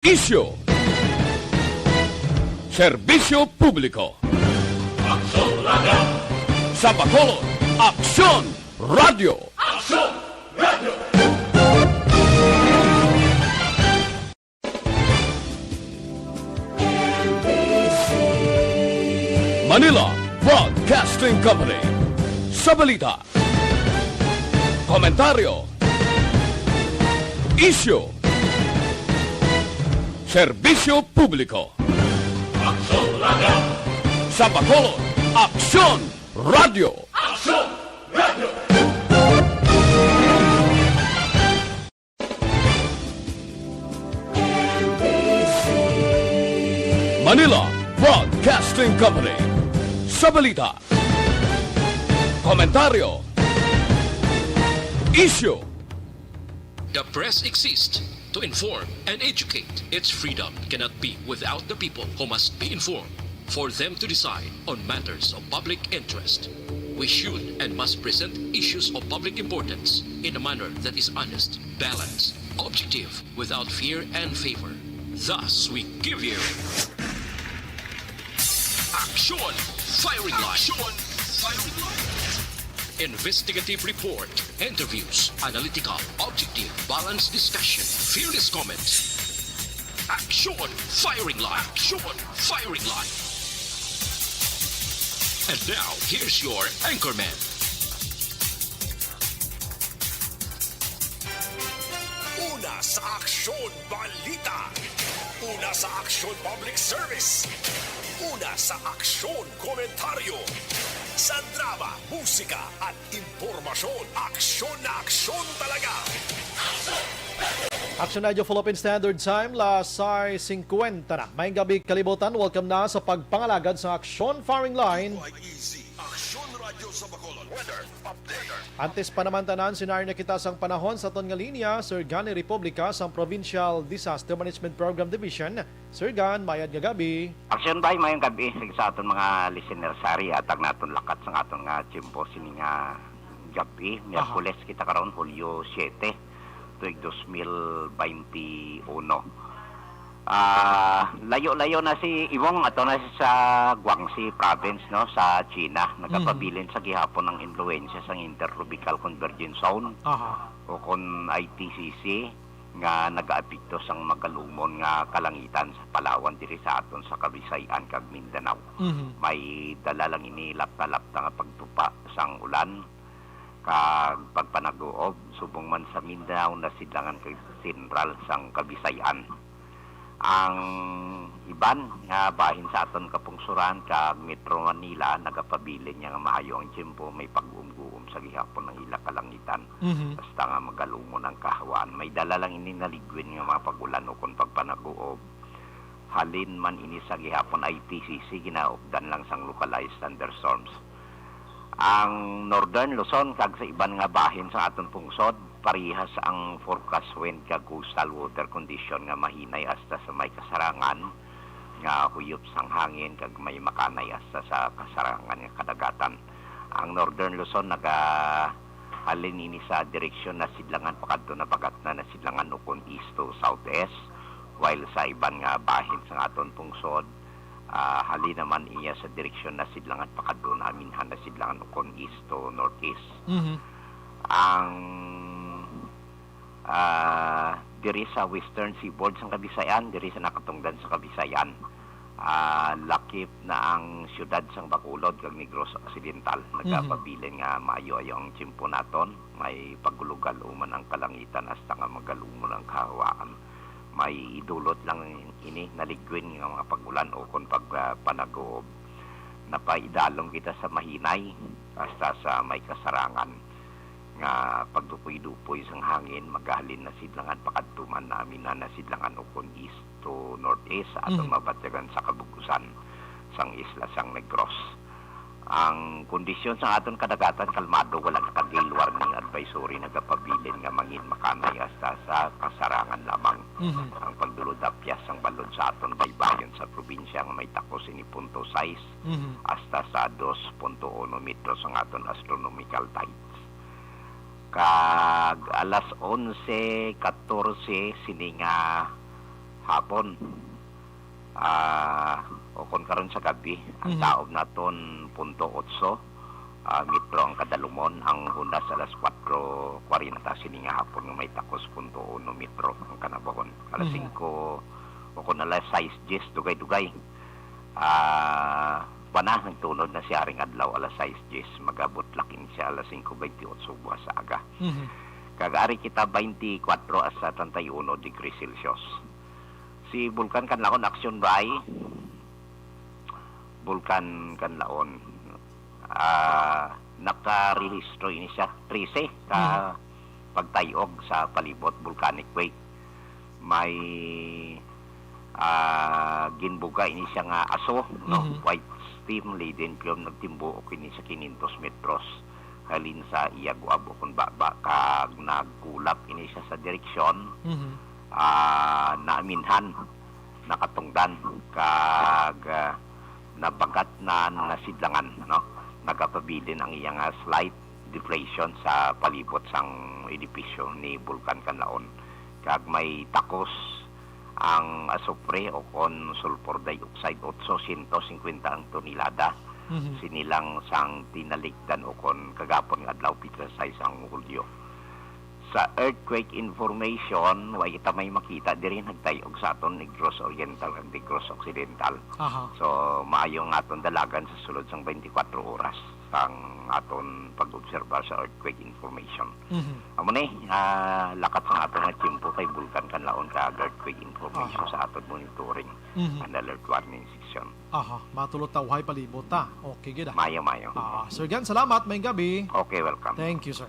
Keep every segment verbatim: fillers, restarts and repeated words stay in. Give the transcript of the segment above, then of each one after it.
Isyu. Serbisyo publiko. Aksyon Radio. Sa Bacolod, Aksyon Radio. Aksyon Radio. Manila Broadcasting Company. Sa balita, komentaryo, isyu, serbisyo publiko. Aksyon Radio. Sa Bacolod, Aksyon Radio. Aksyon Radio. Manila Broadcasting Company. Sa balita, komentaryo, isyu. The press exists to inform and educate. Its freedom cannot be without the people, who must be informed for them to decide on matters of public interest. We should and must present issues of public importance in a manner that is honest, balanced, objective, without fear and favor. Thus, we give you Aksyon Firing Line. Aksyon Firing Line. Investigative report, interviews, analytical, objective, balanced discussion, fearless comments. Aksyon Firing Line. Aksyon Firing Line. And now, here's your anchorman. Una sa Aksyon Balita. Una sa Aksyon Public Service. Una sa Aksyon Komentaryo. Sa drama, musika, at impormasyon, aksyon na aksyon talaga. Action Radio Philippine Standard Time, las sais singkwenta na. Maayong gabi, kalibutan. Welcome na sa pagpangalagad sa Aksyon Firing Line. Aksyon Radio sa Bacolod. Weather update. Antes pa naman tanan, sinari na kita sang panahon sa aton nga linya, Sir Gani Republica sang Provincial Disaster Management Program Division. Sir Gan, mayad nga gabi. Aksyon Bay, mayong gabi sa aton mga listener. Sari, atag naton lakat sang aton nga tiyempo sini nga gabi. Aha. Miyerkules kita karon, Hulyo siete, tuig dos mil baynte uno. Ah, layo-layo na si Iwong, ato na si sa Guangxi Province, no, sa China. Mhm. Nagapabilin sa gihapon ang impluwensya sang Intertropical Convergence Zone, aha, o kon I T C C, nga nagaapekto sang magalumon nga kalangitan sa Palawan, diri sa aton sa Kabisayan kag Mindanao. Mhm. May dala lang ini lapta-lapta nga pagtupa sang ulan kag pagpanaguob, subong man sa Mindanao, Nasidlangan kag Sentral sang Kabisayan. Ang iban nga bahin sa aton kapungsoran kag Metro Manila nagapabilin niya nga maayo ang tiyempo, may pag-umguom sa gihapon ang ila kalangitan. Mhm. Basta nga magalumon ang kahawaan. May dala lang ini naligwin nga mga pag-ulan ukon pagpanaguob. Halin man ini sa gihapon, I T C C, ginaupdan lang sang localized thunderstorms. Ang Northern Luzon kag sa iban nga bahin sa aton pungsod, parehas ang forecast wind kag coastal water condition nga mahinay hasta sa may kasarangan nga huyop sang hangin kag may makanay hasta sa kasarangan nga kadagatan. Ang Northern Luzon naga halin ini sa direksyon Nasidlangan pakadto Nabagatnan, Nasidlangan ukon east to southeast, while sa iban nga bahin sa aton pungsod, ah, halin naman iya sa direksyon Nasidlangan pakadto Naminhan, Nasidlangan ukon east to northeast. Mhm. Ang, ah, diri sa Western Seaboard sang Kabisayan, diri sa nakatungdan sa Kabisayan, ah, lakip na ang siyudad sang Bacolod kag Negros Occidental. Mhm. Nagapabilin nga maayo-ayo ang tiyempo naton. May pagulugal-uman ang kalangitan hasta nga magalumon ang kahawaan. May idulot lang ini naligwin nga mga pag-ulan ukon pag, ah, panaguob. Napaidalom kita sa mahinay hasta sa may kasarangan nga pagdupoy-dupoy sang hangin, magahalin Nasidlangan pakadto man Naminhan, Nasidlangan ukon east to northeast sa aton, mhm, mabatyagan sa kabug-usan sang isla sang Negros. Ang kondisyon sa aton kadagatan kalmado, wala ka gale warning advisory nagapabilin nga mangin makanay hasta sa kasarangan lamang. Mhm. Ang pagdulod-apyas sang balod sa aton baybayon sa probinsya nga may takos ini punto sais, mhm, hasta sa dos punto uno metros ang aton astronomical tides. Kag alas onse katorse sini nga Hapon. Ah, o kon karon sa gabi, ang Mhm. taob naton punto otso, ah, metro ang kadalumon, ang hundas alas kuwatro kwarenta sini nga hapon nga may takos punto uno metro ang kanabahon. Alas Mhm. singko o kon alas sais dyes dugay-dugay. Ah, pana, nagtunod na siya ring adlaw alas sais dyes, magabot lakin siya alas singko bentiocho buwas sa aga. Mhm. Kag ari kita bentikuwatro hasta treinta y uno degrees Celsius. Si Bulkan Kanlaon, Aksyon Bay, Bulkan Kanlaon, ah, nakarehistro ini siya, trese ka Mhm. pagtayog sa palibot, volcanic quake. May, ah, ginbuga ini siya nga aso, no? Mhm. White steam laden plume, nagtimbuok ini sa kinyentos metros halin sa iya guwab o kon baba, kag nagkulap ini siya sa direksyon, Mhm. ah, naaminhan, nakatungdan, kag, ah, nabagat na nasidlangan, no? Nagapabilin ang iya nga slight deflation sa palibot sang edipisyo ni Bulkan Kanlaon, kag may takos ang asupre o kon sulfur dioxide, otsosyentos singkwenta ang tonelada, Mhm. sini lang sang tinalikdan o kon kagapon nga adlaw, pitsa sais sang Hulyo. Sa earthquake information, wa kita may makita diri nagtayog sa aton Negros Oriental kag Negros Occidental. Aha. So, maayo nga aton dalagan sa sulod sang twenty-four oras sang aton pag-obserbar sa earthquake information. Mhm. Amo ni, ah, lakat sang aton nga tiyempo kay Bulkan Kanlaon kag earthquake information Aha. sa aton monitoring Mhm. and alert warning section. Aha, matulog ta, uhay palibot ta. Okay, gid, ah. Mayo, mayo. Ah, Sir Gan, salamat. Maayong gabi. Okay, welcome. Thank you, sir.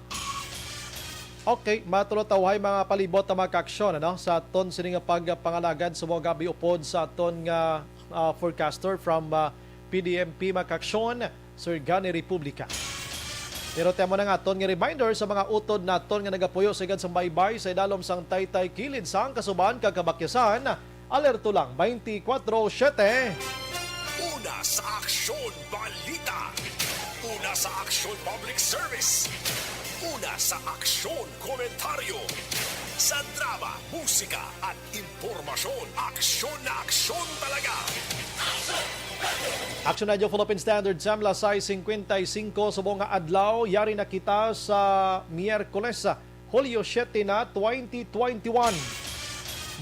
Okay, matulog ta, uhay mga palibot ta, mga kaaksyon, ano? Sa aton sini nga pagpangalagad sa mga gabi upod sa aton nga, ah, forecaster from, ah, P D M P, mga kaaksyon, Sir Gani Republica. Pero temo na nga aton nga reminder sa mga utod naton nga nagapuyo sa igad sang baybay sa idalom sang taytay kilid sang kasuban kag kabakyasan. Alerto lang twenty-four seven. Una sa Aksyon Balita. Una sa Aksyon Public Service. Una sa Aksyon Komentaryo. Sa drama, musika, at impormasyon, aksyon na aksyon talaga. Action Radio Philippine Standard Time, alas sais cincuenta y cinco subong nga adlaw. Yari na kita sa Miyerkules, Hulyo siete na, twenty twenty-one.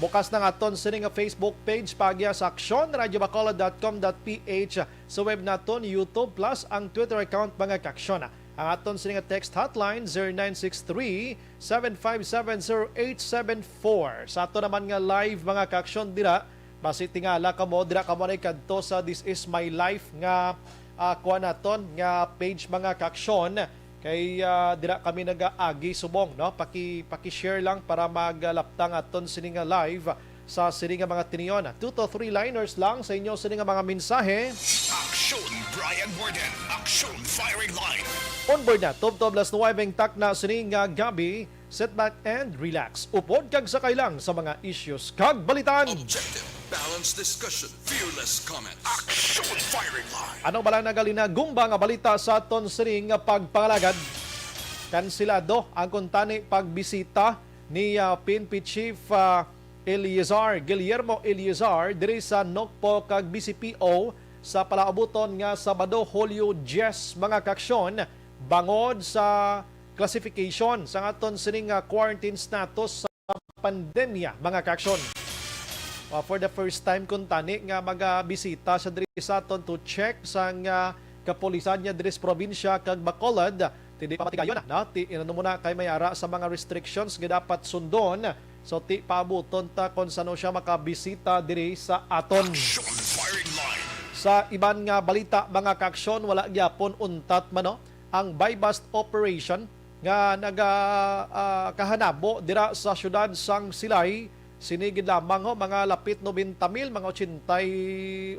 Bukas na nga aton sini nga Facebook page, paagi sa aksyon radio bacolod dot com dot P H, sa web naton, YouTube, plus ang Twitter account, mga kaaksyon. Ang aton sini nga text hotline, zero nine six three, seven five seven, zero eight seven four. Sa ato naman nga live, mga kaaksyon, dira, basi tingala kamo, dira kamo na ikadto sa This Is My Life nga, ah, kuha naton nga page, mga kaaksyon. Kay, ah, dira kami nagaagi subong, no? Paki-, paki-share lang para magalaptang aton sini nga live sa sini nga mga tinion. Two to three liners lang sa inyo sini nga mga mensahe. Aksyon Brian Warden, Aksyon Firing Line. On board na, tubtob alas nuwebe ang takna sini nga gabi. Sit back and relax. Upod kag sakay lang sa mga issues kag balitan. Objective, balanced discussion, fearless comment. Aksyon Firing Line. Ano bala ang nagalinagumba nga balita sa aton sining nga pagpangalagad? Kansilado ang kuntani pagbisita ni, ah, P N P Chief, ah, Eleazar, Guillermo Eleazar, diri sa NOCPO kag B C P O sa palaabuton nga Sabado, Hulyo diyes, mga kaaksyon, bangod sa classification sa aton sining, ah, quarantine status sa pandemya, mga kaaksyon. Ah, for the first time kuntani nga magabisita sa diri sa aton to check sang, ah, kapulisan niya diri sa probinsya kag Bacolod. Ti di pa matigayon na, no? Ti, inano mo na kay may ara sa mga restrictions nga dapat sundon. So, ti paabuton ta kon sano siya makabisita diri sa aton. Action Firing Line. Sa iban nga balita, mga kaaksyon, wala gyapon untat man, no, ang buy-bust operation nga naga, ah, kahanabo dira sa siyudad sang Silay. Sini gid lamang, ho, mga lapit nobenta mil, mga ochenta,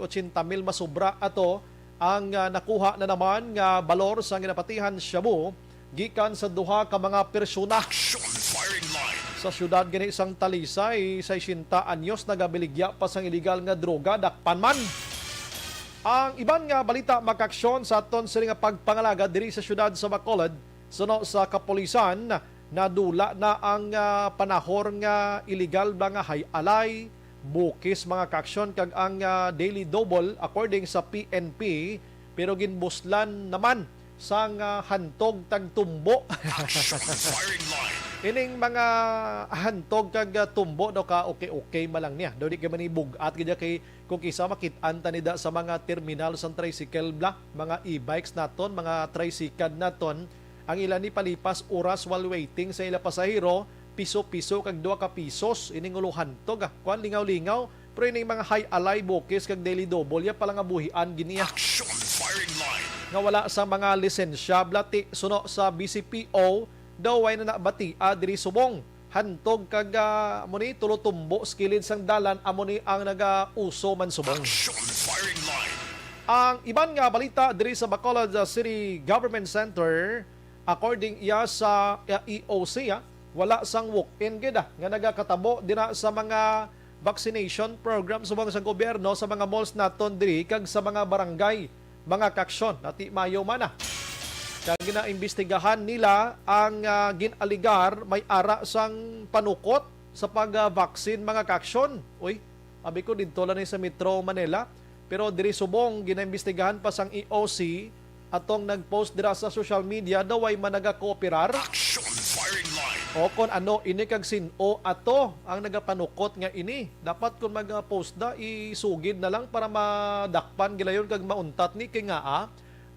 ochenta mil masubra ato ang, ah, nakuha na naman nga balor sang ginapatihan shabu gikan sa duha ka mga persona. Action Firing Line. Sa siyudad gani sang Talisay, sesenta anyos nagabaligya pa sang iligal nga droga, dakpan man. Ang iban nga balita, mga kaaksyon, sa aton sini nga pagpangalagad diri sa siyudad sa Bacolod, suno sa kapulisan, nadula na ang, ah, panahor nga iligal ba nga hay-alay, Bukis, mga kaaksyon, kag ang, ah, Daily Double, according sa P N P, pero ginbuslan naman sang, ah, hantog tag tumbo. Action firing line. Ining mga hantog kag, ah, tumbo, no, ka okay-okay man lang niya. Daw di kay manibug-at gid kay kung kisa makit-an ta nida sa mga terminal sang tricycle bla, mga e-bikes naton, mga tricycad naton, ang ila ni palipas oras while waiting sa ila pasahero, piso-piso kag duha ka pisos ining ulo hantog, ah. Kuan, lingaw-lingaw, pero ining mga Hay Alay, Bukis kag Daily Double, ya pala nga buhian gini, ah. Action firing line. Nga wala sa mga lisensya, blati, suno sa B C P O, daw way na nabatia diri subong. Hantog kag, ah, amo ni, tulo tumbo sa kilid sang dalan, amo ni ang nagauso man subong. Action firing line. Ang iban nga balita diri sa Bacolod, ah, City Government Center, according iya sa, ah, E O C, ah, wala sang walk-in gid, ah, nga nagakatabo dira sa mga vaccination program subong sa gobyerno sa mga malls naton diri kag sa mga barangay, mga kaaksyon, nati mayo man na. Kag ginaimbestigahan nila ang, ah, gin-aligar may ara sang panukot sa pag-vaccine, mga kaaksyon. Uy, abi ko didto lang ni sa Metro Manila. Pero diri subong, ginaimbestigahan pa sang E O C atong nag-post dira sa social media daw way man nagakooperar. Action firing line. O kon ano ini kag sin-o ato ang nagapanukot nga ini. Dapat kon mag-post na, isugid na lang para madakpan gilayon kag mauntat ni kay ngaa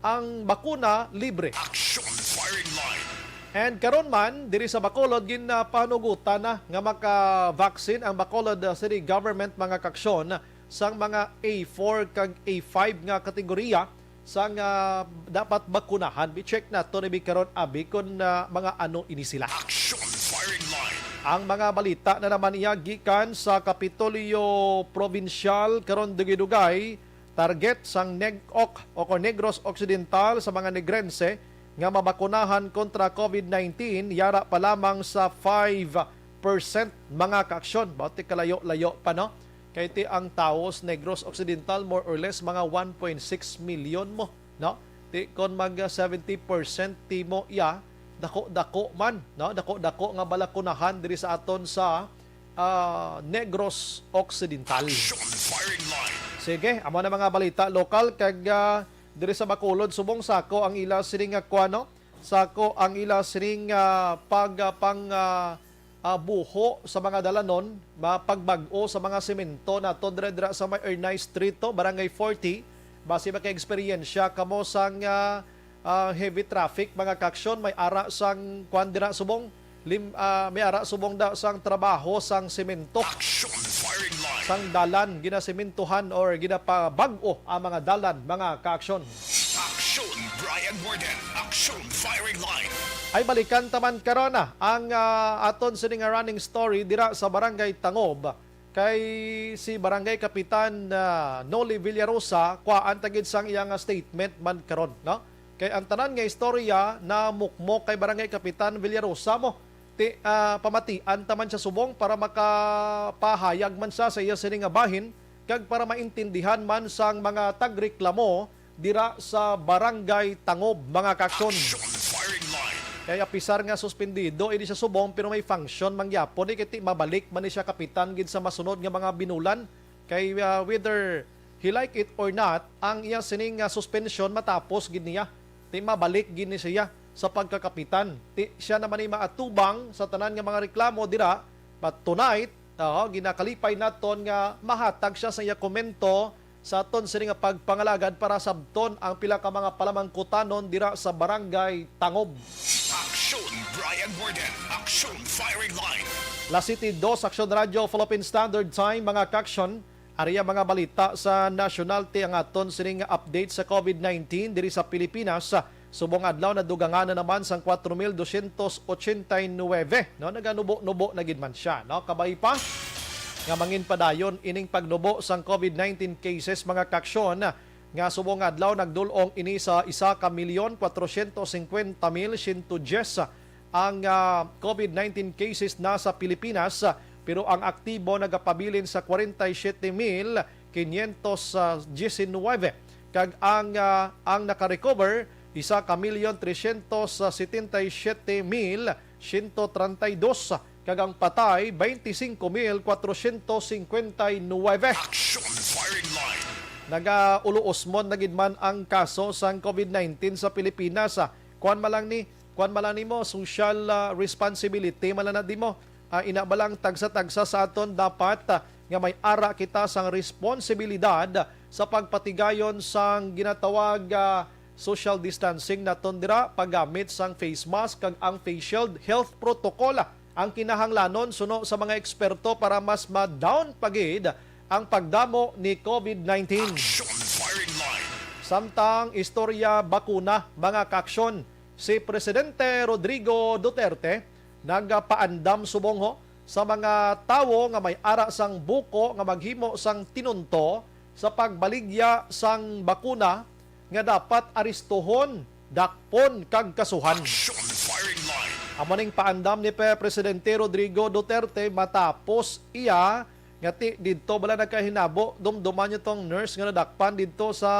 ang bakuna libre. Action firing line. And karon man, diri sa Bacolod, ginapanugutan na nga maka-vaccine ang Bacolod, uh, City Government, mga kaaksyon, sang mga A four kag A five nga kategorya sang, uh, dapat bakunahan. I-check naton ini karon, abi, kon, uh, mga ano ini sila. Action firing line. Ang mga balita na naman iya gikan sa Kapitolyo Provincial, karon dugay-dugay, target sang NEGOC o kon Negros Occidental sa mga Negrense nga mabakunahan kontra COVID nineteen, yara pa lamang sa five percent, mga kaaksyon. Bati kalayo-layo pa, no? Kay ti ang tawo sa Negros Occidental, more or less, mga one point six million mo, no? Ti kon mag, ah, seventy percent ti mo iya, dako-dako man, no? Dako-dako nga balakunahan diri sa aton sa, ah, Negros Occidental. Action firing line. Sige, amo na mga balita lokal kag, ah, diri sa Bacolod, subong sa ako ang ila sining nga kuan, no? Sa ako ang ila sining, ah, pag, ah, pang, ah, ah, buho sa mga dalanon, ma-, pagbag-o sa mga semento nato dira, dira sa may Ernai Street to, Barangay forty. Basi maka-eksperyensya kamo sang, ah, ah, heavy traffic, mga kaaksyon, may ara sang kuan dira subong, lim-, ah, may ara subong da sang trabaho sang semento. Action firing line. Sang dalan, ginasementohan or ginapabag-o ang mga dalan, mga kaaksyon. Action, Brian Warden. Action firing line. Ay, balikan taman karon na ang, ah, aton sini nga running story dira sa Barangay Tangob. Kay si Barangay Kapitan, ah, Noli Villarosa, kuhaan ta gid sang iya nga statement man karon, no? Kay ang tanan nga istorya namukmok kay Barangay Kapitan Villarosa mo. Ti, ah, pamatian ta man siya subong para makapahayag man siya sa iya sini nga bahin kag para maintindihan man sang mga tagreklamo dira sa Barangay Tangob, mga kaaksyon. Action firing line. Kay apisar nga suspendido ini siya subong, pero may function man gyapon ni, kay ti mabalik man ni siya kapitan gid sa masunod nga mga binulan. Kay, ah, whether he like it or not, ang iya sining, ah, suspension matapos gid niya. Ti mabalik gid ni siya sa pagkakapitan. Ti siya naman ni maatubang sa tanan nga mga reklamo dira. But tonight, ah, ginakalipay naton nga mahatag siya sa iya komento sa aton sini nga pagpangalagad para sabton ang pila ka mga palamangkutanon dira sa Barangay Tangob. Action, Brian Warden. Action firing line. Las siete dos, Action Radio, Philippine Standard Time, mga kaaksyon. Ari ang mga balita sa nasyonal, ti ang aton sini nga update sa COVID nineteen diri sa Pilipinas. Subong adlaw, nadugangan na naman sang kwatro mil dosyentos ochenta y nuebe, no? Naganubo-nubo na gid man siya, no? Kabay pa nga mangin padayon ining pagnubo sang COVID nineteen cases, mga kaaksyon, nga subong adlaw nagdul-ong ini sa isa ka milyon kwatrosyentos singkwenta mil siyento dyes ang, ah, COVID nineteen cases na sa Pilipinas, pero ang aktibo nagapabilin sa kwarenta y siyete mil quinientos diecinuebe, kag ang, ah, ang nakarecover isa ka milyon tresyentos setenta y siyete mil siyento treinta y dos. kag ang patay, twenty-cinco mil cuatrocientos cincuenta y nueve. Action Firing Line. Nagauluosmon na gid man ang kaso sang COVID nineteen sa Pilipinas. Ah, kuwan man lang ni, kuwan man lang nimo, social, ah, responsibility man lang na di mo. Ah, ina ba lang tagsa-tagsa sa aton dapat, ah, nga may ara kita sang responsibilidad sa pagpatigayon sang ginatawag, ah, social distancing naton dira, paggamit sang face mask kag ang face shield. Health protocol ang kinahanglanon suno sa mga eksperto para mas ma-down pa gid ang pagdamo ni COVID nineteen. Action Firing Line. Samtang istorya bakuna, mga kaaksyon, si Presidente Rodrigo Duterte nagapaandam subong ho sa mga tawo nga may ara sang buko nga maghimo sang tinunto sa pagbaligya sang bakuna nga dapat aristuhon, dakpon, kag kasuhan. Action Firing Line. Amo ning paandam ni Pe-, Presidente Rodrigo Duterte matapos iya nga ti didto bala nagkahinabo, dumduman niyo tong nurse nga nadakpan didto sa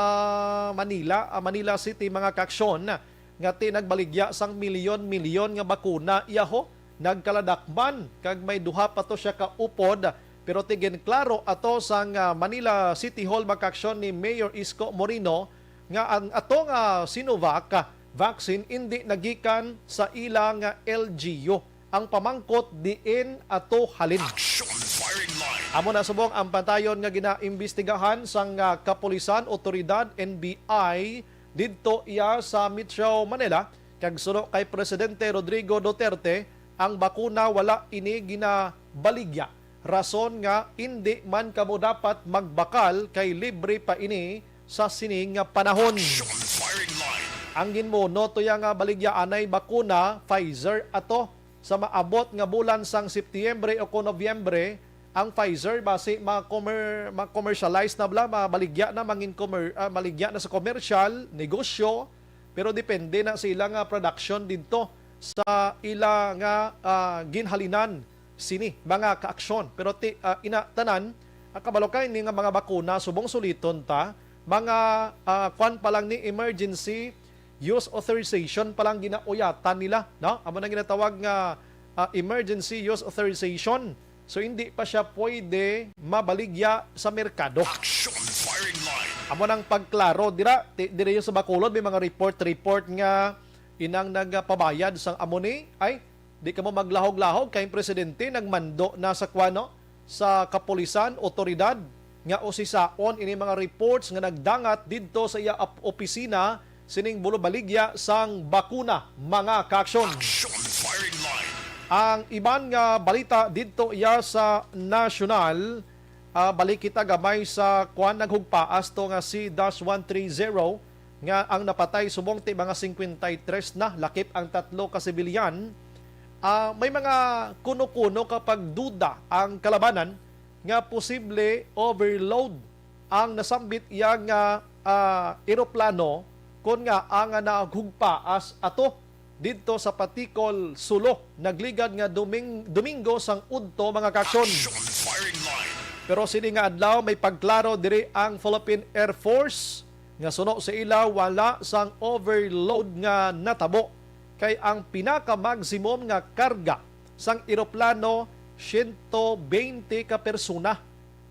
Manila, ah, Manila City, mga kaaksyon, nga ti nagbaligya sang milyon-milyon nga bakuna iya ho nagkaladakman, kag may duha pa to siya ka upod. Pero ti ginklaro ato sang, ah, Manila City Hall, mga kaaksyon, ni Mayor Isko Moreno nga ang ato nga Sinovac, ah, vaccine indi nagikan sa ila nga L G U. Ang pamangkot diin ato halin. Action Firing Line. Amo na subong ang pantayon nga ginaimbestigahan sang, ah, kapulisan, otoridad, N B I, didto iya sa Metro Manila, kag suno kay Presidente Rodrigo Duterte, ang bakuna wala ini ginabaligya, rason nga indi man kamo dapat magbakal kay libre pa ini sa sini nga panahon. Action Firing Line. Ang ginmuno tuya nga baligya anay bakuna, Pfizer ato, sa maabot nga bulan sang Setyembre o kon Nobyembre, ang Pfizer basi ma-commer-, ma-commercialize na bala, mabaligya na, mangin commer-, ah, maligya na sa commercial, negosyo, pero depende na sa ila nga production didto sa ila nga, ah, ginhalinan sini, mga kaaksyon. Pero ti, ah, ina tanan, ah, kabalo ka ini nga mga bakuna, subong suliton ta, mga, ah, kwan pa lang ni, emergency use authorization pa lang ginauyatan nila, no? Amo nang ginatawag nga, ah, emergency use authorization. So, hindi pa siya pwede mabaligya sa merkado. Action Firing Line. Amo nang pagklaro dira, ti-, diri sa Bacolod, may mga report-report nga inang nagpabayad sang amo ni, ay, di kamo maglahog-lahog kay ang presidente nagmando na sa kuwano, sa kapulisan, otoridad nga usisaon ini mga reports nga nagdangat didto sa iya ap-, opisina sining bulubaligya sang bakuna, mga kaaksyon. Action Firing Line. Ang iban nga balita didto iya sa nasyonal, ah, balik kita gamay sa kuan, naghugpaas to nga si Dash one three zero, nga ang napatay subong ti mga cincuenta y tres na, lakip ang tatlo ka sibilyan. Ah, may mga kuno-kuno ka pagduda ang kalabanan nga posible overload ang nasambit iya nga, ah, eroplano, kon nga ang naghugpaas ato didto sa Paticol, Sulu, nagligad nga Doming-, Domingo sang udto, mga kaaksyon. Action Firing Line. Pero sini nga adlaw, may pagklaro diri ang Philippine Air Force nga suno sa ila, wala sang overload nga natabo, kay ang pinaka-maximum nga karga sang eroplano, siyento beinte ka persona.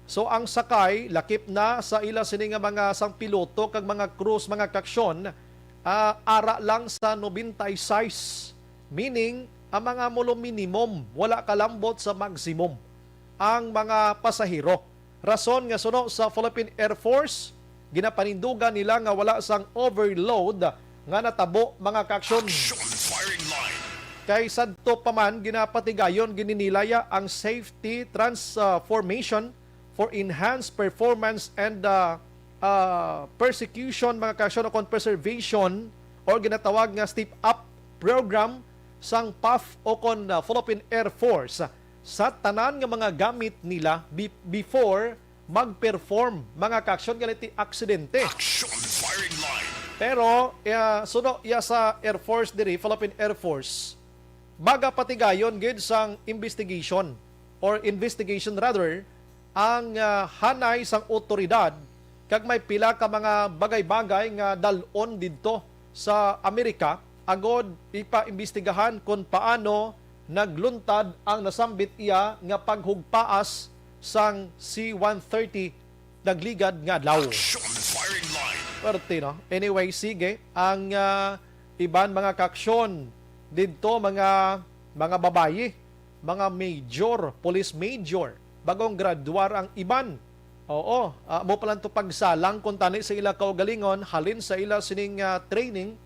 So, ang sakay, lakip na sa ila sini nga mga sang piloto kag mga crews, mga kaaksyon, ah, ara lang sa nobenta y sais, meaning, ang mga mulo minimum, wala kalambot sa maximum ang mga pasahero. Rason nga suno sa Philippine Air Force, ginapanindugan nila nga wala sang overload nga natabo, mga kaaksyon. Action Firing Line. Kay sadto pa man, ginapatigayon gid ni nila ya ang safety transformation for enhanced performance and, ah, ah, persecution, mga kaaksyon, o kon preservation, or ginatawag nga step up program sang PAF o kon, ah, Philippine Air Force sa tanan nga mga gamit nila bi-, before mag-perform, mga kaaksyon, nga ti aksidente. Action Firing Line. Pero, ah, suno ya sa Air Force diri, Philippine Air Force, magapatigayon gid sang investigation or investigation rather, ang, ah, hanay sang otoridad, kag may pila ka mga bagay-bagay nga dal-on didto sa Amerika agod ipaimbestigahan kon paano nagluntad ang nasambit iya nga paghugpaas sang C one thirty nagligad nga adlaw. Action firing line. Perte, no? Anyway, sige. Ang, ah, iban mga kaaksyon didto, mga, mga babayi, mga major, police major, bagong graduar ang iban. Oo, ah, amo pa lang to pagsalang kuntani sa ila kaugalingon halin sa ila sining, ah, training.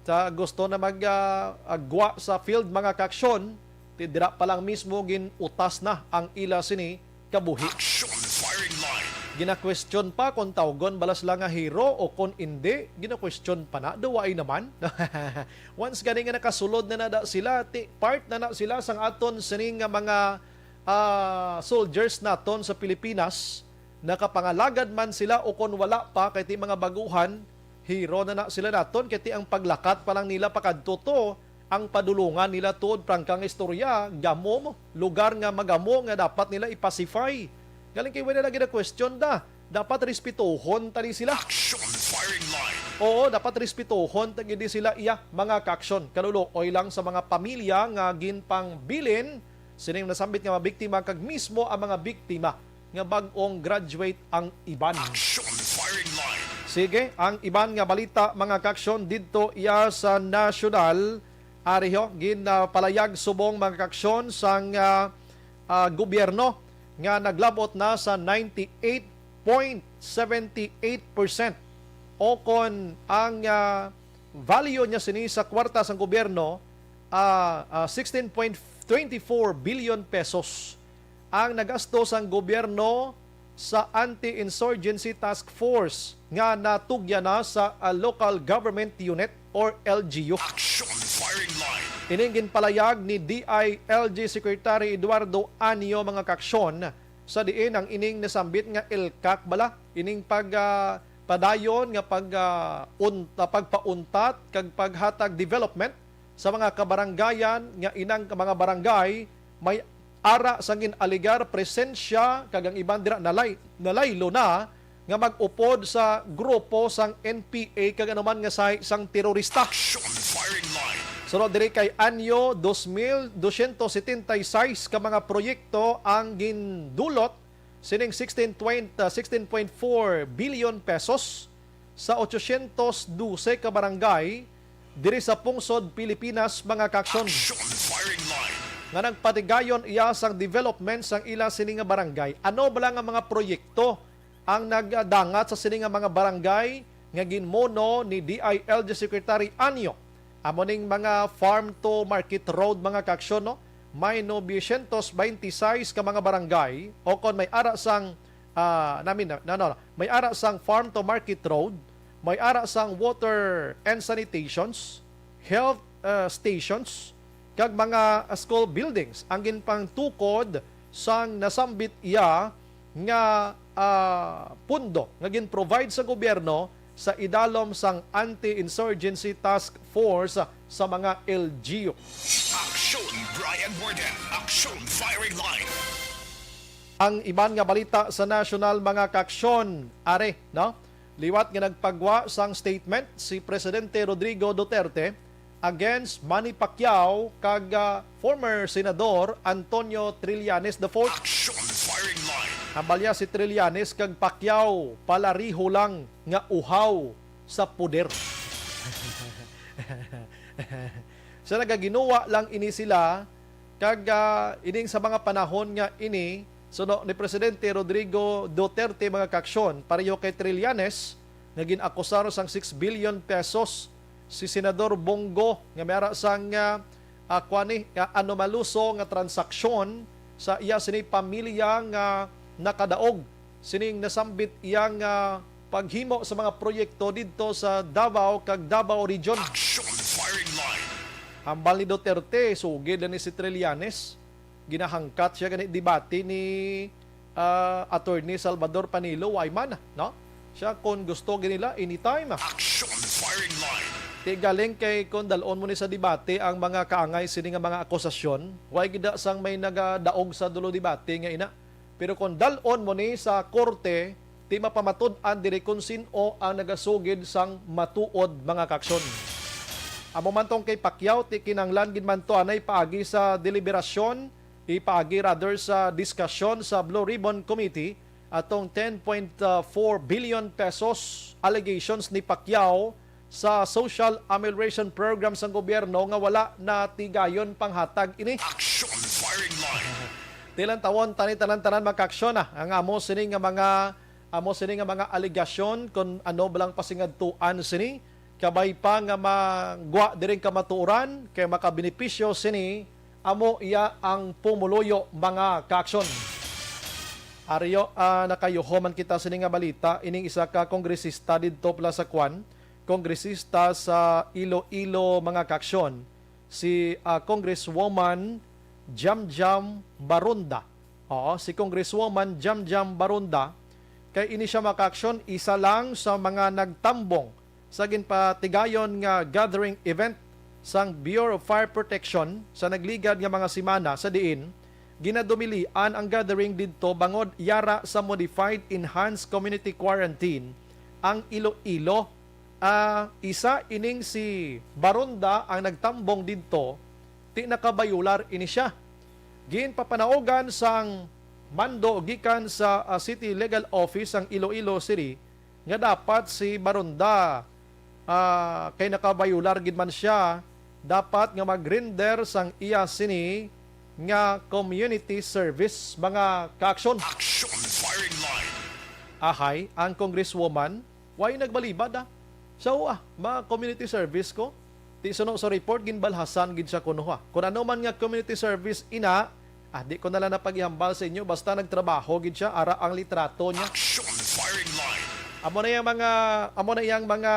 Sa gusto na mag, ah, agwa sa field, mga kaaksyon, ti dira pa lang mismo gin-utas na ang ila sini kabuhi. Action firing line. Gina-question pa kung tawgon bala sila nga hero o kung indi, gina-question pa na, duway naman. Once gani nga nakasulod na nada sila, ti part na na sila sang aton sini nga mga, ah, soldiers naton sa Pilipinas, nakapangalagad man sila o kon wala pa, kay ti mga baguhan, hero na na sila naton, kay ti ang paglakat pa lang nila pakadto to, ang padulungan nila tuod prangkang istorya, gamo mo, lugar nga magamo nga dapat nila i-pacify. Galing kay wala lagi na question da. Dapat respetohon tani sila. Action firing line. Oo, dapat respetohon ta gid sila iya mga kaaksyon. Kaluluoy lang sa mga pamilya nga ginpangbilin sining nasambit nga mga biktima kag mismo ang mga biktima nga bag-ong graduate ang iban. Action firing line. Sige, ang iban nga balita, mga kaaksyon, didto iya sa nasyonal. Ari ho, ginpalayag subong, mga kaaksyon, sang, ah, ah, gobyerno nga naglabot na sa ninety-eight point seven eight percent, o kon ang, ah, value niya sini sa kwarta sang gobyerno, ah, ah, sixteen point twenty four billion pesos ang nagasto sang gobyerno sa Anti-Insurgency Task Force nga natugyan na sa, ah, Local Government Unit or L G U. Action firing line. Ining ginpalayag ni D I L G Secretary Eduardo Anyo, mga kaaksyon, sa diin ang ining nasambit nga L CAC bala, ining pag, ah, padayon nga pag, ah, un-, ah, pagpauntat kag paghatag development sa mga kabarangayan nga inang mga barangay may ara sang gin-alegar presensya kag ang iban dira nalay-, nalaylo na nga mag-upod sa grupo sang N P A kag anuman nga sahi sang terorista. Action firing line. Sunod diri kay Anyo, dos mil dosyentos setenta y seis ka mga proyekto ang gindulot sining sixteen point, ah, sixteen point four billion pesos sa ochocientos dose ka barangay diri sa pungsod Pilipinas, mga kaaksyon. Action firing line. Nga nagpatigayon iya sang development sang ila sini nga barangay. Ano bala nga mga proyekto ang nagdangat sa sini nga mga barangay nga ginmuno ni D I L G Secretary Anyo? Amo ning mga farm to market road, mga kaaksyon, no? May novecientos veintiseis ka mga barangay o kon may ara sang, ah, namin na, na, na, may ara sang farm to market road, may ara sang water and sanitations, health, ah, stations, kag mga, ah, school buildings ang ginpangtukod sang nasambit iya nga, ah, pundo nga gin-provide sa gobyerno sa idalom sang Anti-Insurgency Task Force sa mga L G U. Action, Brian Warden. Action, firing line. Ang iban nga balita sa nasyonal, mga kaaksyon, are, no? Liwat nga nagpagwa sang statement si Presidente Rodrigo Duterte against Manny Pacquiao kag, ah, former Senador Antonio Trillanes the fourth. Action firing line. Hambal niya si Trillanes kag Pacquiao, palariho lang nga uhaw sa poder. Sa nagaginuwa lang ini sila, kag, ah, ining sa mga panahon nga ini, suno ni Presidente Rodrigo Duterte, mga kaaksyon, pareho kay Trillanes, nga gin-akusar sang six billion pesos si Senador Bong Go, nga may ara sang, ah, ah, kuan ni, ah, anomaluso nga transaksyon sa iya sini pamilya nga nakadaog sining nasambit iyang, ah, paghimo sa mga proyekto didto sa Davao kag Davao Region. Action firing line. Hambal ni Duterte, sugid na ni si Trillanes. Ginahangkat siya gani debate ni, ah, Attorney Salvador Panelo, way man, no? Siya, kung gusto gid nila, anytime. Action firing line. Ti galing kay kung dal-on mo ni sa debate ang mga kaangay sini nga mga akusasyon, way gid sang may nagadaog sa dulo debate nga ina. Pero kung dal-on mo ni sa korte, ti mapamatud-an diri kung sin-o ang nagasugid sang matuod, mga kaaksyon. Amo man tong kay Pacquiao, ti kinahanglan gid man to anay paagi sa deliberasyon, ipaagi rather sa diskasyon sa Blue Ribbon Committee atong ten point four billion pesos allegations ni Pacquiao sa social amelioration program sang gobyerno nga wala natigayon panghatag ini. Action Firing Line. Tilan tawon tani tanan-tanan makaaksyon na ang amo sini nga mga amo sini nga mga alegasyon, kung ano ba lang pasingadtuan sini, kabay pa nga magwa diring kamatuoran kay makabenepisyo sini amo iya ang pumuluyo mga kaaksyon. Aryo, ah, nakayuho man kita sini nga balita, ining isa ka kongresista didto pala sa kwan, kongresista sa Iloilo, mga kaaksyon, si, ah, Congresswoman Jamjam Baronda. Oo, si Congresswoman Jamjam Baronda, kay ini siya, mga kaaksyon, isa lang sa mga nagtambong sa ginpatigayon nga gathering event sang Bureau of Fire Protection sa nagligad nga mga semana, sa diin ginadumilian ang gathering didto bangod yara sa modified enhanced community quarantine ang Iloilo. Ah, isa ining si Baronda ang nagtambong didto, ti nakabayular ini siya. Ginpapanaugan sang mando gikan sa, ah, City Legal Office sang Iloilo City nga dapat si Baronda, ah, kay nakabayular gid man siya, dapat nga mag-render sang iya sini nga community service, mga kaaksyon. Action Firing Line. Ahay, ang congresswoman, way nagbalibad, ah. So, ah, ma-community service ko. Ti suno sa report, ginbalhasan gid siya kuno, ha. Kung ano man nga community service ina, ah, di ko na lang na paghihambal sa inyo, basta nagtrabaho gid siya, ara ang litrato niya. Action Firing Line. Amo na yang mga, amo na yang mga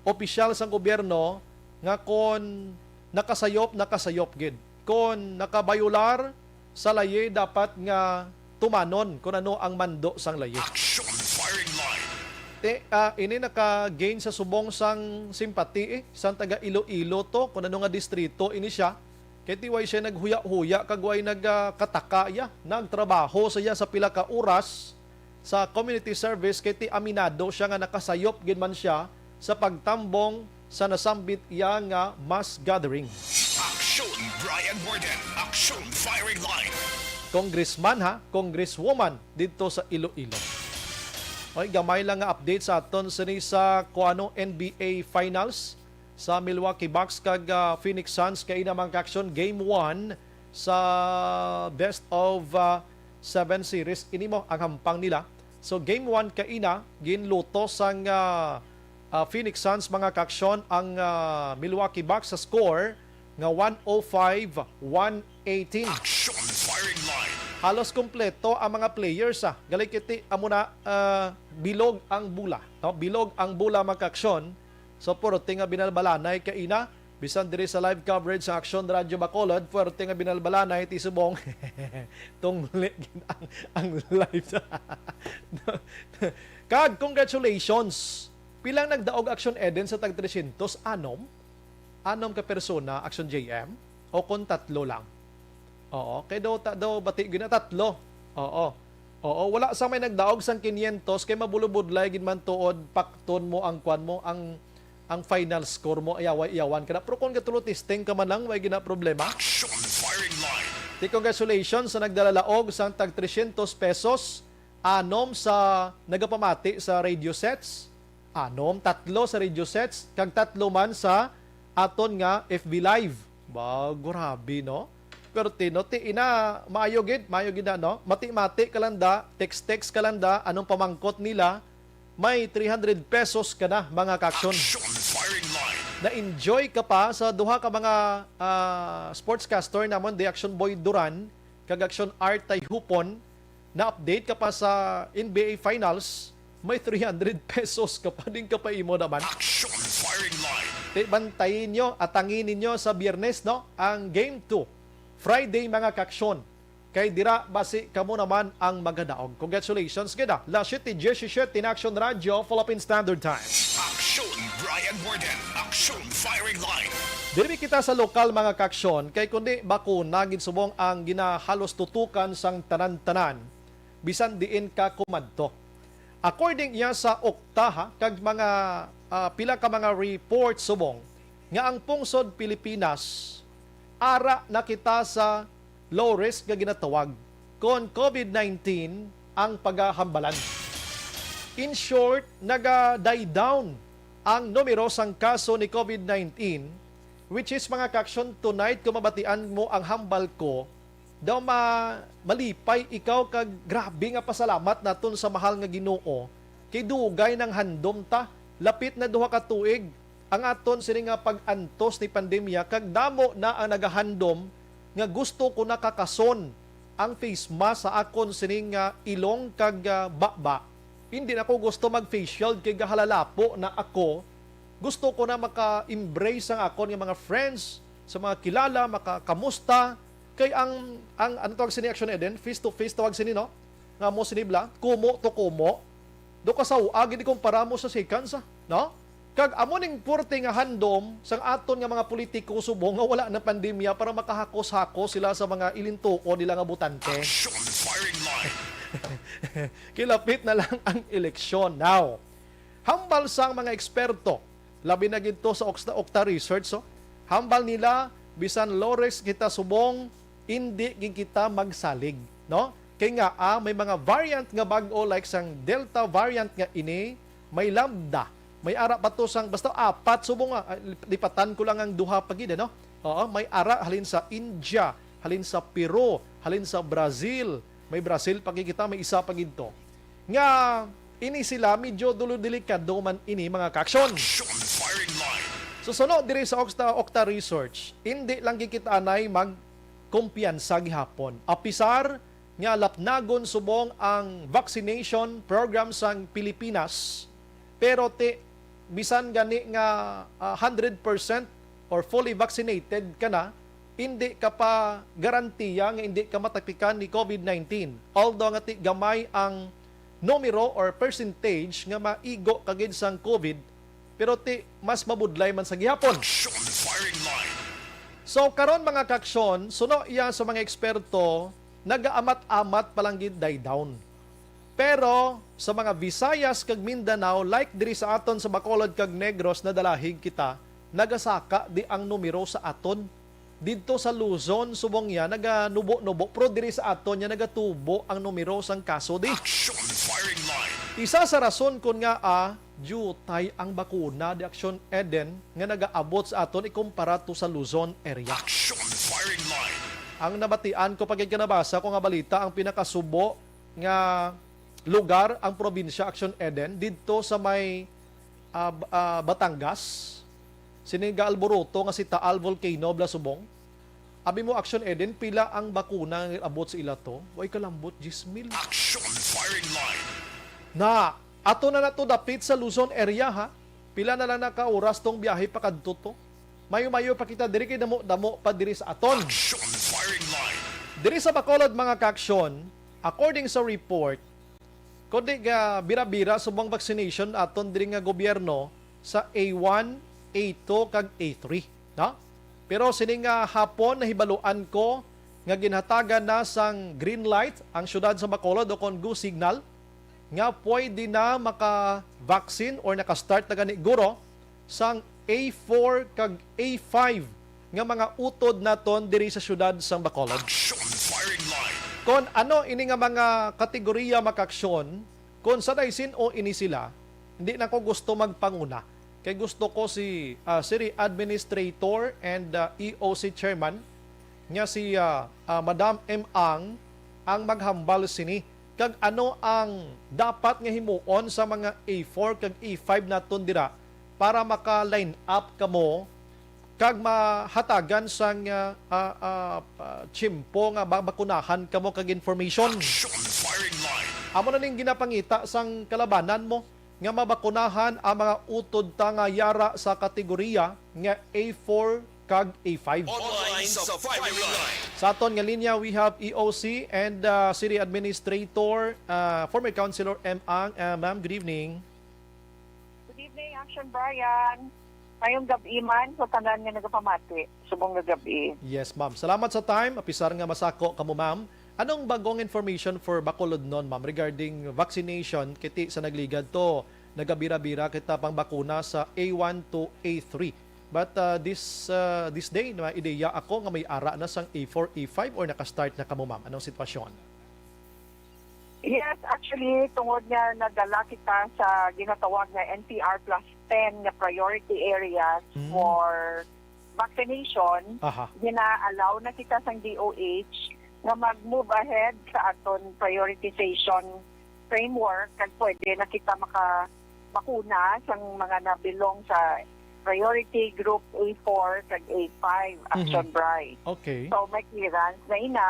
opisyal sang gobyerno nga kon nakasayop, nakasayop gid. Kon nakabayular sa layi, dapat nga tumanon kung ano ang mando sang layi. Action Firing Line. Te, ah, ini naka-gain sa subong sang simpati, eh, sang taga Iloilo to, kung ano nga distrito ini siya. Kay ti way siya naghuya-huya kag way nagkataka iya. Nagtrabaho siya sa pila ka oras sa community service, kay ti aminado siya nga nakasayop gid man siya sa pagtambong sa nasambit iya nga mass gathering. Action, Brian Warden. Action, Firing Line. Congressman, ha, congresswoman didto sa Iloilo. Oy, gamay lang nga update sa aton sini sa kuano N B A Finals sa Milwaukee Bucks kag, ah, Phoenix Suns kay ina, mga kaaksyon, game one sa best of, ah, seven series. Ini mo ang hampang nila. So, game one kaina, ginluto sang, ah, ah, Phoenix Suns, mga kaaksyon, ang, ah, Milwaukee Bucks sa score nga one oh five one eighteen. Action Firing Line. Halos kompleto ang mga players, ah. Gali kay ti, amo na, ah, bilog ang bula, no? Bilog ang bula, mga kaaksyon. So, puro ti nga binalbalanay kaina. Bisan diri sa live coverage sa Action Radio Bacolod, puwerte nga binalbalanay ti subong tungli gid ang, ang live. Kag congratulations! Pilang nagdaog, Action Eden, sa tag tresyentos? Anom? Anom ka persona, Action J M? O kon tatlo lang? Oo, kay daw, ta-, daw bati gyud na tatlo. Oo. Oo, wala sa may nagdaog sang kinyentos kay mabulobudlay gid man tuod, pakton mo ang kwan mo, ang, ang final score mo, ayaw-ayawan ka na. Pero kung gatulo testing ka man lang, way gina problema. Action Firing Line. Ti congratulations sa nagdala laog sang tag tresyentos pesos, anom sa nagapamati sa radio sets, anom, tatlo sa radio sets, kag tatlo man sa aton nga F B Live. Ba, grabe, no? Pero tino, ti ina, maayo gid, maayo gid na, no? Mati-mati ka lang da, text-text ka lang da, anong pamangkot nila, may three hundred pesos ka na, mga kaaksyon. Action Firing Line. Na-enjoy ka pa sa duha ka mga, ah, sportscaster namon, di Action Boy Duran kag Action Art Tayhupon, na-update ka pa sa N B A Finals, may three hundred pesos ka pa, din ka pa imo naman. Action Firing Line. Ti bantayin nyo, atangin ninyo sa Biyernes, no? Ang Game two, Friday, mga kaaksyon. Kay dira, basi kamo naman ang magadaog. Congratulations gid, ah. Las siete diecisiete na Action Radio, Philippine Standard Time. Action Brian Warden, Action Firing Line. Diri kita sa lokal, mga kaaksyon, kay kundi bakuna gid subong ang ginahalos tutukan sang tanan-tanan, bisan diin ka kumadto. According iya sa okta, ha, kag mga, ah, pila ka mga report subong, nga ang pungsod Pilipinas ara na kita sa low risk nga ginatawag kon COVID nineteen ang pagahambalan. In short, naga-die down ang numero sang kaso ni COVID nineteen, which is, mga kaaksyon, tonight, kung mabatian mo ang hambal ko, daw ma-, malipay ikaw kag grabe nga pasalamat naton sa mahal nga Ginoo, kay dugay nang handom ta, lapit na duha ka tuig ang aton sini nga pag-antos ni pandemya, kag damo na ang nagahandom nga gusto ko na kakason ang face mask sa akon sini nga ilong kag, ah, baba. Hindi na ko gusto mag-face shield kay gahalalapo na ako. Gusto ko na maka-embrace ang akon nga mga friends, sa mga kilala, makakamusta. Kay ang, ang, ano tawag sini, Action Eden? Face to face tawag sini, no? Nga mo sinibla, kumo to kumo. Do kasawa gid kumpara mo sa seconds, ah, no? Kag amo ning porte nga handom sang aton nga mga politiko subong nga wala na pandemya para makahakos-hakos sila sa mga ilintuon nila nga botante. Action firing line. Kilapit na lang ang eleksyon. Now, hambal sang mga eksperto, labi na gid to sa Okta, Okta Research, oh, hambal nila, bisan low risk kita subong, indi gid kita magsalig, no? Kay nga, ah, may mga variant nga bag-o, like sang Delta variant nga ini, may Lambda, may ara pa to sang, basta apat subong nga, ah, lipatan ko lang ang duha pa gid, no? Oo, may ara halin sa India, halin sa Peru, halin sa Brazil, may Brazil pa gid kita, may isa pa gid to. Nga ini sila, medyo dulo delikado man ini, mga kaaksyon. Action firing line. So, suno diri sa Okta, Okta Research, hindi lang gid kita anay magkumpiyansa gihapon. Apisar nga lapnagon subong ang vaccination program sang Pilipinas, pero ti, bisan gani nga, ah, hundred percent or fully vaccinated ka na, hindi ka pa garantiya nga hindi ka matapikan ni COVID nineteen. Although nga ti gamay ang numero or percentage nga maigo ka gid sang COVID, pero ti mas mabudlay man sa gihapon. Action firing line. So, karon, mga kaaksyon, suno iya sa mga eksperto, nagaamat-amat pa lang gid die down. Pero sa mga Visayas kag Mindanao, like diri sa aton sa Bacolod kag Negros, nadalahig kita, nagasaka di ang numero sa aton. Didto sa Luzon, subong niya, naganubo-nubo, pero diri sa aton niya nagatubo ang numero sang kaso di. Action firing line. Isa sa rason kon ngaa diutay ang bakuna di, Action Eden, nga nagaabot sa aton ikumpara to sa Luzon area. Action firing line. Ang nabatian ko pag ikanabasa ko nga balita, ang pinakasubo nga lugar ang probinsya, Action Eden, didto sa may, ah, B-, ah, Batangas. Sini nga alboroto nga si Taal Volcano, bala subong. Abi mo, Action Eden, pila ang bakuna nga abot sa ila to? Way kalambot, diyes mil. Action firing line. Na, ato na na to dapit sa Luzon area, ha? Pila na lang na ka oras tong biyahe pakadto to? Mayo-mayo pa kita diri kay damo-damo pa diri sa aton. Action firing line. Diri sa Bacolod, mga kaaksyon, according sa report, kundi nga bira-bira subong vaccination aton diri nga gobyerno sa A one, A two, kag A three, no? Pero sini nga hapon, nahibaluan ko nga ginhatagan na sang green light ang siyudad sa Bacolod, o kon go signal, nga pwede na maka-vaccine or naka-start na gani guro sang A four kag A five nga mga utod naton diri sa siyudad sang Bacolod. Action firing line. Kon ano ini nga mga kategorya, mga kaaksyon, kon sanay sin-o ini sila, hindi na ko gusto magpanguna. Kay gusto ko si, ah, City Administrator and, ah, E O C Chairman nga si, ah, ah, Madam M Ang ang maghambal sini. Kag ano ang dapat nga himuon sa mga A four kag A five naton dira para maka-line up kamo kag mahatagan sang, ah, ah, ah, ah, tiyempo nga mabakunahan kamo kag information. Action firing line. Amo na ning ginapangita sang kalabanan mo nga mabakunahan ang mga utod ta nga yara sa kategorya nga A four kag A five. Online sa firing line. Sa aton nga linya, we have E O C and, ah, City Administrator, ah, former Councilor M Ang. Ah, ma'am, good evening. Good evening, Action Brian. Mayong gab-i man sa tanan nga nagapamati. Subong nga gab-i. Yes, ma'am. Salamat sa time. Apisar nga masako kamo, ma'am. Anong bagong information for Bacolodnon, ma'am, regarding vaccination? Kiti sa nagligad to, nagabira-bira kita pang bakuna sa A one to A three. But, ah, this, ah, this day, may ideya ako nga may ara na sang A four, A five, or naka-start na kamo, ma'am? Anong sitwasyon? Yes, actually, tungod nga nadala kita sa ginatawag nga N C R plus ten nga priority areas Mm. for vaccination, Aha. gina-allow na kita sang D O H nga mag-move ahead sa aton prioritization framework, kag pwede na kita makabakuna sang mga nabilong sa priority group A four kag A five, Mhm. Action Bri. Okay. So, may clearance na ina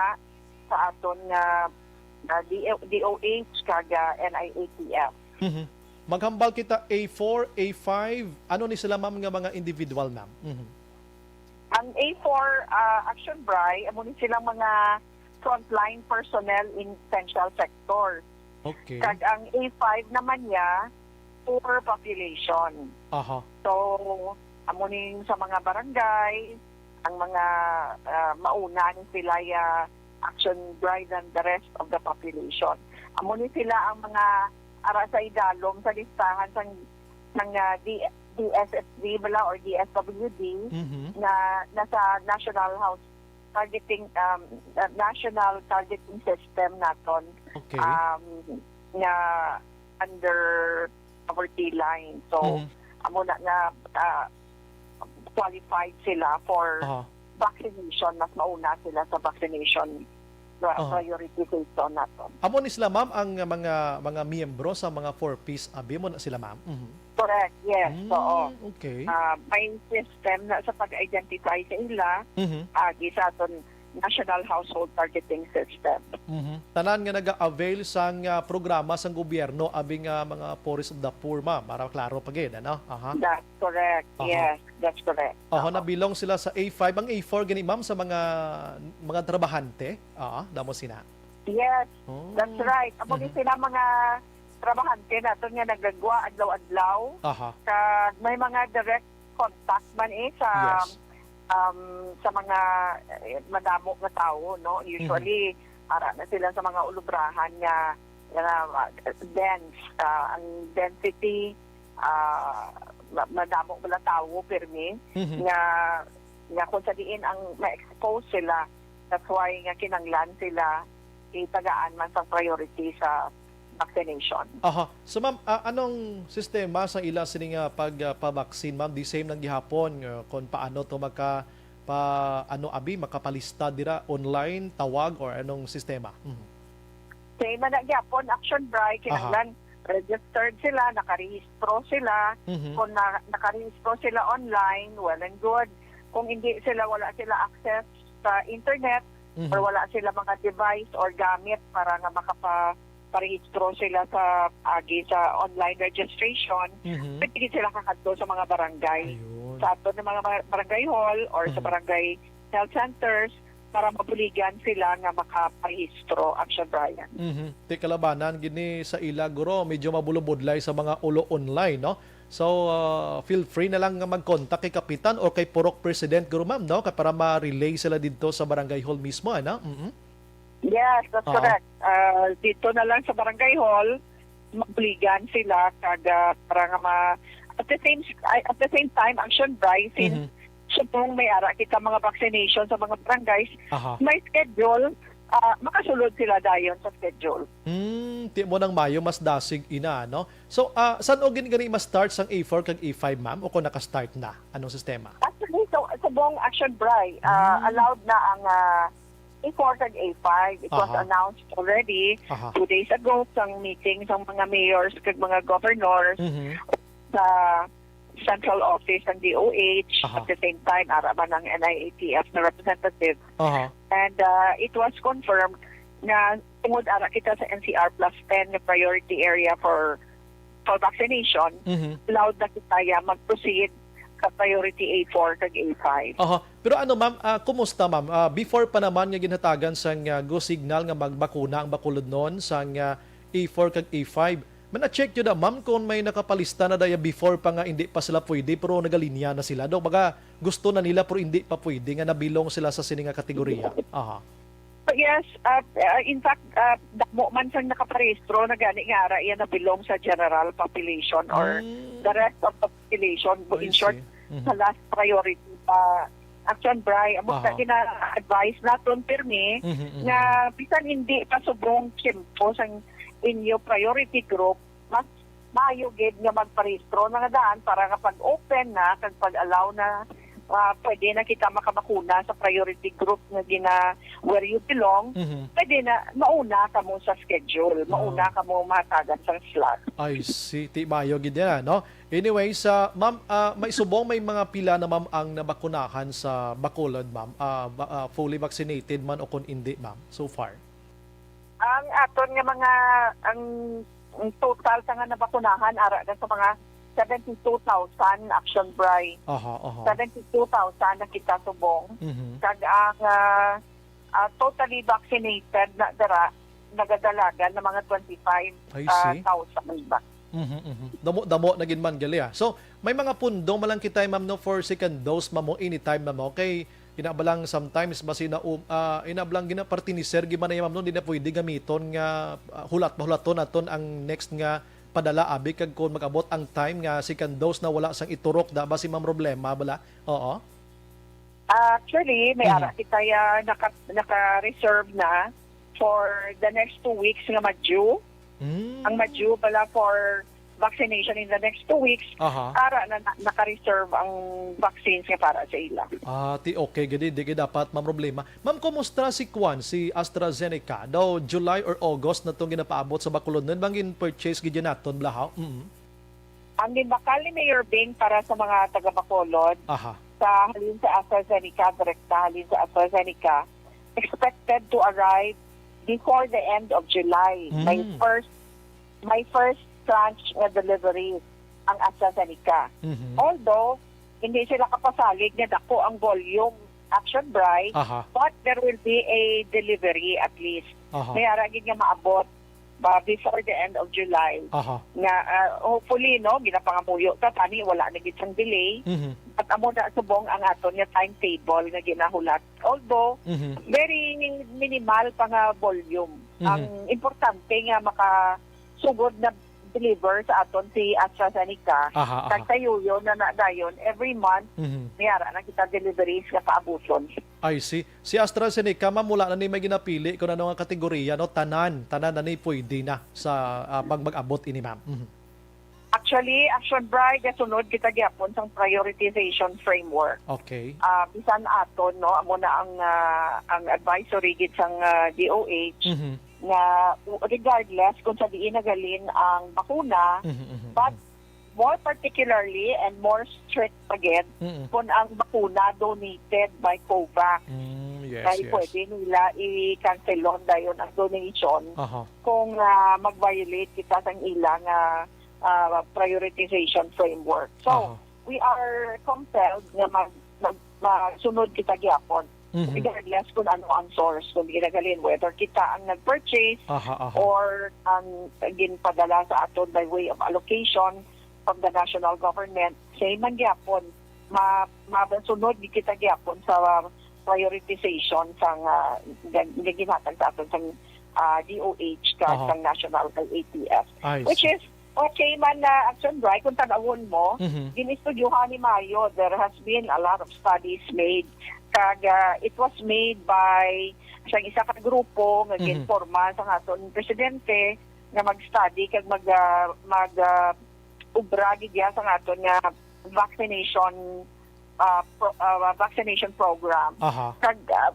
sa aton nga, nga D O H kag, ah, N I A T F. Mhm. Maghambal kita A four, A five. Ano ni sila, ma'am, nga mga individual, ma'am? Mhm. Ang A four, ah, Action Bri, amo ni silang mga frontline personnel in essential sectors. Okay. Kag ang A five naman niya, poor population. Aha. So, amo ni sa mga barangay, ang mga, ah, mauna ni sila ya Action Bri than the rest of the population. Amo ni sila ang mga ara sa idalom sa listahan sang, sang, ah, D-, D S S D bala or D S W D Mhm. na nasa National House Targeting, um, uh, National Targeting System naton, Okay. um, nga under poverty line. So, Mhm. amo na nga, ah, qualified sila for Aha. vaccination. Mas mauna sila sa vaccination pra-, Aha. prioritization naton. Amo ni sila, ma'am, ang mga, mga miyembro sa mga four Ps, abi, mo na sila, ma'am? Mhm. Correct, yes. Mm, Oo. okay. Ah, may system na sa pag-identify sa ila, Mhm. agi sa aton National Household Targeting System. Mhm. Tanan nga naga-avail sang, ah, programa sang gobyerno, abi nga mga Forest of the Poor, ma'am, para klaro pa gid, ano? Aha. That's correct. Aha. Yes, that's correct. Aha, Oo. nabilong sila sa A five. Ang A four gani, ma'am, sa mga, mga trabahante? Oo, damo sina. Yes, Oh. that's right. Amo ni Mhm. sila mga trabahante naton nga nagagwa adlaw-adlaw. Aha. Kag may mga direct contact man eh sa, Yes. um, sa mga, eh, madamo nga tawo, no? Mhm. Usually, ara na sila sa mga ulubrahan nga, nga, ah, dense, ah, ang density, ah, ma-, madamo bala tawo pirmi Mhm. nga, nga kung sa diin ang ma-expose sila, that's why nga kinanglan sila itagaan man sang priority sa vaccination. Aha. So, ma'am, ah, anong sistema sa ila sini nga pag, ah, pabaksin, ma'am? The same lang gihapon, uh, kung paano to maka-, pa-, ano, abi, makapalista dira, online, tawag, or anong sistema? Mhm. Same man na gyapon, Action Bri, Aha. kinahanglan registered sila, nakarehistro sila. Mhm. Kung na-, nakarehistro sila online, well and good. Kung hindi sila, wala sila access sa internet, Mhm. or wala sila mga device or gamit para nga makapa-, parehistro sila sa agi sa online registration, Mhm. pwede gid sila kakadto sa mga barangay. Ayun. Sa aton nga mga bar-, barangay hall or sa Mhm. barangay health centers para mabuligan sila nga makaparehistro, Action Bri. Mhm. Ti kalabanan gid ni sa ila, guro, medyo mabulobudlay sa mga ulo online, no? So, ah, feel free na lang nga mag-contact kay Kapitan or kay Purok President, guro, ma'am, no? Kay para ma-relay sila didto sa barangay hall mismo, ano? Mhm. Yes, that's Oo. correct. Ah, dito na lang sa barangay hall, mabuligan sila kag, ah, para nga ma-, at the same, at the same time, Action Bri, since Mhm. subong may ara kita mga vaccination sa mga barangays, Aha. may schedule, ah, makasulod sila dayon sa schedule. Hmm, ti mo nang mayo mas dasig ina, no? So, ah, san-o gid gani ma-start sang A four kag A five, ma'am, o kung naka-start na? Anong sistema? Actually, so, subong, Action Bri, ah, Hmm. allowed na ang, ah, A four kag A five. It was Aha. announced already Aha. two days ago sang meeting sang mga mayors kag mga governors Mhm. sa central office ng D O H. Aha. At the same time, ara man ang N I A T F na representative. Aha. And, uh, it was confirmed nga tungod ara kita sa N C R plus ten nga priority area for, for vaccination, Mhm. allowed na kita ya mag-proceed sa priority A four kag A five. Aha. Pero ano, ma'am, ah, kumusta, ma'am? Ah, before pa naman nga ginhatagan sang, ah, go signal nga magbakuna ang bakulodnon sang, ah, A four kag A five, man, na-check yun na, ma'am, kung may nakapalista na daya before pa nga hindi pa sila pwede, pero nagalinya na sila, do? Baga, gusto na nila, pero hindi pa pwede, nga nabilong sila sa sini nga kategorya. Aha. Yes, uh, uh, in fact, uh, damo man sang nakaparehistro na gani nga ara iya nabilong sa general population or Mm. the rest of the population. I In short, see. sa last priority pa. Action, Bri, amo sa gina-advise naton pirmi nga bisan hindi pa subong tiyempo sang inyo priority group, mas maayo gid nga magparehistro na nga daan para nga pag-open na kag pag-allow na, ah, pwede na kita makabakuna sa priority group nga gina where you belong. Pwede na mauna kamo sa schedule, mauna kamo mahatagan sang slot. I see. Ti maayo gid yan, no? Anyways, ah, ma'am, ah, may subong may mga pila na, ma'am, ang nabakunahan sa Bacolod, ma'am? Ah, ba- ah, fully vaccinated man o kon indi, ma'am, so far? Ang aton nga mga, ang, ang total sa nga nabakunahan, ara na sa mga seventy-two thousand, Action Bri. Aha, aha. Seventy-two thousand na kita subong. Mhm. Kag ang, ah, ah, totally vaccinated na dara, nagadalagan na mga twenty-five, I ah, see. thousand ba. Mhm, mhm. Damo, damo na gid man gali, ah. So, may mga pundong man lang kita, ma'am, no, for second dose, ma'am, mo anytime, ma'am, okay? Ina ba lang sometimes basi na, um, ah, ina ba lang gina-, parti ni sir, gid man na, ma'am, no, di na pwede gamiton nga, ah, hulat, mahulaton naton ang next nga padala, abi, kag kung mag-abot ang time nga second dose na wala sang iturok, da ba si ma'am problema bala? Oo. Actually, may Mhm. ara kita ya naka, naka-reserve na for the next two weeks nga madyo. Mm. Ang madyo pala for vaccination in the next two weeks, Aha. ara na, na naka-reserve ang vaccines nga para sa ila. Ah, ti okay gid, di gid dapat maproblema. Ma'am, kumusta si kwan, si AstraZeneca? Daw July or August na tong ginapaabot sa Bacolod. Nun bang in-purchase gid yun naton, blahaw? Mm. Ang ginbakal ni Mayor Bing para sa mga taga Bacolod, Aha. sa halin sa AstraZeneca, direkta halin sa AstraZeneca, expected to arrive before the end of July. May Mm. first, may first tranche nga delivery ang AstraZeneca. Mhm. Although, hindi sila kapasalig nga dako ang volume, Action Bri, Aha. but there will be a delivery at least. Aha. May ara gid nga maabot ba before the end of July. Aha. Nga, ah, hopefully, no, ginapangamuyo ta, tani, wala na gid sang delay. Mhm. At amo na subong ang aton nga timetable nga ginahulat. Although, Mhm. very minimal pa nga volume. Mhm. Ang importante nga makasugod na deliver sa aton si AstraZeneca. Aha, aha. Kag sayuyon na na dayon, every month, Mhm. may ara na kita deliveries nga paabuson. I see. Si AstraZeneca, ma'am, wala na ni may ginapili kung ano nga kategorya, no? Tanan, tanan na ni pwede na sa, ah, pag mag-abot ini, ma'am. Mhm. Actually, Action Bri, gasunod kita gyapon sang prioritization framework. Okay. Ah, bisan aton, no, amo na ang, ah, ang advisory gid sang, ah, D O H Mhm. nga regardless kung sa diin nagalin ang bakuna, Mhm, mhm, but mhm. more particularly and more strict pa gid Mm. kung ang bakuna donated by COVAX. Mm, yes, Kay yes. pwede nila i-cancelon dayon ang donation Aha. kung, ah, mag-violate kita sang ila nga, ah, prioritization framework. So, Aha. we are compelled nga mag, mag, magsunod kita gyapon. Mhm. Regardless kung ano ang source, kung ginagalin, whether kita ang nag-purchase Aha, aha. or ang ginpadala sa aton by way of allocation from the national government, same man gyapon. Ma, masunod gid kita gyapon sa prioritization sang, ah, nga, nga ginhatag sa aton sang, ah, D O H kag Aha. sang national kag A T F. I Which see. is okay man na Action Bri, kung tan-awon mo, Mhm. gin-estudyohan ni Mayo, there has been a lot of studies made. Kag, ah, it was made by sang isa ka grupo nga Mhm. ginporma sang aton presidente nga mag-study kag mag, ah, mag, ah, ubra gid ya sang aton nga vaccination, ah, pro, ah, vaccination program. Aha. Kag, ah,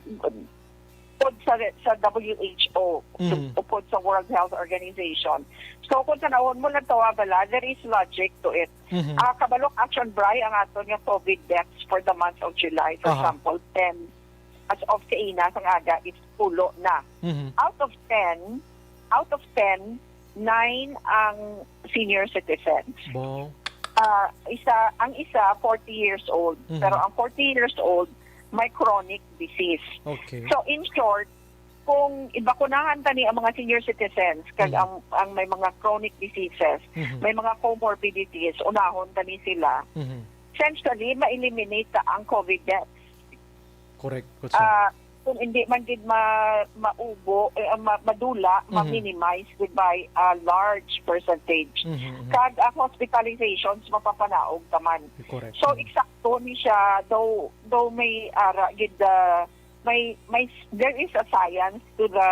upod sa, sa W H O, Mhm. upod sa World Health Organization. So, kung tanawon mo lang tawa bala, there is logic to it. Mhm. Ah, kabalo, Action Bri, ang aton nga COVID deaths for the month of July, for Aha. example, ten. As of kaina sang aga, is pulo na. Mhm. Out of ten, out of ten, nine ang senior citizens. Bo. Ah, isa, ang isa, forty years old. Mhm. Pero ang forty years old, may chronic disease. Okay. So, in short, kung ibakunahan tani ang mga senior citizens, kag Mhm. ang, ang may mga chronic diseases, Mhm. may mga comorbidities, unahon tani sila, Mhm. essentially, ma-eliminate ta ang COVID deaths. Correct, Kutsa. Ah, kung hindi man gid ma-, maubo, eh, ma-, madula, Mhm. ma-minimize gid by a large percentage. Mhm, mhm. Kag ang hospitalizations, mapapanaog ta man. Correct. So, Mhm. eksakto ni siya, though, though may ara gid, ah, may, may, there is a science to the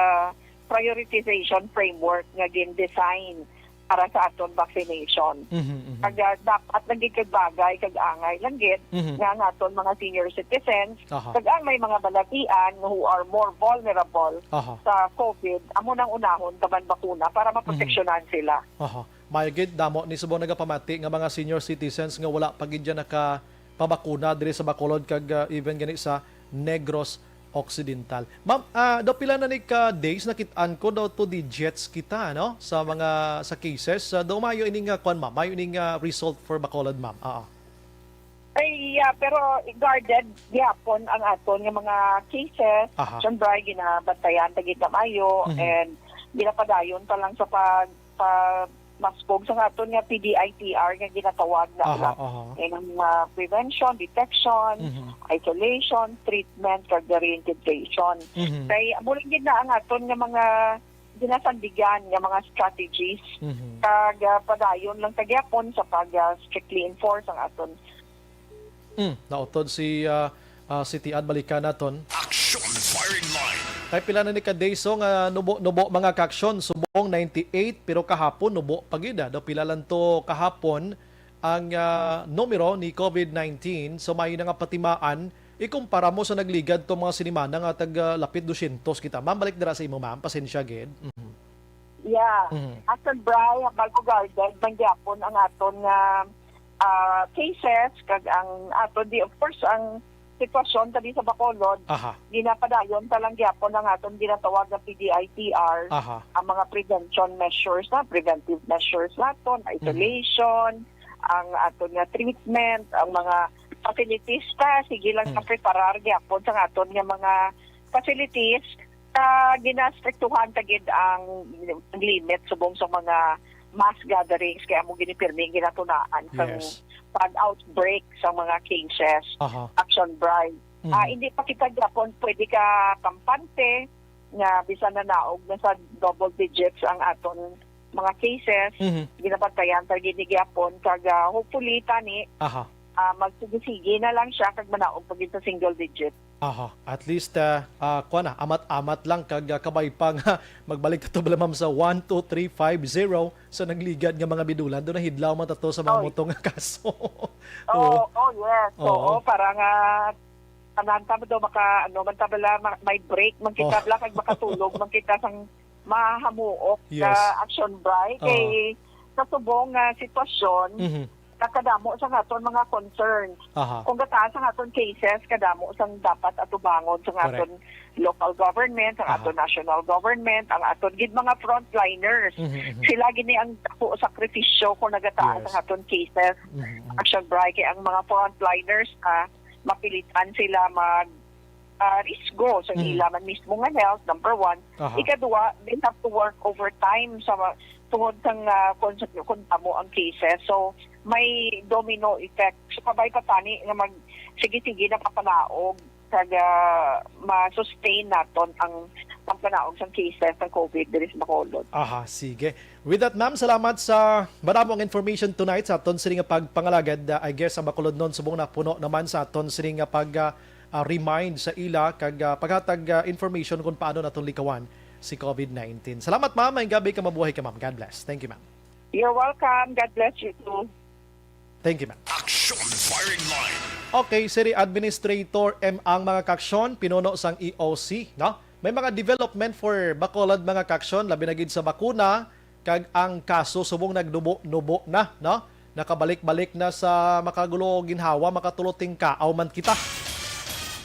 prioritization framework nga gin-design para sa aton vaccination. Mhm, mhm. Kag, ah, dapat lang gid kag bagay kag angay lang gid Mhm. nga ang aton mga senior citizens, Aha. kag ang may mga balatian nga who are more vulnerable Aha. sa COVID, amo nang unahon taman bakuna para Mhm. maproteksyonan sila. Aha. Maayo gid, damo ni subong nagapamati nga mga senior citizens nga wala pa gid dyan nakapabakuna diri sa Bacolod kag, ah, even gani sa Negros Occidental. Ma'am, ah, daw pila na ni ka days nakit-an ko daw two digits kita, no? Sa mga, sa cases, ah, daw maayo ini nga kwan, ma'am, maayo ini nga result for Bacolod, ma'am. Oo. Ay, yeah, pero guarded gyapon ang aton nga mga cases. Aha. Siyempre, ginabantayan ta gid na maayo Mhm. and ginapadayon pa lang sa pag, pag maskog sa aton nga P D I T R nga ginatawag na Aha, lang. Aha. Yan ang, ah, prevention, detection, Mhm. isolation, treatment, kag reintegration. Mhm. Kay amo lang gid na ang aton nga mga ginasandigan nga mga strategies. Mhm. Kag, ah, padayon lang ta gyapon sa pag, ah, strictly enforce ang aton Mm, nautod si, ah, ah, City Ad, balikan naton. Action Firing Line. Kay pila na ni ka days, so, nga nubo-nubo mga kaaksyon, subong ninety-eight, pero kahapon nubo pa gid, ah. Daw pila lang to kahapon ang, ah, numero ni COVID nineteen. So, may na nga patimaan, ikumpara mo sa nagligad to mga sinimana nga tag, ah, lapit dosyentos kita. Ma'am, balik dira sa imo, ma'am. Pasensya gid. Mhm. Yeah. Mhm. Action, Bri, hambal ko, guarded man gyapon ang aton nga, ah, cases, kag ang aton di, of course, ang sitwasyon ta di sa Bacolod, Aha. ginapadayon ta lang gyapon ang aton ginatawag nga P D I T R, Aha. ang mga prevention measures na, preventive measures naton, Mhm. isolation, ang aton nga treatment, ang mga facilities ta, sige lang Mhm. ta preparar gyapon sa aton nga mga facilities, ah, ginastriktuhan ta gid ang, ang limit subong sa mga mass gatherings, kay amo gini pirmi ang ginatunaan sang Yes. pag-outbreak sa mga cases. Aha. Action, Bri. Mhm. Ah, hindi pa kita gyapon pwede ka kampante nga bisan na naog na sa double digits ang aton mga cases, Mhm. ginabantayan ta gid ni gyapon, kag, ah, hopefully tani, Aha. ah, magsige-sige na lang siya kag manaog pa gid sa single digit. Aha, at least, ah, ah, kuwan na, amat-amat lang kag, ah, kabay pa nga magbalik ta to bala, ma'am, sa one, two, three, five, zero sa nagligad nga mga binulan. Doon nahidlaw man ta to sa mga Oy. muto nga kaso. Oo, Oo. oh, yes. Oo. Oo, para nga tanan ta do maka, ano, man ta bala, ma-, may break man kita Oh. bala, kag makatulog man kita sang mahamuok Yes. nga action, Bri. Oo. Kay sa subong nga sitwasyon, Mhm. nakadamo sa aton mga concerns. Aha. Kung gataas ang aton cases, kadamo sang dapat atubangon sa Correct. aton local government, ang Aha. aton national government, ang aton gid mga frontliners. Mhm, mhm. Sila gini ang dako sakripisyo kung nagataas Yes. ang aton cases. Mhm, mhm. Action, Bri, kay ang mga frontliners, ah, mapilitan sila mag, ah, risgo sa Mhm. ila man mismo nga health, number one. Aha. Ikaduha, they have to work overtime sa ma-, tungod sang, ah, kung, kung damo ang cases. So, may domino effect. So, kabay pa tani nga mag, sige-sige na papanaog kag, ah, ma-sustain naton ang pagpanaog sang cases sang COVID diri sa Bacolod. Aha, sige. With that, ma'am, salamat sa madamo nga information tonight sa aton sini nga pagpangalagad. Ah, I guess ang Bacolodnon subong napuno naman sa aton sini nga pag, ah, ah, remind sa ila kag, ah, paghatag, ah, information kung paano naton likawan si COVID nineteen. Salamat, ma'am. Maayong gabi ka, mabuhay ka, ma'am. God bless. Thank you, ma'am. You're welcome. God bless you too. Thank you, ma'am. Action Firing Line. Okay, City Administrator M ang mga kaaksyon, pinuno sang E O C, no? May mga development for Bacolod, mga kaaksyon, labi na gid sa bakuna, kag ang kaso subong nagnubo-nubo na, no? Nakabalik-balik na sa makagulo ginhawa, makatulo tingkaaw man kita.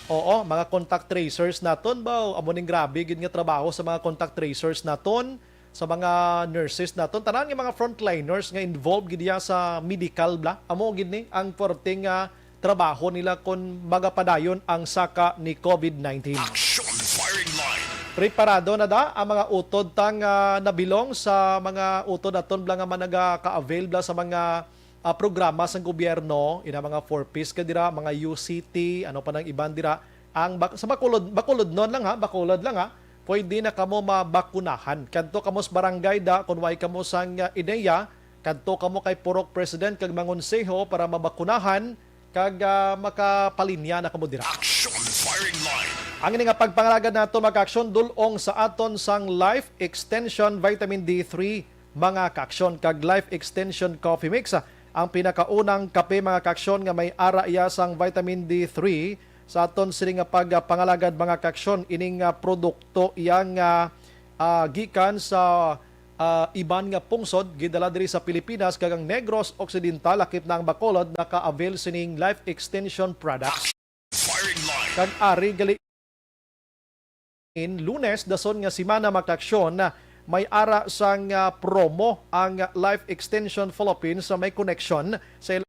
Oo, mga contact tracers naton ba? Amo ning grabe gid nga trabaho sa mga contact tracers naton, sa mga nurses naton, tanan nga mga frontliners nga involved gid diya sa medical bla. Amo gid ni ang perting, ah, trabaho nila kon magapadayon ang saka ni COVID nineteen. Action Firing Line. Preparado na da ang mga utod ta nga nabilong sa mga utod naton bla nga managaka-avail bla sa mga, ah, programa sang gobyerno, ina mga four Ps ka dira, mga U C T, ano pa nang iban dira, Ang bak-, sa Bacolod, Bacolodnon lang ha, Bacolod lang ha, pwede na kamo mabakunahan. Kadto kamo sa barangay da, kung way kamo sang, ah, ideya, kadto kamo kay Purok President kag mangonseho para mabakunahan kag, ah, makapalinya na kamo dira. Action Firing Line. Ang ini nga pagpangalagad nato, mga ka-aksyon, dul-ong sa aton sang Life Extension Vitamin D three, mga ka-aksyon, kag Life Extension Coffee Mix, ah, ang pinakaunang kape, mga ka-aksyon, nga may ara iya sang vitamin D three. Sa aton sini nga pagpangalagad, mga ka-aksyon, ining, ah, produkto iya nga, ah, gikan sa, ah, iban nga pungsod, gidala diri sa Pilipinas, kag ang Negros Occidental, lakip na ang Bacolod, naka-avail sining Life Extension products. Firing Line. Kag ari gali in Lunes, dason nga semana, mga ka-aksyon, may ara sang, ah, promo ang Life Extension Philippines sa may connection sa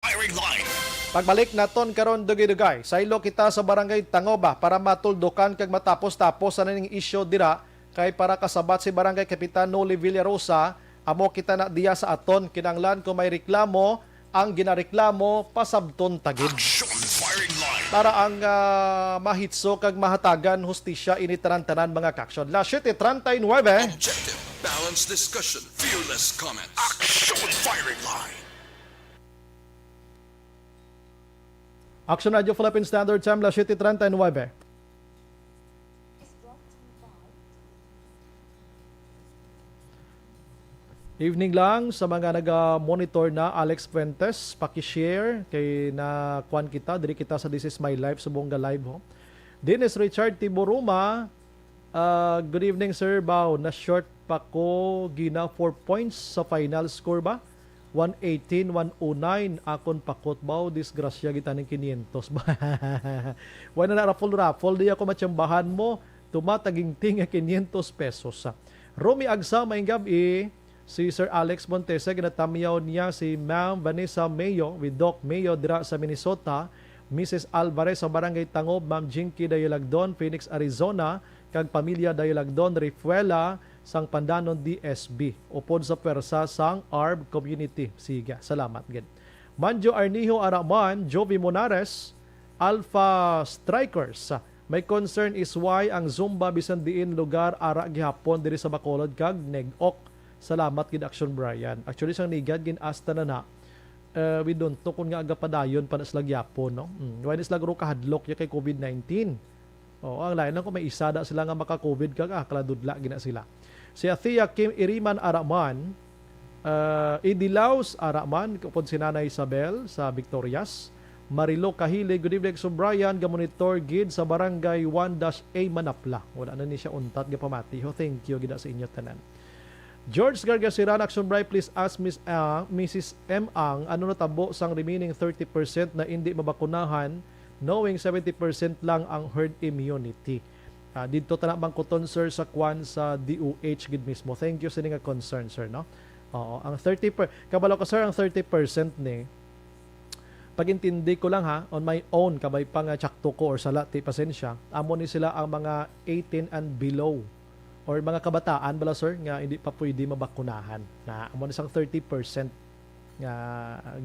Firing Line. Pagbalik naton karon, dugay-dugay, saylo kita sa Barangay Tangoba para matuldukan kag matapos-tapos sa ning isyu dira, kay para kasabat si Barangay Kapitan Noli Villarosa, amo kita na diya sa aton. Kinahanglan kung may reklamo, ang ginareklamo pasabton ta gid. Action Firing Line. Para ang, ah, mahitso kag mahatagan hustisya ini tanan-tanan, mga ka-aksyon. Las siete treinta y nueve. Objective, balanced discussion, fearless comments. Action Firing Line. Action Radio Philippine Standard Time, las siete treinta y nueve. Evening lang sa mga naga-monitor na, Alex Fuentes, paki-share kay na kuan kita, diri kita sa This Is My Life, subong ga live, ho. Dennis Richard Tiburuma, ah, good evening, Sir Bao. Na-short pa ko gina four points sa final score ba? One eighteen, one oh nine, akon pakot, baw, disgrasya gid taning quinientos ba? Wala na raffle-raffle, di ako matsambahan mo, tumatagingting nga quinientos pesos. Romy Agsa, maayong gab-i. Si Sir Alex Montesa, ginatamyaw niya si Ma'am Vanessa Mayo with Doc Mayo dira sa Minnesota, Missus Alvarez sa Barangay Tangob, Ma'am Jinky Dayalagdon, Phoenix, Arizona, kag pamilya Dayalagdon, Refuela, sang Pandanon D S B, upod sa pwersa sang ARB community. Sige, salamat gid. Manjo Arnijo Araman, Jovi Monares, Alpha Strikers. My concern is why ang Zumba bisan diin lugar ara gihapon diri sa Bacolod kag Nag-ok. Salamat gid, Action Brian. Actually, sang Nagad, gin-asta na na. Eh, we don't know kung nga agapadayon pa na sila gyapon, no? Mm. Why na sila guro kahadlok ya kay covid nineteen? Oo, ang lain lang kung may isa da sila nga maka-covid kag, ah, kaladudla gina sila. Si Athea Kim Iriman Araman, ah, Idilaos Araman, upod si Nanay Isabel sa Victorias. Marilo Kahili, good evening, Sir Brian, gamonitor gid sa Barangay one dash A Manapla. Wala na ni siya untat gapamati, ho. Thank you gid sa inyo tanan. George Gargasiran, Action Bright, please ask Miss, ah, Missus M Ang, ano natabo sang remaining thirty percent na indi mabakunahan, knowing seventy percent lang ang herd immunity. Ah, didto ta na mangkuton, sir, sa kwan sa D O H gid mismo. Thank you sini nga concern, sir, no? Oo, ang thirty per-, kabalo ko, sir, ang thirty percent ni, pag-intindi ko lang, ha, on my own, kabay pa nga tsakto ko or sala, ti pasensya, amo ni sila ang mga eighteen and below or mga kabataan bala, sir, nga hindi pa pwede mabakunahan. Na amo ni sang thirty percent nga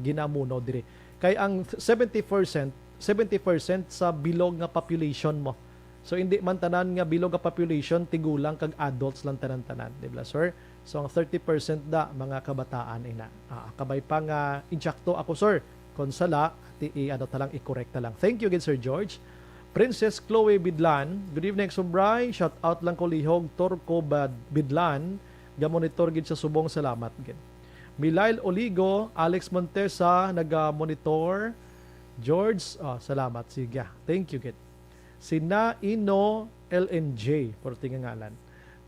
ginamuno diri. Kay ang seventy percent, seventy percent sa bilog nga population mo. So, hindi man tanan nga bilog nga population, tigulang kag adults lang tanan-tanan, di ba, sir? So, ang thirty percent da, mga kabataan ina. Ah, kabay pa nga, insakto ako, sir. Kung sala, ti, i-, ano ta lang, i-correct ta lang. Thank you again, Sir George. Princess Chloe Bidlan, good evening, Sir Bry. Shout out lang ko, Lihog Torco Bad-, Bidlan. Gamonitor gid sa subong, salamat gid. Milail Oligo, Alex Montesa, naga-monitor. George, ah, salamat. Sige, thank you gid. Si Naino L N J, perti nga ngalan.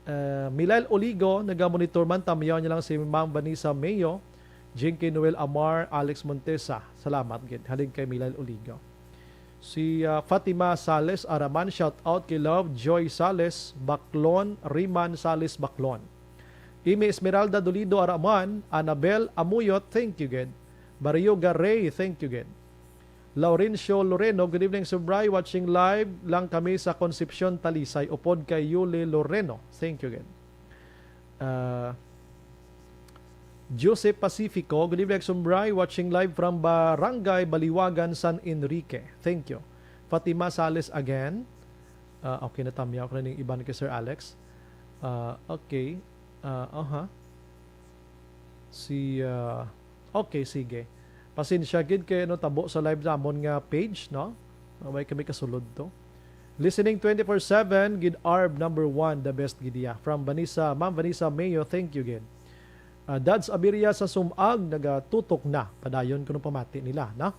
Ah, Milail Oligo, naga-monitor man, tamyaw niya lang si Ma'am Vanessa Mayo, Jinky Noel Amar, Alex Montesa. Salamat gid. Halin kay Milail Oligo. Si, ah, Fatima Sales Araman, shout out kay Love Joy Sales Baclon, Riman Sales Baclon. Imi Esmeralda Dolido Araman, Annabel Amuyot, thank you gid. Mario Garay, thank you gid. Laurencio Loreno, good evening, Sir Bry. Watching live lang kami sa Concepcion, Talisay. Upod kay Yuli Loreno. Thank you again. Uh, Joseph Pacifico, good evening, Sir Bry. Watching live from Barangay Baliwagan, San Enrique. Thank you. Fatima Sales again. Uh, okay, natamyaw ko na ning iban kay Sir Alex. Uh, okay. Uh, aha. Si, uh, Okay, sige. Pasensya gid kay ano, tabo sa live namon nga page, no? Way kami kasulod to. Listening twenty-four seven, gid Arb number one, the best gid iya. From Vanessa, Ma'am Vanessa Mayo, thank you gid. Ah, Dads Abiria sa Sumag, nagatutok na. Padayon kuno pamati nila, no?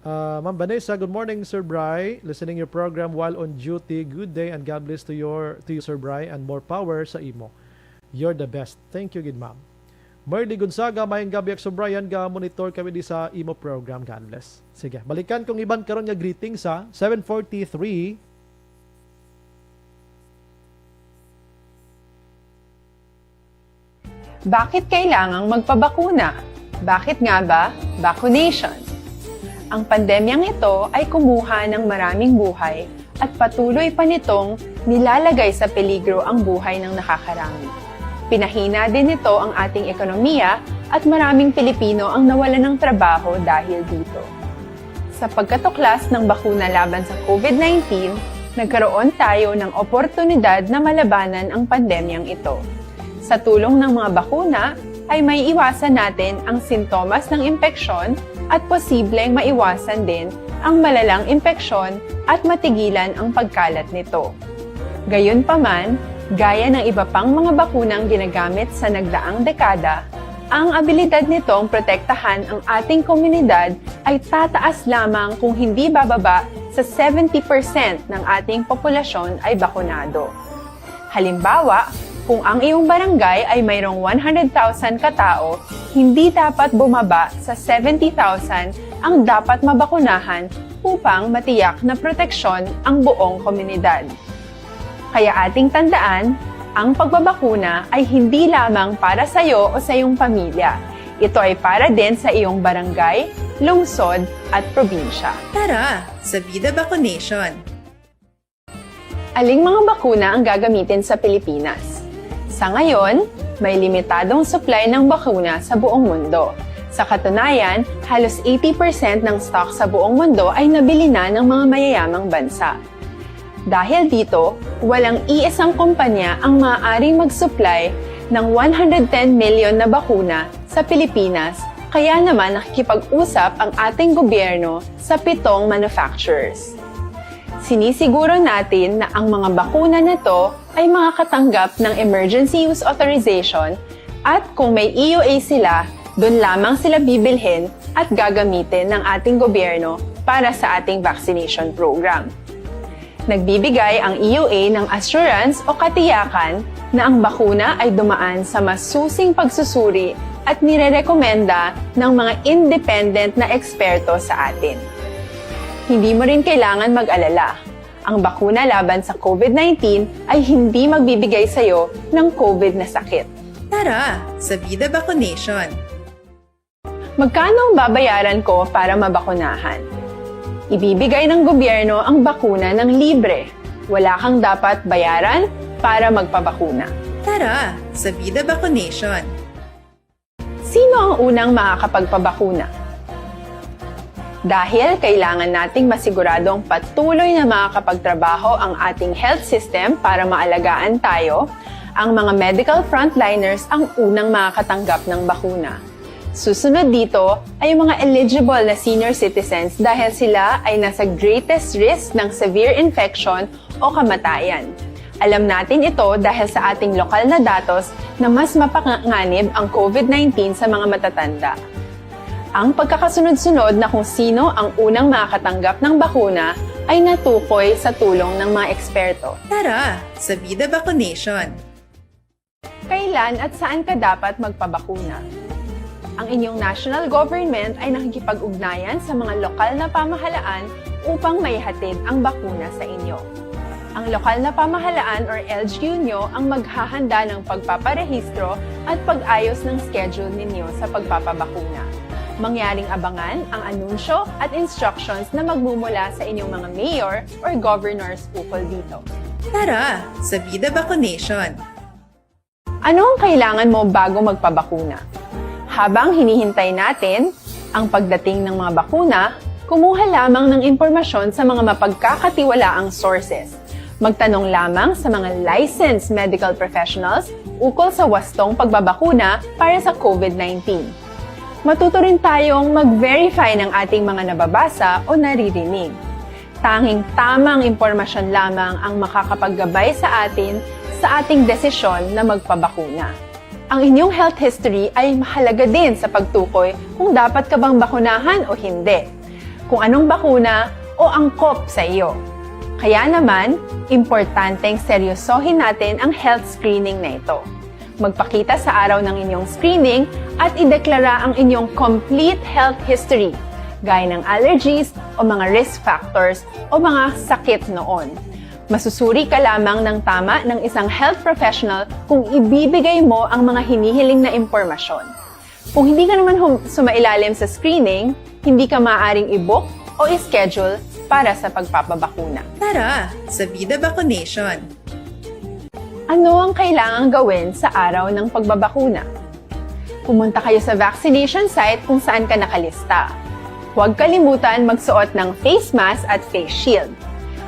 Ah, Ma'am Vanessa, good morning, Sir Bry. Listening your program while on duty. Good day and God bless to your, to you, Sir Bry, and more power sa imo. You're the best. Thank you gid, ma'am. Merly Gonzaga, mayang gabi, Akso Brian, ga monitor kami di sa imo program. God bless. Sige, balikan kong iban karon nga greetings, ha. Seven forty-three. Bakit kailangang magpabakuna? Bakit nga ba vaccination? Ang pandemyang ito ay kumuha ng maraming buhay at patuloy pa nitong nilalagay sa peligro ang buhay ng nakakarami. Pinahina din nito ang ating ekonomiya at maraming Pilipino ang nawalan ng trabaho dahil dito. Sa pagkatuklas ng bakuna laban sa COVID nineteen, nagkaroon tayo ng oportunidad na malabanan ang pandemyang ito. Sa tulong ng mga bakuna, ay maiiwasan natin ang sintomas ng impeksyon at posibleng maiwasan din ang malalang impeksyon at matigilan ang pagkalat nito. Gayunpaman, gaya ng iba pang mga bakunang ginagamit sa nagdaang dekada, ang abilidad nitong protektahan ang ating komunidad ay tataas lamang kung hindi bababa sa seventy percent ng ating populasyon ay bakunado. Halimbawa, kung ang iyong barangay ay mayroong one hundred thousand ka tawo, hindi dapat bumaba sa seventy thousand ang dapat mabakunahan upang matiyak na proteksyon ang buong komunidad. Kaya ating tandaan, ang pagbabakuna ay hindi lamang para sa iyo o sa iyong pamilya. Ito ay para din sa iyong barangay, lungsod, at probinsya. Tara, sa Vida Vaccination! Aling mga bakuna ang gagamitin sa Pilipinas? Sa ngayon, may limitadong supply ng bakuna sa buong mundo. Sa katunayan, halos eighty percent ng stock sa buong mundo ay nabili na ng mga mayayamang bansa. Dahil dito, walang iisang kumpanya ang maaaring mag-supply ng one hundred ten million na bakuna sa Pilipinas, kaya naman nakikipag-usap ang ating gobyerno sa pitong manufacturers. Sinisiguro natin na ang mga bakuna na to ay makakatanggap ng emergency use authorization at kung may E U A sila, doon lamang sila bibilhin at gagamitin ng ating gobyerno para sa ating vaccination program. Nagbibigay ang E U A ng assurance o katiyakan na ang bakuna ay dumaan sa masusing pagsusuri at nirerekomenda ng mga independent na eksperto sa atin. Hindi mo rin kailangan mag-alala. Ang bakuna laban sa COVID nineteen ay hindi magbibigay sa iyo ng COVID na sakit. Tara sa Vida Vaccination! Magkano ang babayaran ko para mabakunahan? Ibibigay ng gobyerno ang bakuna ng libre. Wala kang dapat bayaran para magpabakuna. Tara sa Vida Vaccination! Sino ang unang makakapagpabakuna? Dahil kailangan nating masiguradong patuloy na makakapagtrabaho ang ating health system para maalagaan tayo, ang mga medical frontliners ang unang makakatanggap ng bakuna. Susunod dito ay ang mga eligible na senior citizens dahil sila ay nasa greatest risk ng severe infection o kamatayan. Alam natin ito dahil sa ating lokal na datos na mas mapanganib ang COVID nineteen sa mga matatanda. Ang pagkakasunod-sunod na kung sino ang unang makakatanggap ng bakuna ay natukoy sa tulong ng mga eksperto. Tara sa Vida Vaccination! Kailan at saan ka dapat magpabakuna? Ang inyong national government ay nakikipag-ugnayan sa mga lokal na pamahalaan upang maihatid ang bakuna sa inyo. Ang lokal na pamahalaan or L G U nyo ang maghahanda ng pagpaparehistro at pag-ayos ng schedule ninyo sa pagpapabakuna. Mangyaring abangan ang anunsyo at instructions na magmumula sa inyong mga mayor or governors ukol dito. Tara, sa Vida Vaccination! Ano ang kailangan mo bago magpabakuna? Habang hinihintay natin ang pagdating ng mga bakuna, kumuha lamang ng impormasyon sa mga mapagkakatiwalaang sources. Magtanong lamang sa mga licensed medical professionals ukol sa wastong pagbabakuna para sa COVID nineteen. Matuto rin tayong mag-verify ng ating mga nababasa o naririnig. Tanging tamang impormasyon lamang ang makakapaggabay sa atin sa ating desisyon na magpabakuna. Ang inyong health history ay mahalaga din sa pagtukoy kung dapat ka bang bakunahan o hindi, kung anong bakuna o angkop sa iyo. Kaya naman, importanteng seryosohin natin ang health screening na ito. Magpakita sa araw ng inyong screening at ideklara ang inyong complete health history, gaya ng allergies o mga risk factors o mga sakit noon. Masusuri ka lamang ng tama ng isang health professional kung ibibigay mo ang mga hinihiling na impormasyon. Kung hindi ka naman hum- sumailalim sa screening, hindi ka maaaring i-book o i-schedule para sa pagpapabakuna. Tara, sa Vida Vaccination! Ano ang kailangang gawin sa araw ng pagbabakuna? Pumunta kayo sa vaccination site kung saan ka nakalista. Huwag kalimutan magsuot ng face mask at face shield.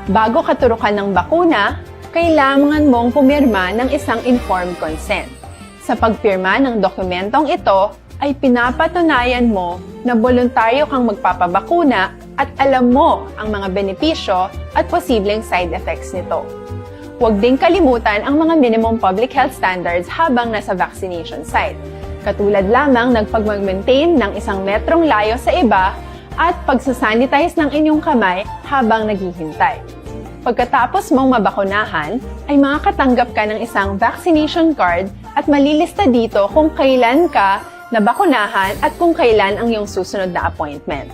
Bago katurukan ng bakuna, kailangan mong pumirma ng isang informed consent. Sa pagpirma ng dokumentong ito, ay pinapatunayan mo na boluntaryo kang magpapabakuna at alam mo ang mga benepisyo at posibleng side effects nito. Huwag ding kalimutan ang mga minimum public health standards habang nasa vaccination site, katulad lamang ng pagmag-maintain ng isang metrong layo sa iba at pagsasanitize ng inyong kamay habang naghihintay. Pagkatapos mong mabakunahan, ay makakatanggap ka ng isang vaccination card at malilista dito kung kailan ka nabakunahan at kung kailan ang iyong susunod na appointment.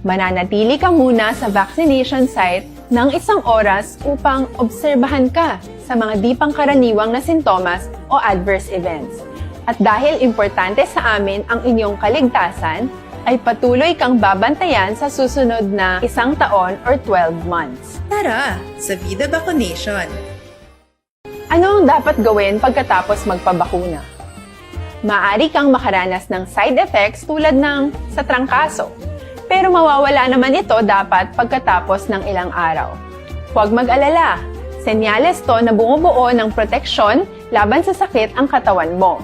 Mananatili ka muna sa vaccination site ng isang oras upang obserbahan ka sa mga di pangkaraniwang na sintomas o adverse events. At dahil importante sa amin ang inyong kaligtasan, ay patuloy kang babantayan sa susunod na isang taon or twelve months. Tara, sa Vida Vaccination! Ano ang dapat gawin pagkatapos magpabakuna? Maaari kang makaranas ng side effects tulad ng sa trangkaso, pero mawawala naman ito dapat pagkatapos ng ilang araw. Huwag mag-alala, senyales to na bumubuo ng proteksyon laban sa sakit ang katawan mo.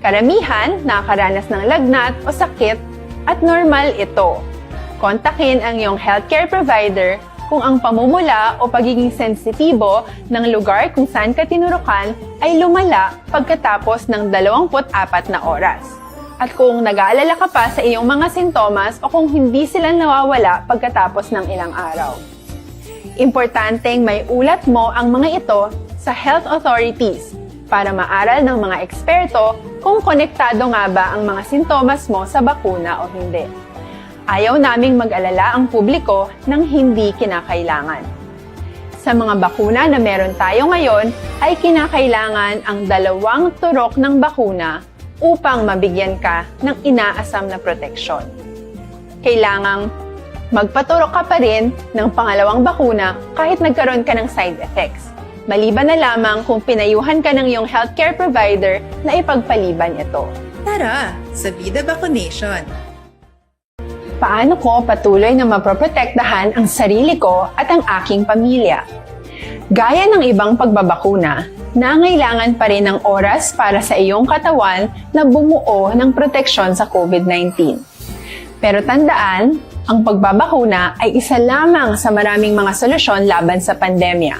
Karamihan nakakaranas ng lagnat o sakit at normal ito. Kontakin ang iyong healthcare provider kung ang pamumula o pagiging sensitibo ng lugar kung saan ka tinurukan ay lumala pagkatapos ng dalawampu't apat na oras, at kung nag-aalala ka pa sa iyong mga sintomas o kung hindi sila nawawala pagkatapos ng ilang araw. Importanteng maiulat mo ang mga ito sa health authorities para maaral ng mga eksperto kung konektado nga ba ang mga sintomas mo sa bakuna o hindi. Ayaw naming mag-alala ang publiko ng hindi kinakailangan. Sa mga bakuna na meron tayo ngayon, ay kinakailangan ang dalawang turok ng bakuna upang mabigyan ka ng inaasam na proteksyon. Kailangang magpaturok ka pa rin ng pangalawang bakuna kahit nagkaroon ka ng side effects, maliban na lamang kung pinayuhan ka ng iyong healthcare provider na ipagpaliban ito. Tara, sa Vida Vaccination! Paano ko patuloy na maproprotektahan ang sarili ko at ang aking pamilya? Gaya ng ibang pagbabakuna, nangailangan pa rin ng oras para sa iyong katawan na bumuo ng proteksyon sa COVID nineteen. Pero tandaan, ang pagbabakuna ay isa lamang sa maraming mga solusyon laban sa pandemya.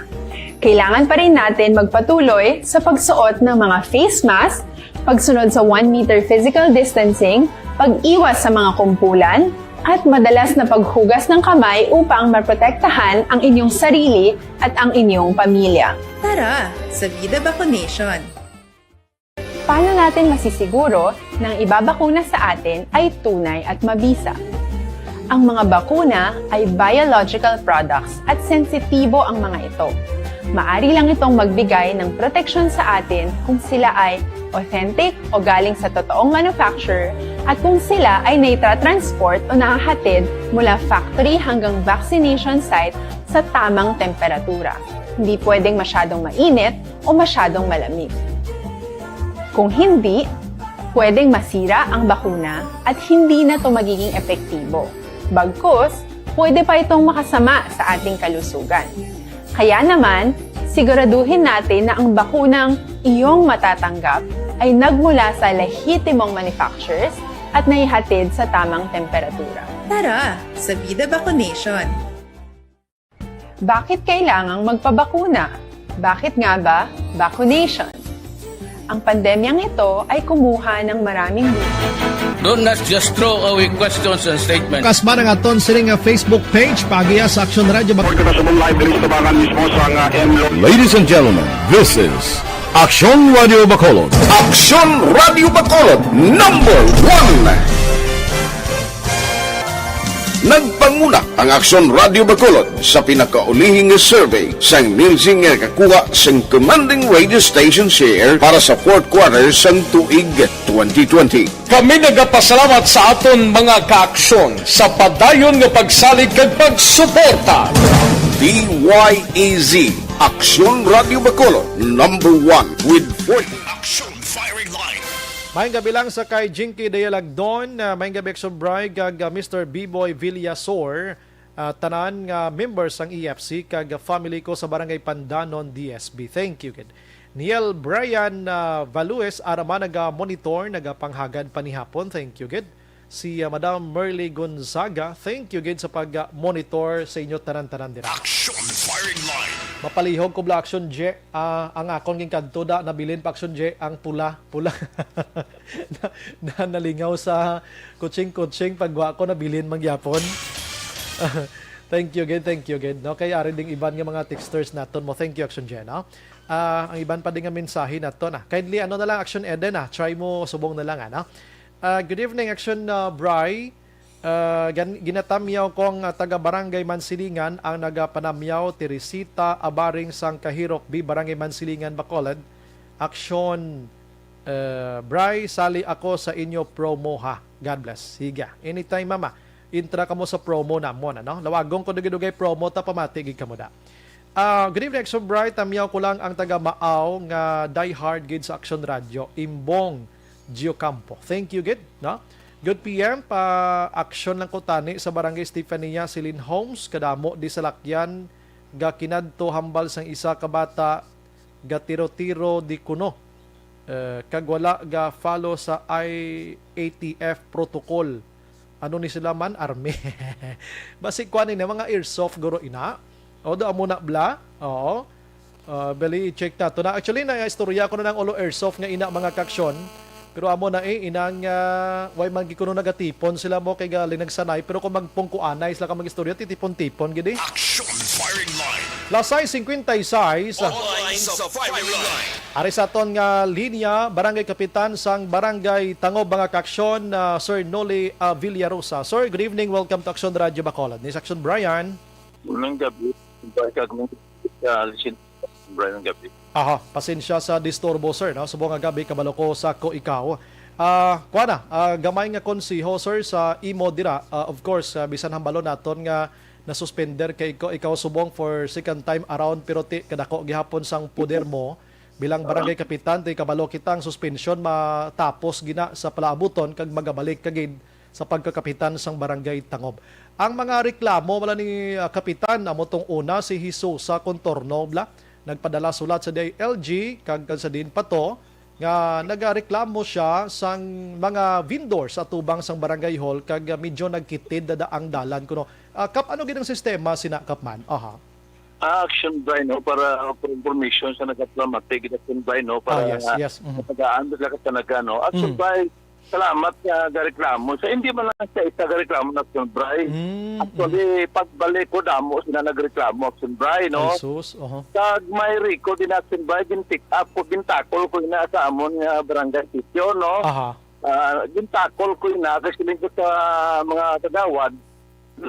Kailangan pa rin natin magpatuloy sa pagsuot ng mga face mask, pagsunod sa one meter physical distancing, pag-iwas sa mga kumpulan, at madalas na paghugas ng kamay upang maprotektahan ang inyong sarili at ang inyong pamilya. Tara, sa Vida Vaccination! Paano natin masisiguro na ang ibabakuna sa atin ay tunay at mabisa? Ang mga bakuna ay biological products at sensitibo ang mga ito. Maari lang itong magbigay ng proteksyon sa atin kung sila ay authentic o galing sa totoong manufacturer at kung sila ay naitatransport o nahahatid mula factory hanggang vaccination site sa tamang temperatura. Hindi pwedeng masyadong mainit o masyadong malamig. Kung hindi, pwedeng masira ang bakuna at hindi na ito magiging epektibo. Bagkus, pwede pa itong makasama sa ating kalusugan. Kaya naman, siguraduhin natin na ang bakunang iyong matatanggap ay nagmula sa lehitimong manufacturers at naihatid sa tamang temperatura. Tara, sa Vida Vaccination! Bakit kailangang magpabakuna? Bakit nga ba vaccination? Ang pandemyang ito ay kumuha ng maraming buhay. Don't not just throw away questions and statements. Kasman ang aton sining nga Facebook page, pagiya sa Aksyon Radio Bacolod. Kita sa live diri sa tabangan mismo sa nga M L O. Ladies and gentlemen, this is Aksyon Radio Bacolod. Aksyon Radio Bacolod, number one. Nagpanguna ang Aksyon Radio Bacolod sa pinakaulihing survey sang Nielsen nga nakakuha sang commanding radio station share para sa fourth quarter sang tuig twenty twenty. Kami nagapasalamat sa aton mga kaaksyon sa padayon nga pagsalig kag pagsuporta. D Y E Z, Aksyon Radio Bacolod, number one with forty. Aksyon Firing Line. Maayong gabi lang sa kay Jinky Dayalagdon, ah, maayong gabi, Aksyon Bri, kag, ah, Mister B-Boy Villasor, ah, tanan nga members sang E F C, kag, ah, family ko sa Barangay Pandanon, D S B. Thank you, gid. Niel Brian, ah, Values, ara man naga-monitor, nagapanghagad panihapon. Thank you, gid. Si, ah, Madam Merly Gonzaga, thank you, gid, sa pag-monitor sa inyo tanan-tanan dira. Action Firing Line. Mapalihog ko bala, Action J. Ah, ang akon ginkadto da, nabilin pa, Action J, ang pula, pula. Na, na, nalingaw sa kutsing-kutsing, pagwa ko, nabilin man gyapon. Thank you again, thank you again. No, kay ari ding iban nga mga texters naton mo. Thank you, Action J, no? Ah, ang iban pa din nga mensahe naton, ah. Kindly, ano na lang, Action Eden, ah. Try mo subong na lang, ano? Ah, good evening, Action, ah, Bri. Ah, gan-, ginatamyaw ko ang, ah, taga Barangay Mansilingan, ang nagapanamyaw, Teresita Abaring sang Kahirok B, Barangay Mansilingan, Bacolod. Action, ah, Bri, sali ako sa inyo promo, ha. God bless. Sige. Anytime, mama. Intra kamo sa promo namon, ano? Lawagon ko dugay-dugay promo, ta pamati gid kamo da. Ah, good evening, Action Bri. Tamyaw ko lang ang taga Maaw nga diehard gid sa Action Radio, Imbong Giocampo. Thank you gid, no? Good P M, pa Action lang ko tani sa Barangay Stefania, Celine Homes, kadamo di salakyan ga kinadto hambal sang isa ka bata ga tiro-tiro di kuno. Eh, kag wala ga follow sa I A T F protocol. Ano ni sila man? Army. Basi kuan ni mga airsoft guro ina. O, do amo na bla. Oo. Ah, bali, i-check nato na. Actually, na istorya ko na ng ulo airsoft nga ina mga kaaksyon. Pero amo na eh, inang, ah, way man gikuno nagatipon sila mo kay galing nagsanay. Pero kung magpungkuanay sila ka mag-istorya, titipon-tipon gid eh. Action Firing Line. Lasay cincuenta y seis. Online sa Firing Line. Ari sa aton nga linya, Barangay Kapitan sang Barangay Tangob, mga kaaksyon, ah, Sir Noli, ah, Villarosa. Sir, good evening. Welcome to Action Radio Bacolod. Ni Action Brian. Unang gabi, Brian, kag mga, ah, listener, Brian, ang gabi. Aha, pasensya sa disturbo, sir, no? Subong nga gabi, kabalo ko sa ko ikaw. Ah, kuana, ah, gamay nga konseho, sir, sa imo dira. Ah, of course, ah, bisan hambalon naton nga nasuspender kay ikaw, ikaw subong for second time around, pero ti kadako gihapon sang poder mo bilang barangay kapitan, ti kabalo kita ang suspension matapos gina sa palaabuton kag magabalik ka gid sa pagkakapitan sang Barangay Tangob. Ang mga reklamo wala ni, ah, Kapitan, amo tong una si Jesusa Contorno, bla, nagpadala sulat sa D I L G kag, kag sa din pa to nga nagareklamo siya sang mga vendor sa atubang sang Barangay Hall kag, ah, medyo nagkitid da ang dalan kuno. Ah, Kap, ano gid ang sistema sina, Kap, man? Aha. Ah, Action Brian, no, para for information sa nagaplamatig, Action Brian, no, para Ah, yes, nga yes, mhm. matagaan sila katanagan, no. Action Mm. Brian, salamat nga gareklamo. Sa hindi man lang sa isa gareklamo na Action Brian. Mm, Actually, pagbalik ko, damo sila nagreklamo, Action Brian, no. Ay, sus, oho. Kag may record din, Action Brian, gin-pick up ko, gintakol ko ina sa amon nga barangay sitio, no. Aha. Ah, gintakol ko ina, kasi ko sa mga kagawad,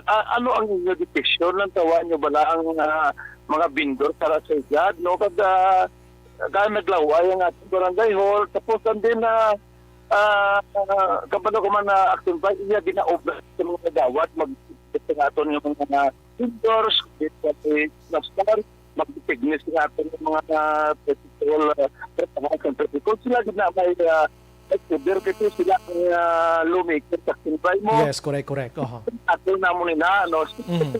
Ah, ano ang inyo desisyon? Lantawan nyo bala ang, ah, mga vendor para sa edad, no? Kag, ah, kag naglaway ang ating barangay hall. Tapos, and then, ah, ah, ah, kabalo ko man na action ba, iya ginaobra sa mga kagawad, mag-, sa aton nga mga vendors, sa mga mag-witness nga ato nga mga, ah, protocol, ah, protocol, protocol. Sila gid na may, ah, may cover kasi sila ang, ah, lawmaker sa Kimbay mo. Yes, correct, correct. Oho. Ako na mo ni na, ano, Mhm.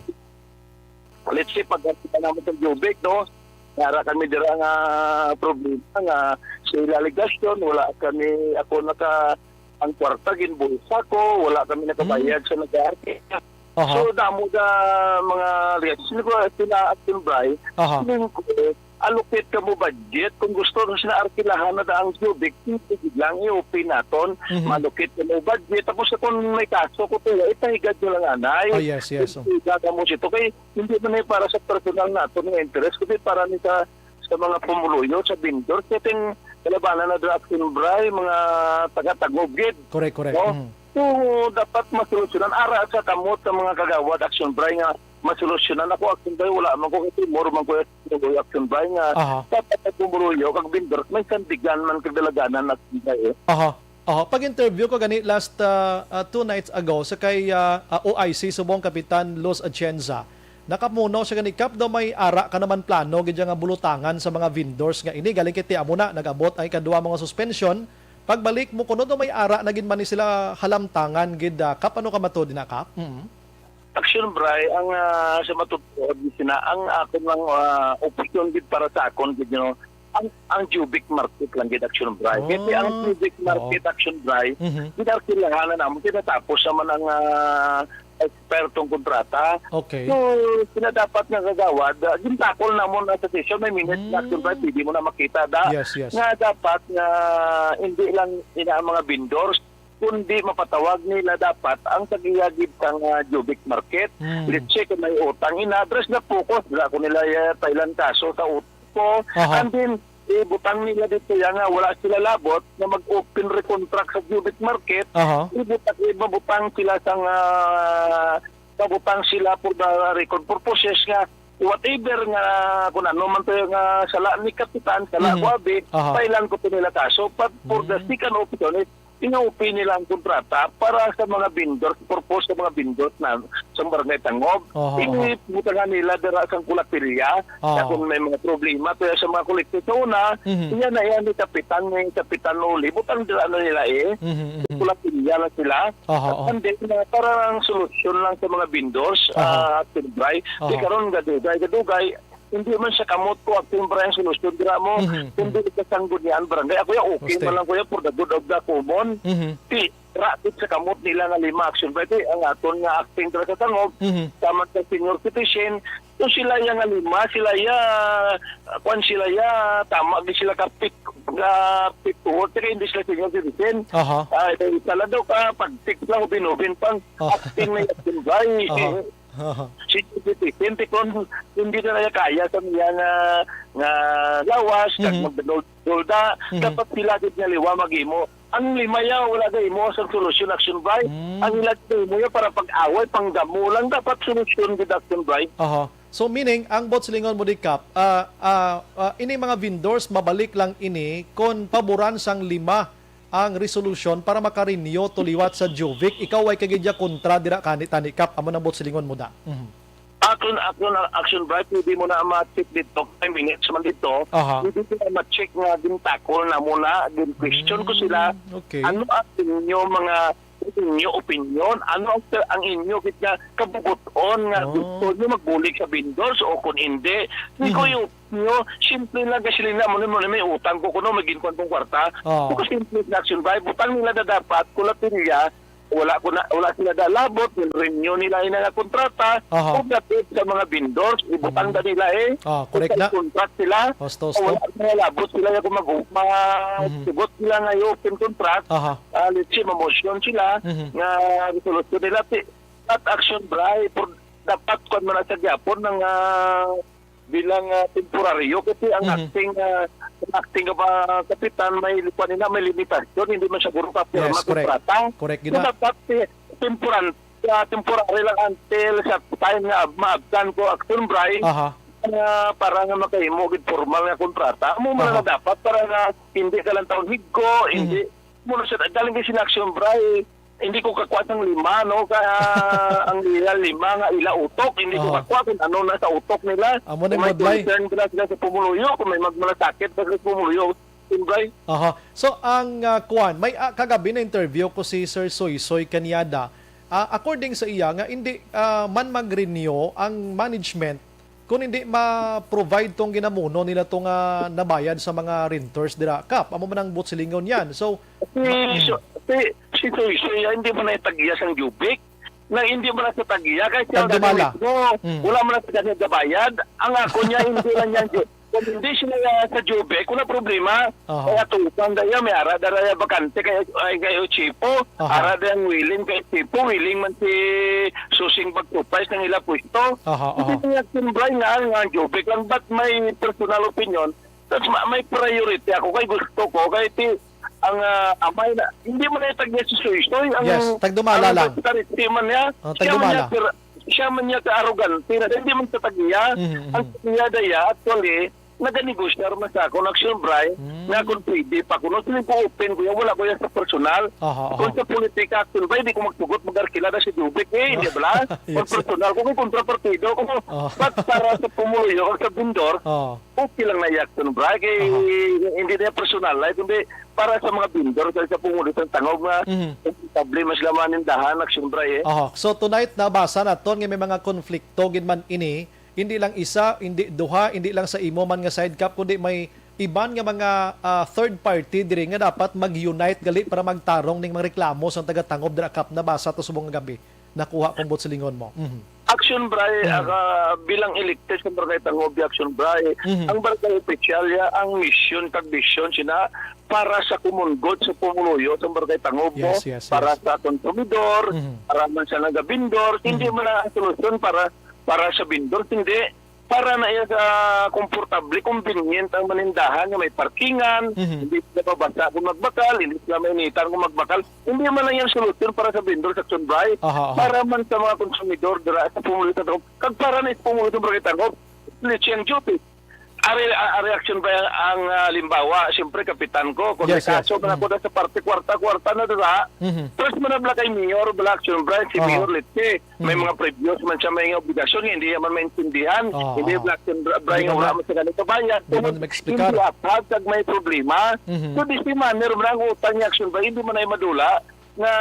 let's say, pag kita naman sa Jubek, no? Nara kami dira nga problema nga sa ila alegasyon, wala kami, ako naka, ang kwarta, ginbulsa ko, wala kami nakabayad sa nag-aarkila. Aha. So, damo na mga reaction ko, sila Action Bray, Aha. feeling ko, allocate ka mo budget. Kung gusto nyo sila arkilahan na daang cubic, hindi lang i-open naton. Mhm. Ma-allocate ka mo budget. Tapos na kung may kaso ko to, ipahigad nyo lang anay. Ah, yes, yes, oh. Hindi ka mo sito. Kay, hindi man ay para sa personal naton nga interest, kundi para ni sa, sa mga pumuluyo, sa vendor. Kaya ting kalabanan na drug Action Bray, mga taga-tagubgid. Correct, correct. No? Mhm. So, dapat masolusyonan. Ara sa kamot sa mga kagawad Action Bray nga masolusyonan. Ako, Action Bray, wala man ko kasi more man ko yung Action Bray nga Aha. dapat ang pumuluyo, kag vendor, may sandigan man kag dalaganan na Action Bray, eh. Aha. Aha. Pag-interview ko gani last, ah, ah, two nights ago sa kay, ah, ah, O I C Subong Kapitan Luz Atienza, nakamuno siya gani, Kap, daw may ara ka naman plano gid nga bulutangan sa mga vendors nga ini. Galing kay ti amo na, nag-abot ang ikadua mga suspension. Pagbalik mo, kuno daw may ara na gid man ni sila halamtangan gid, ah, Kap, ano ka matod na, Kap? Mm. Action Bray, ang, ah, sa matutuod, sina, ang akon lang, ah, option gid para sa akon gid, you know, ang, ang Jubic Market lang gid, Action Bray. Kasi ang Oh. Jubic Oo. Market, Action Bray, Mhm. ginarkilahan na namon, tinatapos naman ang, ah, ekspertong kontrata. Okay. So, sila dapat nga kagawad, ah, gintakol namon na sa session, may minutes na, Action Bray, Mm. pwede mo na makita da, Yes, yes. nga dapat nga hindi lang ina ang mga vendors, kundi mapatawag nila dapat ang tag-iya gid sang, ah, Jubic Market. Hmm. Let's say, kung may utang, ina-address na focus, dira ko nila, eh, file-an kaso sa utang ko. Aha. And then, ibutang nila dito yan nga wala sila labot na mag-open recontract sa Jubic Market. Aha. Ibutang, ibabutang sila sang, ah, mabutang sila for the record purposes nga whatever nga kung ano man to nga sala ni Kapitan, sala Mhm. ko abi, Aha. file-an ko to nila kaso. But for the Hmm. second option is, ina-open nila ang kontrata para sa mga vendors, purpose sa mga vendors na sa Barangay Tangob. Aha, Ini aha. butangan nila dira sang Kulapilya, Aha. na kung may mga problema, kaya sa mga kolektor sa una, Mhm. iya na iya ni Kapitan, ni Kapitan Oli, butang dira na nila eh. Mhm, mhm. Kulapilya lang sila. Aha, aha. And then, uh, para ang solusyon lang sa mga vendors, Aha. ah, Action Bray. Di Aha. karon gadugay, gadugay, hindi man siya kamot ko, Action Bray, ang solusyon dira mo, Mhm, kundi mhm. sa Sanggunian Barangay. Ako ya, okay Guste. man lang ko ya, for the good of the common. Mhm. Di, rapit sa kamot nila nga lima, Action Bray. Di, ang aton nga acting dira sa Tangob, Mhm. tama sa senior citizen, so sila ya nga lima, sila ya, ah, kwan sila ya, tama, di sila ka pick, ka pick to work, kaya hindi sila senior citizen. Aha. Ah, ito, isa lang daw ka, pag-text lang, ubin-ubin pang Aha. acting na yung Bray. Aha. Aha. Si Titi, hindi ko, hindi na niya kaya sa niya nga, nga lawas, kag Mhm. magdadol-, dolda, Mhm. dapat sila gid nga liwa mag-imo. Ang lima ya, wala ga imo sa solusyon, Action Bray. Mm. Ang ila gid imo ya para pag-away, pangdamo lang, dapat solusyon gid, Action Bray. Aha. So, meaning, ang buot silingon mo di, Kap, ah, ah, ah, ini mga vendors, mabalik lang ini kon paboran sang lima ang resolution para maka-renew to liwat sa Juvic. Ikaw way ka gid ya kontra dira kani tani, Kap, amo nang buot silingon mo da. Mhm. Action, action, Action Bray, pwede mo na ma-check dito, five minutes man dito. Aha. Pwede mo na ma-check nga gintakol na mo na, gin-question ko sila, Mm, okay. Ano ang inyo mga, inyo opinion? Ano ang, ang inyo gid nga kabubuton nga Oh. gusto nyo magbulig sa vendors o kung hindi? Di ko Mhm. yung nyo, simple lang, gasolina mo na, mo na, may utang ko kuno, may ginkuan kong kwarta. Oo. Kung simple na, Action Bray, butang nila na dapat, kulatilya, wala ko na, wala sila dalabot, renew nila ina nga kontrata, Aha. kung dapat sa mga vendors, ibutang Mm. na nila eh. Ah, correct Kung na. may contract sila, Husto, husto. wala nila labot sila yung mag, ma, Mhm. sugot sila nga yung open contract, Aha. ah, let's say, mamosyon sila, Mhm. nga resolution nila, ti-, at Action Bray, for, dapat kung man sa gyapon ng, ah, bilang, ah, temporaryo kasi ang Mhm. acting, ah, ang acting of, ah, kapitan may, kuwan nila, may limitasyon, hindi man siya guro ka pirma Yes, correct. kontrata. Correct, So, gina- dapat, eh, temporan-, ah, temporary lang until sa time nga ab-, maabtan ko, Action Bri, Aha. nga para nga makahimo gid formal nga kontrata. Amo man Aha. na dapat para nga hindi ka lang taon higko, Mhm. hindi mo na siya, galing kay sina Action Bri, hindi ko kakuha sang lima, no? Ka, ang ila lima nga ila utok, hindi ko Aha. kakuha kung ano na sa utok nila. Amo na Kung may budlay. concern ba sila sa pumuluyo, kung may magmalasakit ba sila sa pumuluyo, Action Bri. Aha. So, ang, ah, kuwan, may, ah, kagabi na interview ko si Sir Soysoy Cañada. Ah, according sa iya nga, hindi, ah, man mag-renew ang management kung hindi ma-provide tong ginamuno nila to nga nabayad sa mga renters dira. Kap, amo man ang buot silingon yan. So, Si, Mm. so, si, si Soysoy, ah, hindi man na tagya sang Jubic. Na hindi man na sa tagya, kay siya Tagdumala. mismo, Mm. wala man na sa kanya gabayad. Ang ako niya, hindi lang yan, Ju-, kung hindi sila, ah, sa Jubic, wala problema. Aha. Kaya tupan da iya, may ara da raya bakante kay, ay, kay Chipo. Aha. Ara da ang willing kay Chipo, willing man si Susing Bagtupay sa ila pwesto. Aha, Hindi aha. niya Action Bri nga, nga Jubic lang, but may personal opinion. Tapos ma-, may priority ako kay gusto ko, kay ti, ang, ah, amay na, hindi man na tagya si Soysoy, ang, Yes, tagdumala ang lang. secretary man niya, Oh, siya man niya tagdumala. ka, siya man niya ka-arogante na, hindi man sa tagya, Mhm, mhm. ang tagya daya, actually, naganegosyo man sa akon, Action Bri, Mm. nga kung pwede pa kuno, siling ko open ko yan, wala ko yan sa personal. Aha, aha. Kung sa politika, Action Bri, di ko magtugot, mag-arkila na si Jubic, eh, Oh. di ba? Kung Yes. personal ko, kung kontrapartido ko, Oh. but para sa pumuluyo, o sa vendor, Oh. okay lang na i-action, Bri, kay Aha. hindi na personal, eh, kundi para sa mga vendor, sa, sa pumuluyo sa Tangub nga Mhm. komportable man sila manindahan, Action Bri, eh. Aha. So, tonight, nabasa naton nga may mga konflikto gid man ini, hindi lang isa, hindi duha, hindi lang sa imo man nga side, Kap, kundi may iban nga mga, ah, third party diri nga dapat mag-unite gali para magtarong ning mga reklamo sang taga-Tangub dira, Kap. Nabasa to subong nga gabi. Nakuha kong buot silingon mo. Mhm. Action Bri, Mhm. ah, bilang elected sa Barangay Tangub, Action Bri, Mhm. ang barangay opisyal ya, ang misyon kag vision sina para sa common good sa pumuluyo sa Barangay Tangub mo, Yes, yes, para yes. sa konsumidor, Mhm. para man sa nagabindor, hindi Mhm. man ang solusyon para, para sa bindor, hindi. Para na iya sa komportable, convenient ang manindahan nga may parkingan, Mhm. hindi sila mabasa kung magbakal, hindi sila mainitan kung magbakal. Hindi man lang yan solusyon para sa vendor sa Action Bri. Aha, aha. Para man sa mga konsumidor dira sa pumuluyo sa Tangub. Kag para na sa pumuluyo sa Barangay Tangub. Lecheng Jubic. Ari, a-, ari Action Bri ang, ang, ah, limbawa, siyempre, kapitan ko, kung may Yes, yes. kaso, man Mm. ako na sa parte, kwarta-kwarta na dira. Mhm. First man na bala kay Mayor, bala Action Bri, si Aha. Mayor Leche. May Mhm. mga previous man siya, may obligasyon, hindi naman maintindihan. Oo, Hindi oo. Black and Bra-, Bray Hindi nga man wala na-, man sa ganito bayad. hindi man Tungod ma-explicar. Hindi apag kag may problema. Mhm. So, di si Manner man ang utang ni Action Bri, hindi man ay madula nga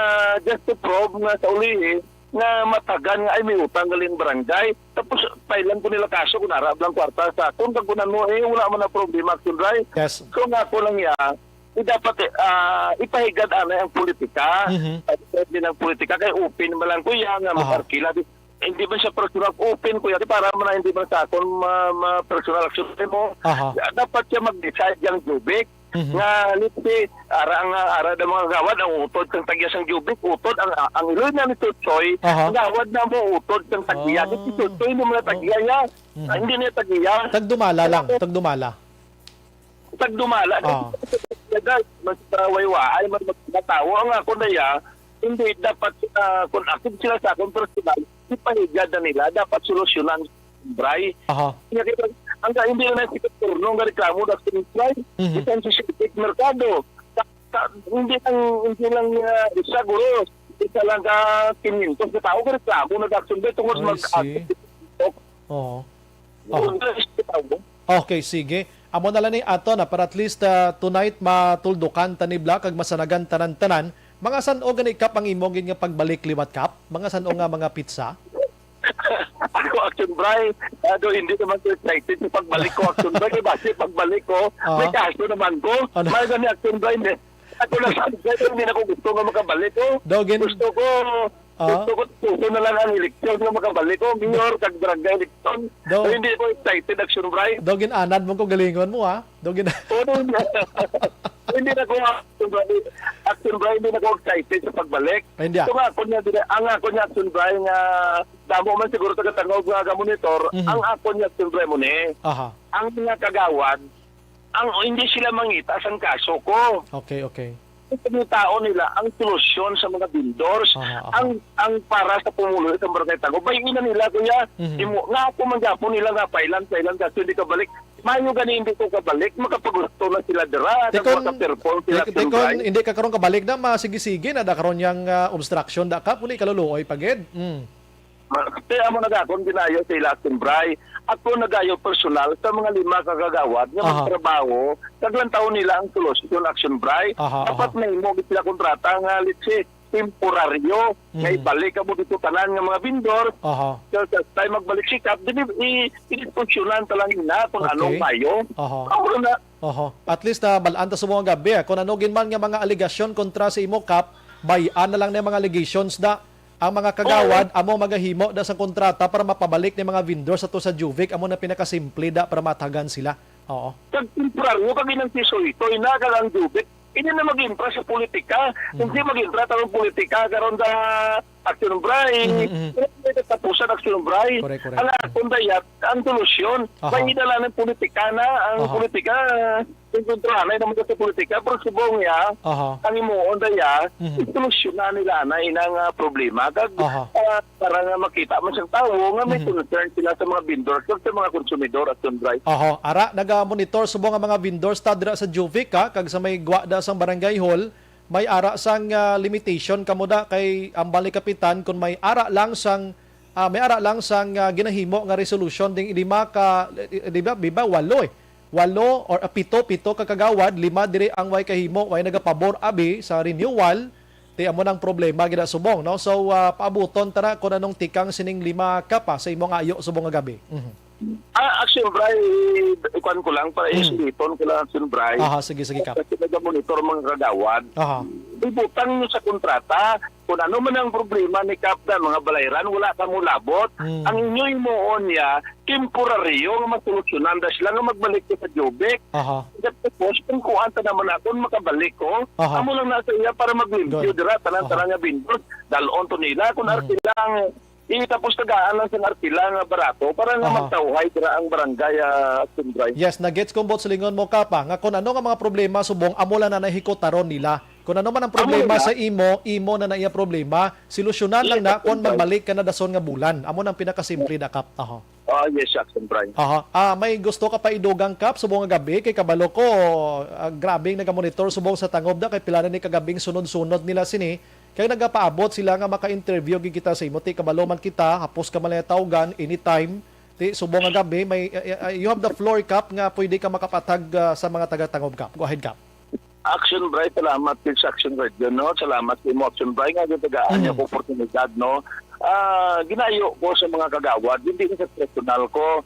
just to prove nga sa ulihi nga matagan nga ay may utang galing barangay. Tapos, pailan ko nila kaso kung ara lang kwarta sa akon. Kag kung ano, eh, wala man na problema, Action Bri. Yes. So, nga ako lang niya, eh, dapat, eh, ah, ipahigad anay ang politika. Mhm. Pwede ng politika, kay open man lang, kuya, nga Aha. mag-arkila. Di, hindi man siya personal, open, kuya, di para man na hindi man sa akon ma-, ma-, personal action mo. Aha. Dapat siya mag-decide yang Jubic. Mhm. Nga, let's say, ara nga, ara ng mga gawad, ang utod sang tagya sang Jubic, utod ang, ang iloy na ni Tutsoy, Aha. ang gawad na mo utod sang tagya. Ah. Di si Tutsoy, hindi mo na tagya niya. Mhm. Ah, hindi niya tagya. Tagdumala lang, tagdumala. Tagdumala. Ah. Legal, mas, ah, waywaay, mas, mas matawo. Ang ako na iya, hindi dapat, ah, kung akit sila sa akong personal, ipahigad na nila, dapat solusyonan, Bray. Aha. Kaya kita, ang ka-, hindi na si turno nga reklamo na sa Bray. Mhm. Bisan si Shilpit Mercado. Sa, sa, hindi lang, hindi lang, ah, isa, guro. Isa lang ka quinientos na tao, nga reklamo na Action Bray tungod I mag- see. Oo. Kung Aha. na isa ka tao. Okay, sige. Amo na lang ni ato na para at least, ah, tonight matuldukan ta ni Bla kag masanagan tanan-tanan. Mga san-o gani, Kap, ang imo gid nga pagbalik liwat, Kap? Mga san-o nga mga pizza? Ako, Action Bray, ano, hindi naman ko excited sa pagbalik ko, Action Bray. Kaya basi pagbalik ko, may Ah. kaso naman ko. Ano? May gani, Action Bray, hindi. Ako na sa Action Bray, hindi na ko gusto nga makabalik ko. Daw gin- Gusto ko, Ah. gusto ko, gusto na lang ang eleksyon nga makabalik ko. Mayor, kag barangay eleksyon. Daw- So, hindi ko excited, Action Bray. Daw gin-anad mo ko galingon mo, ha? Daw gin- Oo, hindi. Hindi na ko, Action Bray, Action Bray, hindi na ko excited sa pagbalik. Ay, hindi, ah. So, nga, ako niya, ang ako niya, Action Bray, nga damo man siguro taga-Tangub nga ga-monitor, Mhm. ang ako niya, Action Bray, mo ni. Aha. Ang mga kagawad, ang, hindi sila mangita sang kaso ko. Okay, okay. Ang pangitaon nila ang solusyon sa mga vendors, Aha, aha. ang ang para sa pumuluyo sa Barangay Tangob. Bay ina nila, kuya, Mhm. imo, nga ako man gyapon nila nga pailan, pailan, kasi hindi ka balik. Mayo gani hindi ko kabalik, makapagusto na sila dira, Tikon, nagmaka-perform sila, tik-, tikon, Sir Bray. Hindi ka karon kabalik na, masigi-sige na da karon yang, ah, obstruction da ka, puli kaluluoy pa gid. Mm. Ma-, kaya mo nagakon ginayo sa ila, Action Bray. Ako nagayo personal sa mga lima ka kagawad nga Aha. magtrabaho, kag lantaw nila ang solusyon, Action Bray. Aha, Dapat aha. mahimo gid sila kontrata nga, let's say, temporaryo, nga Mm. ibalik kamo dito tanan nga mga vendor. Aha. So, sa time magbalik si Kap, dili, i-, i-diskusyonan ta lang ina kung Okay. anong mayo. Aha. Amo na. Aha. At least, ah, bal-an ta sa mga gabi, ah. Kung ano gid man nga mga alegasyon kontra sa imo, Kap, bay-an na lang na mga allegations da. Ang mga kagawad, amo magahimo da sa kontrata para mapabalik ni mga vendors ato sa Juvic. Amo na pinakasimple da para matagan sila. Oo. Kag temporaryo, kag inang tisoy-toy na, kag ang Juvic, hindi na mag-impra sa politika. Mhm. Hindi mag-impra sa politika, karon sa Action Bray. Mhm, mhm. Hindi na tapusan Action Bray. Correct, correct. Ang akong dayat, ang solusyon, Aha. may idala ng politika na, ang Aha. politika, Kontra na naman sa politika, pero subong niya, Aha. ang imuon da ya, Mhm. solusyonan nila na inang, ah, problema. Kag, Aha. ah, para nga makita man sa tawo nga may Mhm. concern sila sa mga vendors kag sa mga konsumidor at sundray. Aha. Ara, naga-monitor subong ang mga vendors ta dira sa Juvic, ha, kag sa may gwa da sang barangay hall, may ara sang, ah, limitation kamo da kay ang bali kapitan kung may ara lang sang, ah, may ara lang sang, ah, ginahimo nga resolution ding lima ka, eh, di ba, di ba, walo eh. Walo or, ah, pito, pito ka kagawad, lima diri ang way kahimo, way nagapabor abi sa renewal, ti amo nang problema gid subong, no? So, ah, paabuton ta na kung anong tikang sining lima ka pa sa imong ayo subong nga gabi. Mhm. Ah, Action Bray, ikuan ko lang, para Mm. isuliton ko lang, Action Bray. Aha, sige, sige, Kap. Kasi naga-monitor mga kagawad. Aha. Ibutang nyo sa kontrata, kung ano man ang problema ni Kap da, mga balayran, wala ka mo labot. Mm. Ang inyo himuon niya, temporaryo nga masolusyonan da sila nga magbalik ko sa Jubic. Aha. Tapos, kung kuan ta naman na, kung makabalik ko, Aha. amo lang na sa iya para maglimpyo Good. dira, tanan-tanan Aha. nga bindod. Dalon to nila, kung Mm. arkilang Di, tapos tagaan lang sa arkila nga barato para nga Aha. magtawhay dira ang barangay, ah, Sundray. Yes, nagets ko ang buot silingon mo, Kapa, nga kung ano nga mga problema subong, amo lang na nahikutaron nila. Kung ano man ang Amo problema na. sa imo, imo na na iya problema, solusyonan lang Yes, na kung Sundray. magbalik ka na dason nga bulan. Amo nang pinakasimple na, Kap. Aha. Ah, yes, Jackson Bray. Aha. Ah, may gusto ka pa idugang, Kap, subong nga gabi? Kay kabalo ko, ah, grabe ang nagamonitor subong sa Tangob na, kay pila na ni kagabing sunod-sunod nila sini. Kay nagapaabot sila nga maka-interview gid kita sa imo. Ti, kabalo man kita, hapos ka man lang tawgan anytime. Ti, subong nga gabi, may, uh, uh, you have the floor, Kap, nga pwede ka makapatag, uh, sa mga taga-Tangob, Kap. Go ahead, Kap. Action Bright, salamat din sa Action Radio, no? Salamat sa imo, Action Bright, nga gitagaan niyo Mm. ko oportunidad, no? Ah, ginayo ko sa mga kagawad, hindi na sa personal ko.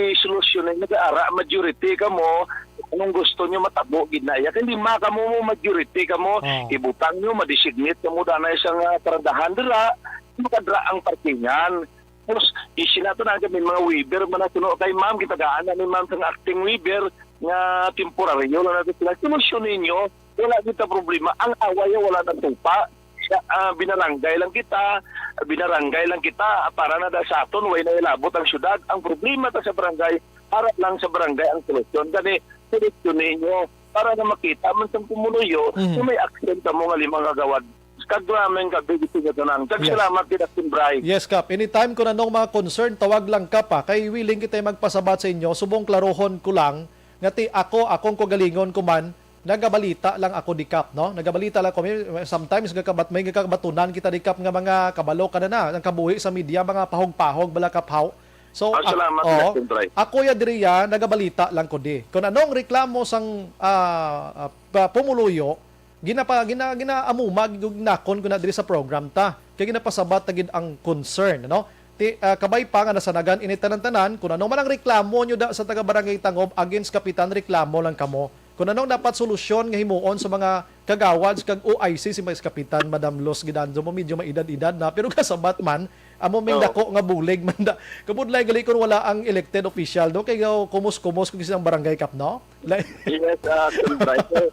Isolusyon na nag-aara, majority kamo, anong gusto nyo matabo gid na iya. Kay lima kamo mo, majority kamo, Oh. ibutang nyo, madesignate kamo danay sa nga paradahan dira, makadra ang parkingan. Tapos, isin nato na kami mga waiver, man na tuno kay ma'am, gitagaan na ni ma'am sang acting waiver nga temporaryo lang nato sila. Solusyon ninyo, wala kita problema. Ang away, wala nang tupa. Siya, ah, binaranggay lang kita, binaranggay lang kita, para na da sa aton, way na ilabot ang syudad. Ang problema ta sa barangay, para lang sa barangay ang solusyon. Gani, solusyon ninyo, para na makita man sa pumunuyo, Mhm. na may action kamo nga limang kagawad. Kag maraming gabi, gusto nyo tanan. Kag Yes. salamat, Didaktin Bray. Yes, Kap. Anytime kung anong mga concern, tawag lang, Kap, ha. Kay willing kita magpasabat sa inyo. Subong klarohon ko lang, nga ti ako, akong kugalingon ko man, nagabalita lang ako di Kap, no? Nagabalita lang ko. May, sometimes gakabat-, may gakabatunan kita di Kap nga mga kabalo ka na na, ang kabuhi sa media, mga pahog-pahog, bala Kap, haw. So, Ah, ak-, salamat, oo. Lester Bray. Ako ya diri ya, nagabalita lang ko di. Kung anong reklamo sang, ah, ah, pa-, pumuluyo, ginapa-, gina-, ginaamuma, gid nakon ko na diri sa program ta. Kay ginapasabat ta gid ang concern, no? Ti, ah, kabay pa nga nasanagan ini tanan-tanan, kung ano man ang reklamo nyo da sa taga Barangay Tangob against Kapitan, reklamo lang kamo. Kung anong dapat solusyon nga himuon sa mga kagawad sa kag O I C, si Vice Kapitan, Madam Los Gidanzo mo, medyo maedad-edad na, pero kasabat man, amo may Oo. dako nga bulig man da. Kabudlay gali kung wala ang elected official, no? Kay, oh, kumos-kumos kung isang barangay kap, no? Like, Yes, ah, Sir Bryce.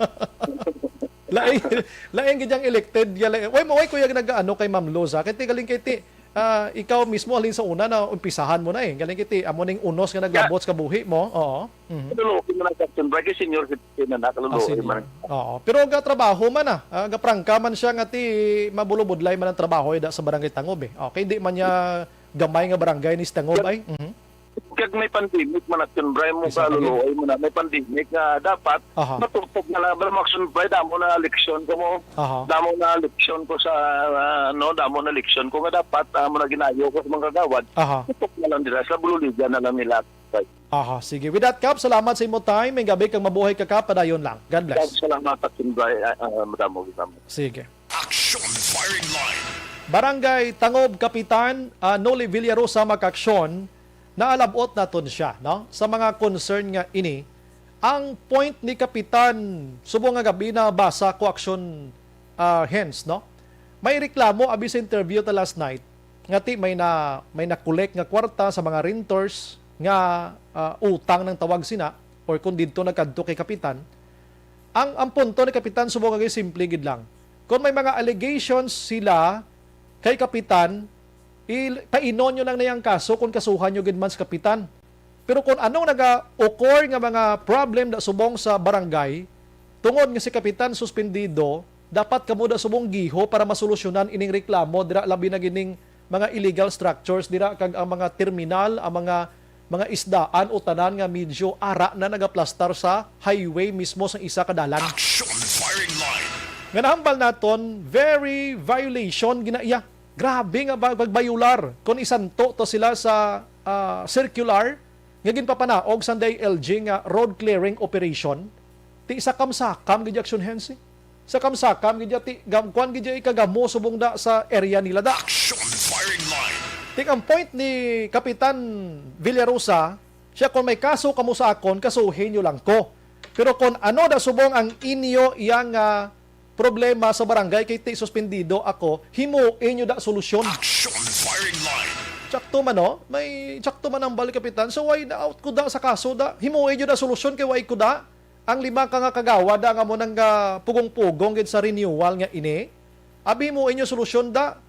Lain, lain gid ang elected, ya, lain. Way, way, kuya, nag-ano kay Ma'am Luz, ha? Kay ti, galing kay ti, Ah, ikaw mismo, halin sa una na umpisahan mo na eh. Galing kiti, amo ning unos nga naglabot sa kabuhi mo. Oo. Mhm. Kaluluoy man ang Captain Bright, kay senior citizen na na, Ah, kaluluoy senior. man. Oo. Pero gatrabaho man na. Ah, gaprangka man siya nga ti mabulobudlay man ang trabaho ida sa Barangay Tangob eh. Okay, di man niya gamay nga barangay ni Tangob ay. Mhm. Kag may pandemic man, Captain Bright, mo Isa pa kaluluoy mo na. May pandemic nga dapat Aha. matupog na lang. Pero Captain Bright, damo na leksyon ko mo. Aha. Damo na leksyon ko sa, ah, ano, damo na leksyon ko nga dapat, ah, mo na ginayo ko sa mga kagawad. Aha. Tutok na lang nila, sa bululigan na lang nila. Right. Aha, sige. With that, Kap, salamat sa imo time. May gabi kang mabuhay ka, Kap. Padayon lang. God bless. Kag salamat, Captain Bright. Ah, ah, madamo, madamo. Sige. Action Firing Line. Barangay Tangob Kapitan, ah, Noli Villarosa, mga kaaksyon, naalabot naton siya, no? Sa mga concern nga ini, ang point ni Kapitan, subong nga gabi na basa ko, action, ah, hence, no? May reklamo abi sa interview ta last night nga ti may na, may na-collect nga kwarta sa mga renters nga, ah, utang ng tawag sina or kung didto nagkadto kay Kapitan. Ang, ang punto ni Kapitan, subong nga simple gid lang. Kung may mga allegations sila kay Kapitan, il-, painon nyo lang na yung kaso kung kasuhan nyo gid man sa Kapitan. Pero kung anong naga-occur nga mga problem da subong sa barangay, tungod nga si Kapitan suspendido, dapat kamo da subong giho para masolusyonan ining reklamo dira, labi na gining mga illegal structures dira kag ang mga terminal, ang mga, mga isdaan o tanan nga medyo ara na nagaplastar sa highway mismo sa isa ka dalan. Action Firing Line. Nga nahambal naton, very violation gina iya. Grabe nga ba-, pagbayular. Kung isanto to sila sa, ah, circular nga ginpapanaog sang D I L G nga road clearing operation, ti sakam-sakam gid action hensi. Sakam-sakam gid ti gam-, kuan gid ikagamo subong da sa area nila da. Action Firing Line. Ti ang point ni Kapitan Villarosa, siya, "Kung may kaso kamo sa akon, kasuhin nyo lang ko. Pero kung ano da subong ang inyo iyang, ah, problema sa barangay kay ti suspendido ako, himuin nyo da solusyon." Action Firing Line. Tsakto man, no? May tsakto man ang balik, Kapitan. So, why na out ko da sa kaso da? Himuin nyo da solusyon kay why ko da? Ang lima ka nga kagawad da nga mo nang, ah, pugong-pugong gid sa renewal nga ini. Abi mo inyo solusyon da.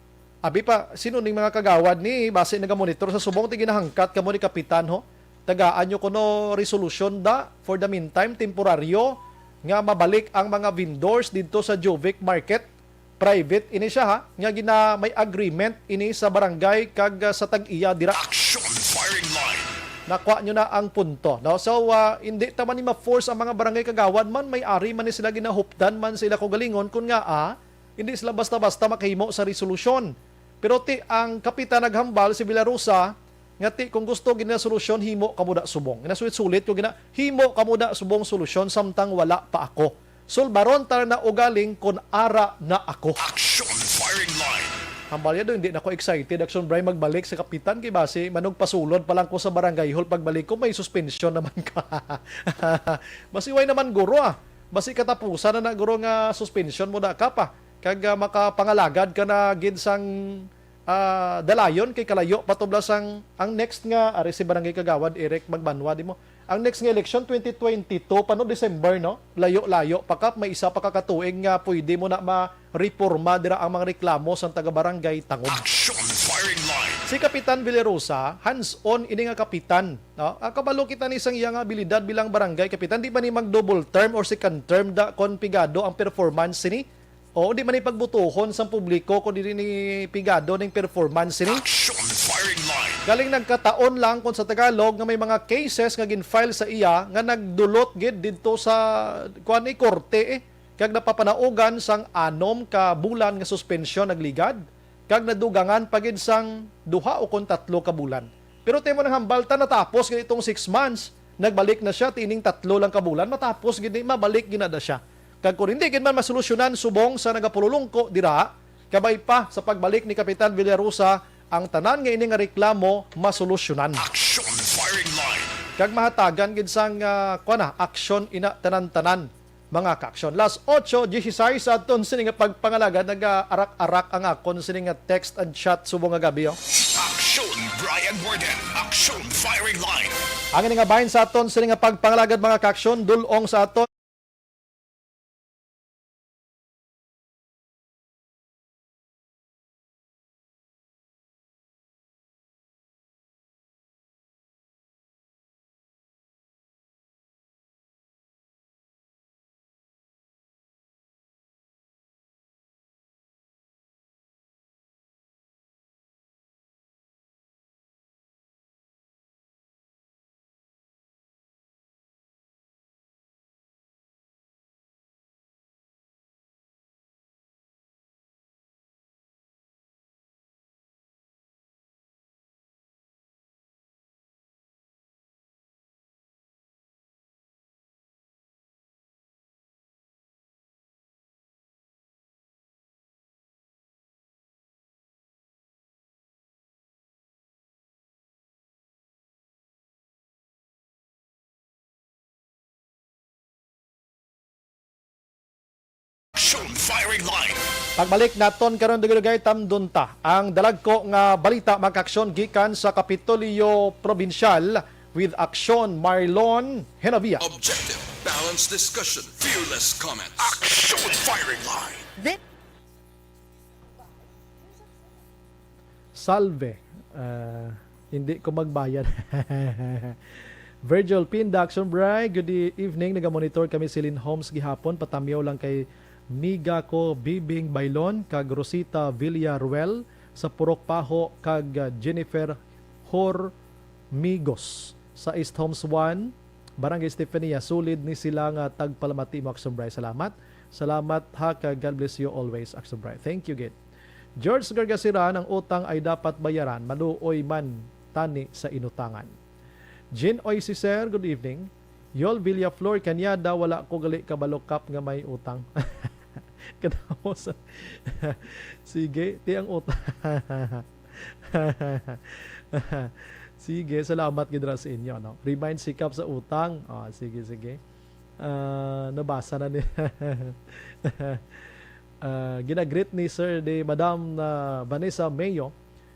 Abi pa, sino ning mga kagawad ni basi nagamonitor sa subong ti ginahangkat kamo ni Kapitan, ho? Tagaan nyo kuno resolution da for the meantime, temporaryo, nga mabalik ang mga vendors didto sa Juvic Market. Private ini siya, ha, nga gina-, may agreement ini sa barangay kag, ah, sa tag-iya dira. Action Firing Line. Nakuha nyo na ang punto, no? So, ah, hindi ta man ni ma-force ang mga barangay kagawad man, may ari man ni sila, ginahupdan man sila kaugalingon, kun nga, ah, hindi sila basta-basta makahimo sa resolusyon. Pero ti ang kapitan naghambal si Villarosa nga ti kung gusto gid na solusyon, himo kamo da subong. Ginasulit-sulit ko gina, himo kamo da subong solusyon samtang wala pa ako. Sulbaron ta na ugaling kon ara na ako. Action Firing Line. Hambal niya do, hindi na ko excited, Action Bry, magbalik sa kapitan kay basi manugpasulod pa lang ko sa barangay hall, pagbalik ko may suspension naman ka. Basi way naman guro ah. Basi katapusan na na guro nga suspension mo da ka pa. Kag, ah, makapangalagad ka na gid sang, ah, dalayon kay kalayo pa tubla sang ang next nga, ari si Barangay Kagawad Eric Magbanwa, di mo. Ang next nga election, twenty twenty-two pa, no, December, no? Layo-layo pa kap, may isa pa ka katuig nga pwede mo na ma-reporma dira ang mga reklamo sang taga-barangay Tangob. Action Firing Line. Si Kapitan Villarosa, hands-on ini nga kapitan, no? Ah, kabalo kita ni sang iya nga abilidad bilang barangay kapitan, di ba ni mag-double term or second term da kon pigado ang performance sini? Oo, di man ni pagbutuhon sang publiko kon dili ni pigado ning performance sini. Action Firing Line. Galing nagkataon lang kon sa Tagalog nga may mga cases nga gin-file sa iya nga nagdulot gid didto sa, kuan, eh, korte, eh, kag napapanaugan sang anom ka bulan nga suspensyon nagligad, kag nadugangan pa gid sang duha o kon tatlo ka bulan. Pero timo nang hambal ta, natapos gid itong six months, nagbalik na siya, tining tatlo lang ka bulan, matapos gid ni, mabalik gid na, na siya. Kag kung hindi gid man masolusyonan subong sa nagapululungko dira, kabay pa sa pagbalik ni Kapitan Villarosa, ang tanan nga ini nga reklamo masolusyonan. Action Firing Line. Kag mahatagan gid sang, ah, kuwan na, aksyon ina tanan-tanan, mga kaaksyon. Las ocho dieciséis sa aton sini nga pagpangalagad, nag-aarak-arak ang akon sini nga text and chat subong nga gabi, oh. Action Brian Warden. Action Firing Line. Ang ini nga bahin sa aton sini nga pagpangalagad, mga kaaksyon, dul-ong sa aton. Firing line. Pagbalik naton karon, dugay-dugay, tamdon ta ang dalagko nga balita, mga kaaksyon, gikan sa Kapitolyo Probinsyal with Aksyon Marlon Henavia. Objective, balanced discussion, fearless comments. Aksyon Firing Line. This Salve. Ah, hindi ko magbayad. Virgil Pinda, Action Bri, good e-, evening. Nagamonitor kami Celine Homes gihapon. Patamyaw lang kay miga ko Bibing Bailon kag Rosita Villaruel sa Purok Paho kag, ah, Jennifer Hormigos sa East Homes one, Barangay Estefania. Sulid ni sila nga tagpalamati mo, Action Bri. Salamat. Salamat ha, kag God bless you always, Action Bri. Thank you, gid. George Gargasiran, ang utang ay dapat bayaran, maluoy man tani sa inutangan. Jean Oy Cicer, good evening. Yol Villaflor, Cañada, wala ko gali kabalo kap nga may utang. Katapos, sige, ti ang utang. Sige, salamat gid ra sa inyo, no? Remind si Kap sa utang. Ah, sige, sige. Ah, nabasa na ni Ah, ginagreet ni Sir, ni Madam, ah, Vanessa Mayo,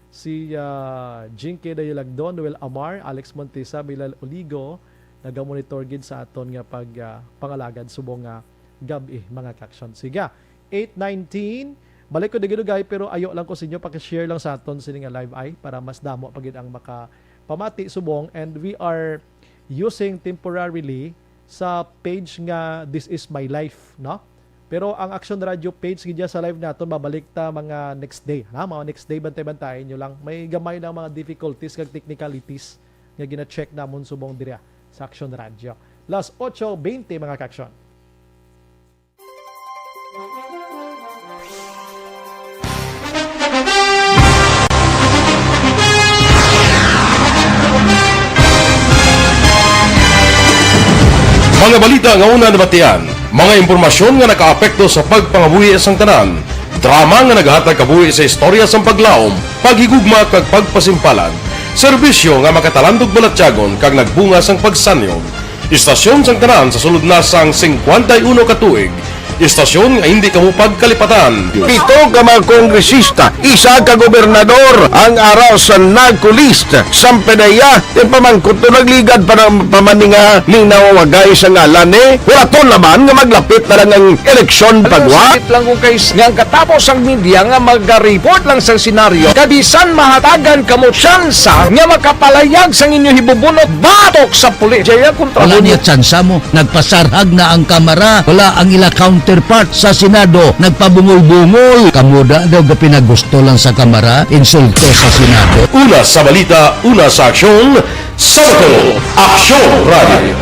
si, ah, Jinky Dayalagdon, Noel Amar, Alex Montesa, Milal Oligo, nagamonitor gid sa aton nga pag, ah, pangalagad subong nga gab-i, mga kaaksyon. Sige, eight nineteen, balik ko dugay-dugay, pero ayo lang ko sa inyo, paki-share lang sa aton sini nga live ay para mas damo pa gid ang makapamati subong. And we are using temporarily sa page nga This Is My Life, no? Pero ang Action Radio page gid sa live naton, babalik ta mga next day, ha? Mga next day, bantay-bantayan nyo lang. May gamay lang mga difficulties kag technicalities nga gina-check namon subong diri sa Action Radio. Las ocho veinte, mga kaaksyon. Mga balita nga una nabatian, mga impormasyon nga nakaapekto sa pagpangabuhi sang tanan, drama nga naghatag kabuhi sa istorya sang paglaom, paghigugma kag pagpasimpalan, serbisyo nga makatalandog balatyagon kag nagbunga sang pagsanyog. Istasyon sang tanan sa sulod na sang singkwenta y uno ka tuig. Istasyon nga hindi kamo pagkalipatan. Pito ka mga kongresista, isa ka gobernador ang ara sa NAGCO list. Sampe na iya, ti pamangkot to nagligad pa ng pamaninga ning nawawagay sa ngalan ni. Wala to naman nga maglapit na lang ang eleksyon pagwa. Sakit lang kung kay nga ang katapos ang media nga magaripot lang sa senaryo. Kabisan mahatagan kamo tsansa nga makapalayag sang inyo hibubunot batok sa pulis. Jaya kontra Wala mo. Niya tsansa mo. Nagpasarhag na ang Kamara. Wala ang ila counterpart sa Senado. Nagpabungol-bungol. Kamo da daw gapinagusto lang sa Kamara, insulto sa Senado. Una sa balita, una sa aksyon, sa Bacolod, Aksyon Radio.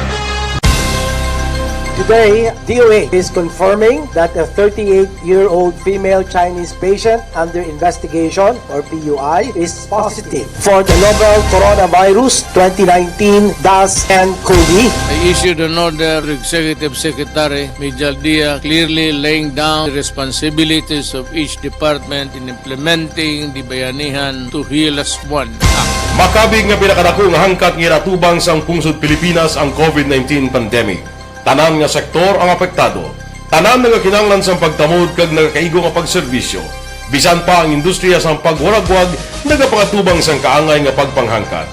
Today, D O H is confirming that a thirty-eight-year-old female Chinese patient under investigation, or P U I, is positive for the novel coronavirus twenty nineteen dash N cov. I issued an order to Executive Secretary Mijal Dia, clearly laying down the responsibilities of each department in implementing the Bayanihan to Heal Us One Act. Makabig nga pinakadako nga hangkat nga ginatubang sang pungsod Pilipinas ang covid nineteen pandemic. Tanan nga sektor ang apektado. Tanan nagakinahanglan sang pagtamod kag nagakaigo nga pagserbisyo. Bisan pa ang industriya sang pagwaragwag nagapangatubang sang kaangay nga pagpanghangkat.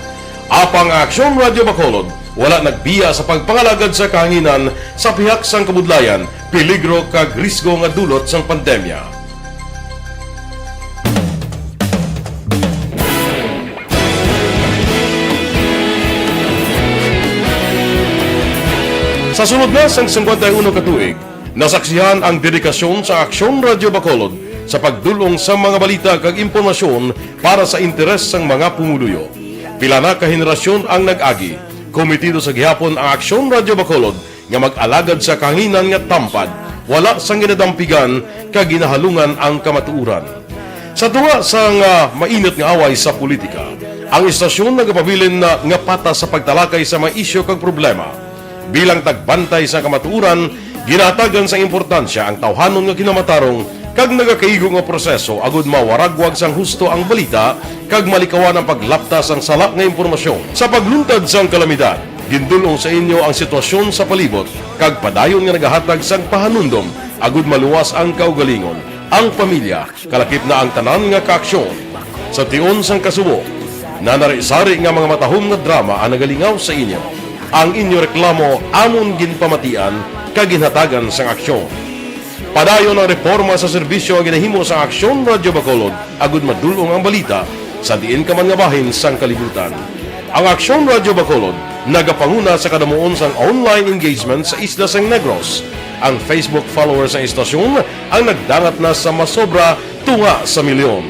Apang ang Aksyon Radio Bacolod wala nagbiya sa pagpangalagad sa kahanginan sa pihak sang kabudlayan, peligro kag risgo nga dulot sang pandemya. Sa sulod na sang singkwenta y uno ka tuig, nasaksihan ang dedikasyon sa Aksyon Radio Bacolod sa pagdul-ong sa mga balita kag impormasyon para sa interes sang mga pumuluyo. Pila na ka henerasyon ang nag-agi. Komitido sa gihapon ang Aksyon Radio Bacolod nga mag-alagad sa kahanginan nga tampad, wala sang ginadampigan kag ginahalungan ang kamatuoran. Sa tunga sang, ah, mainit nga away sa politika, ang istasyon nagapabilin na nga patas sa pagtalakay sa mga isyu kag problema. Bilang tagbantay sa kamatuoran, ginahatagan sang importansya ang tawhanon nga kinamatarong kag nagakaigo nga proseso agud mawaragwag sang husto ang balita kag malikawan ang paglapta sang sala nga impormasyon. Sa pagluntad sang kalamidad, Gindul-ong sa inyo ang sitwasyon sa palibot kag padayon nga nagahatag sang pahanumdom agud maluwas ang kaugalingon, ang pamilya, kalakip na ang tanan nga kaaksyon. Sa tion sang kasubo, nanari-sari nga mga matahom nga drama ang nagalingaw sa inyo. Ang inyo reklamo amon ginpamatian kag ginhatagan sang aksyon. Padayon ang reporma sa serbisyo nga ginahimo sang Aksyon Radyo Bacolod agud madul-ong ang balita sa diin ka man nga bahin sang kalibutan. Ang Aksyon Radyo Bacolod nagapanguna sa kadamuon sang online engagement sa isla sang Negros. Ang Facebook followers sang istasyon ang nagdangat na sa masobra tunga sa milyon.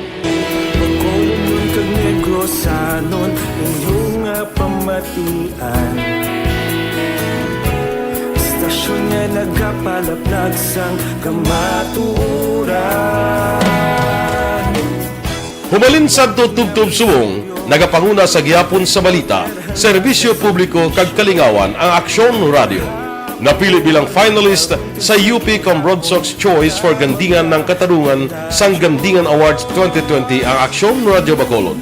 Bacolod kag Negrosanon, inyo nga pamatian. Istasyon nga nagapalaplag sang kamatuoran. Humalin sadto tubtob subong, nagapanguna sa gihapon sa balita, serbisyo publiko kag kalingawan ang Aksyon Radio. Napili bilang finalist sa U P Cambrodsoc's Choice for Gandingan ng Katarungan sang Gandingan Awards twenty twenty ang Aksyon Radio Bacolod.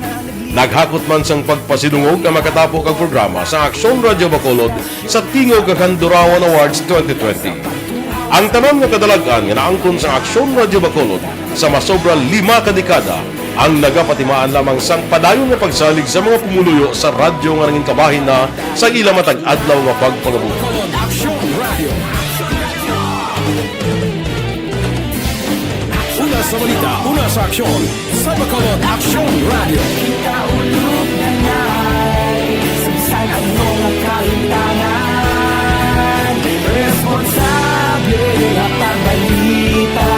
Naghakot man sang pagpasidungog ang makatapo kag programa sa Aksyon Radio Bacolod sa Tingog kag Handurawan Awards twenty twenty. Ang tanan nga kadalag-an nga naangkon sang Aksyon Radio Bacolod sa masobra lima ka dekada ang nagapatimaan lamang sang padayon nga pagsalig sa mga pumuluyo sa radyo nga nangin kabahin na sa ila matag adlaw nga pagpangabuhi. Una sa balita, una sa aksyon, sa Bacolod Aksyon Radio. Kita ulog na nai, sa bisan ano nga kahitangan, responsable nga pagbalita,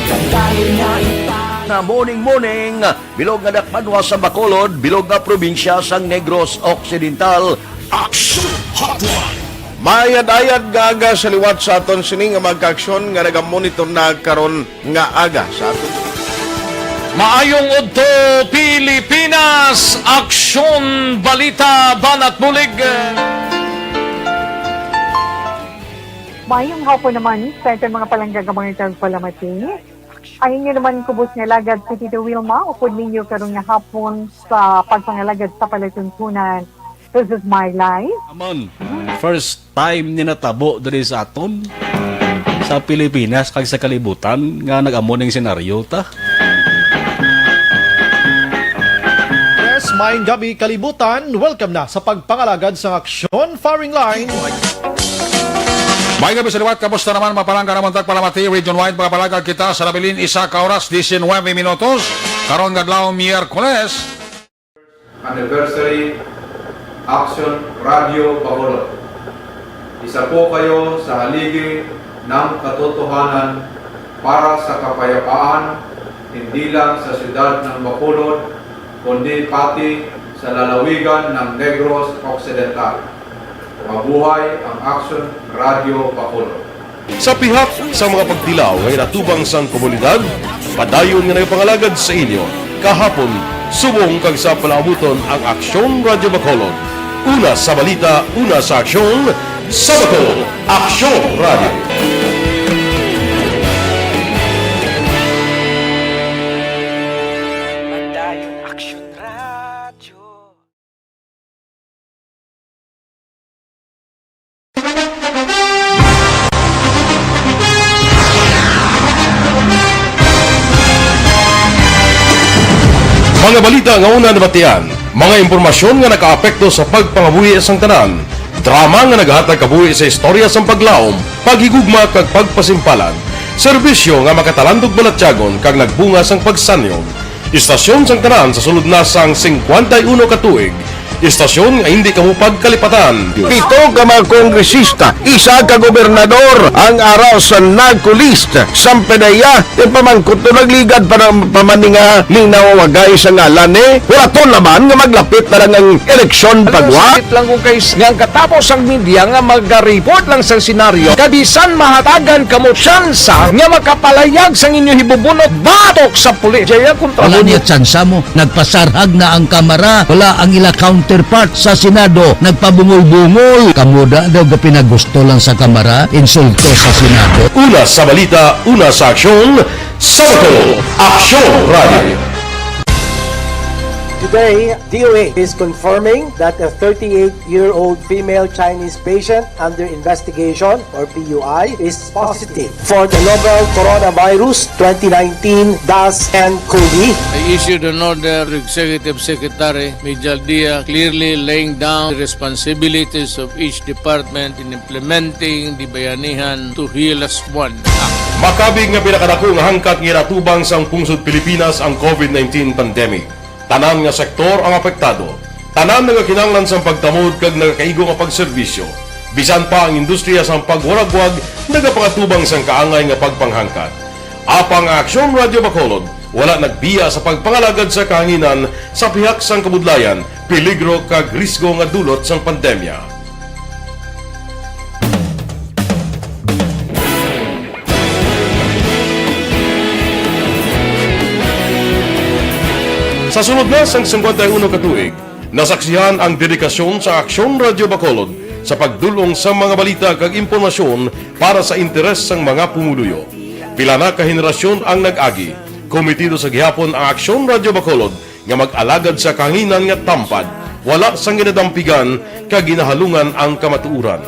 kag dali nga ita- Nga morning, morning, bilog nga dakpanwa sa Bacolod, bilog nga probinsya sang Negros Occidental. Aksyon Hotline. Mayad-ayad nga aga sa liwat sa aton sini nga mga kaaksyon nga nagamonitor na karon nga aga sa aton. Maayong udto, Pilipinas! Aksyon, balita, banat bulig. Maayong hapon naman sa aton mga palangga nga mga tagpalamati. Ang inyo naman kubos nga alagad si Tito Wilma, upod ninyo karon nga hapon sa pagpangalagad sa palatuntunan. This is my life. Amon, first time ni natabo diri sa aton, sa Pilipinas, kag sa kalibutan, nga nag-amo ning senaryo ta. Yes, maayong gabi, kalibutan. Welcome na sa pagpangalagad sa Aksyon Firing Line. May gabi sa liwat, kamusta naman, mga palangga namon tagpalamati, Region Wide, mga palangga kita sa nabilin, isa ka oras, diecinuebe minutos. Karon nga adlaw, Miyerkules. Anniversary Action Radio Bacolod. Isa po kayo sa haligi ng katotohanan para sa kapayapaan, hindi lang sa siyudad ng Bacolod, kundi pati sa lalawigan ng Negros Occidental. Mabuhay ang Action Radio Bacolod. Sa pihak sa mga pagtilaw nga inatubang sang komunidad, padayon nga nagapangalagad sa inyo, kahapon, subong kag sa palaabuton ang Aksyon Radio Bacolod. Una sa balita, una sa aksyon, sa Bacolod, Aksyon Radio. Padayon Aksyon Radio. Mga balita nga una nabatian, mga impormasyon nga nakaapekto sa pagpangabuhi sang tanan, drama nga nagahatag kabuhi sa istorya sang paglaom, paghigugma kag pagpasimpalan, serbisyo nga makatalandog balatyagon kag nagbunga sang pagsanyog. Istasyon sang tanan sa sulod na sang singkwenta y uno ka tuig. Istasyon nga hindi kamo pagkalipatan. Pito ka mga kongresista, isa ka gobernador, ang ara sa NARCO list. Sampanaya, ipamangkot to, nagligad pa ng pamaninga ning nawawagay sa ngalan ni Huraton naman nga maglapit na lang ang eleksyon pagwa. Sakit lang ko kay nga ang katapos ang media nga mag-report lang sa senaryo, kabisan mahatagan kamo tsansa nga makapalayag sang inyo hibubunot batok sa pulis. Jaya kontra Wala mo. Niya tsansa mo. Nagpasarhag na ang Kamara. Wala ang ila counterpart sa Senado. Nagpabungol-bungol. Kamo da daw ga pinagusto lang sa Kamara. Insulto sa Senado. Una sa balita, una sa aksyon, sa Bacolod, Aksyon Radio. Today, D O H is confirming that a thirty-eight-year-old female Chinese patient under investigation, or P U I, is positive for the novel coronavirus twenty nineteen dash nine COVID. I issued an order to Executive Secretary Mijal Dia, clearly laying down the responsibilities of each department in implementing the Bayanihan to Heal Us One Act. Makabig nga pinakadako nga hangkat nga ginatubang sang pungsod Pilipinas ang COVID nineteen pandemic. Tanan nga sektor ang apektado. Tanan nagakinahanglan sang pagtamod kag nagakaigo nga pagserbisyo. Bisan pa ang industriya sang pagwaragwag nagapangatubang sang kaangay nga pagpanghangkat. Apang ang Aksyon Radyo Bacolod wala nagbiya sa pagpangalagad sa kahanginan sa pihak sang kabudlayan, peligro kag risgo nga dulot sang pandemya. Sa sulod na sang singkwenta y uno ka tuig, nasaksihan ang dedikasyon sa Aksyon Radyo Bacolod sa pagdul-ong sa mga balita kag impormasyon para sa interes sang mga pumuluyo. Pila na ka henerasyon ang nag-agi. Komitido sa gihapon ang Aksyon Radyo Bacolod nga mag-alagad sa kahanginan nga tampad, wala sang ginadampigan kag ginahalungan ang kamatuoran.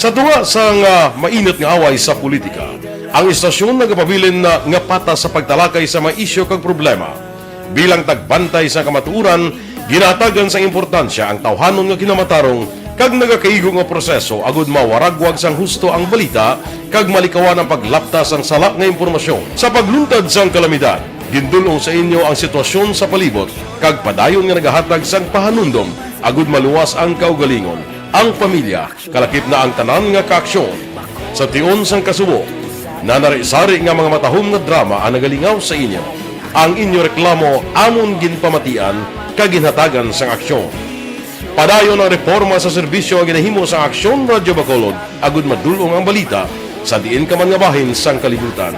Sa tunga sang, ah, mainit nga away sa politika, ang istasyon nagapabilin na nga patas sa pagtalakay sa mga isyu kag problema. Bilang tagbantay sa kamatuoran, ginahatagan sang importansya ang tawhanon nga kinamatarong kag nagakaigo nga proseso agud mawaragwag sang husto ang balita kag malikawan ang paglapta sang sala nga impormasyon. Sa pagluntad sang kalamidad, gindul-ong sa inyo ang sitwasyon sa palibot kag padayon nga nagahatag sang pahanumdom agud maluwas ang kaugalingon, ang pamilya, kalakip na ang tanan nga kaaksyon. Sa tion sang kasubo, nanari-sari nga mga matahom nga drama ang nagalingaw sa inyo. Ang inyo reklamo amon ginpamatian kag ginhatagan sang aksyon. Padayon ang reporma sa serbisyo nga ginahimo sang Aksyon Radyo Bacolod agud madul-ong ang balita sa diin ka man nga bahin sang kalibutan.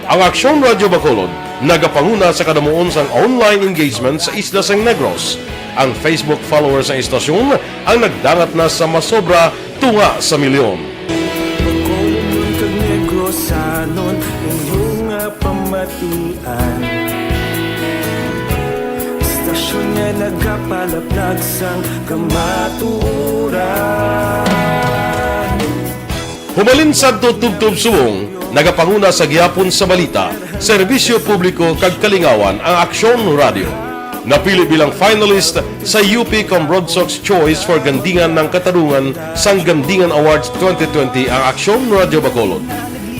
Ang Aksyon Radyo Bacolod nagapanguna sa kadamuon sang online engagement sa isla sang Negros. Ang Facebook followers sang istasyon ang nagdangat na sa masobra tunga sa milyon. Bacolodnon kag Negrosanon, inyo nga pamatian. Istasyon nga nagapalaplag sang kamatuoran. Humalin sadto tubtob subong, nagapanguna sa gihapon sa balita, serbisyo publiko kag kalingawan ang Aksyon Radyo. Napili bilang finalist sa U P Comrod Sox Choice for Gandingan ng Katarungan sang Gandingan Awards twenty twenty ang Aksyon Radyo Bacolod.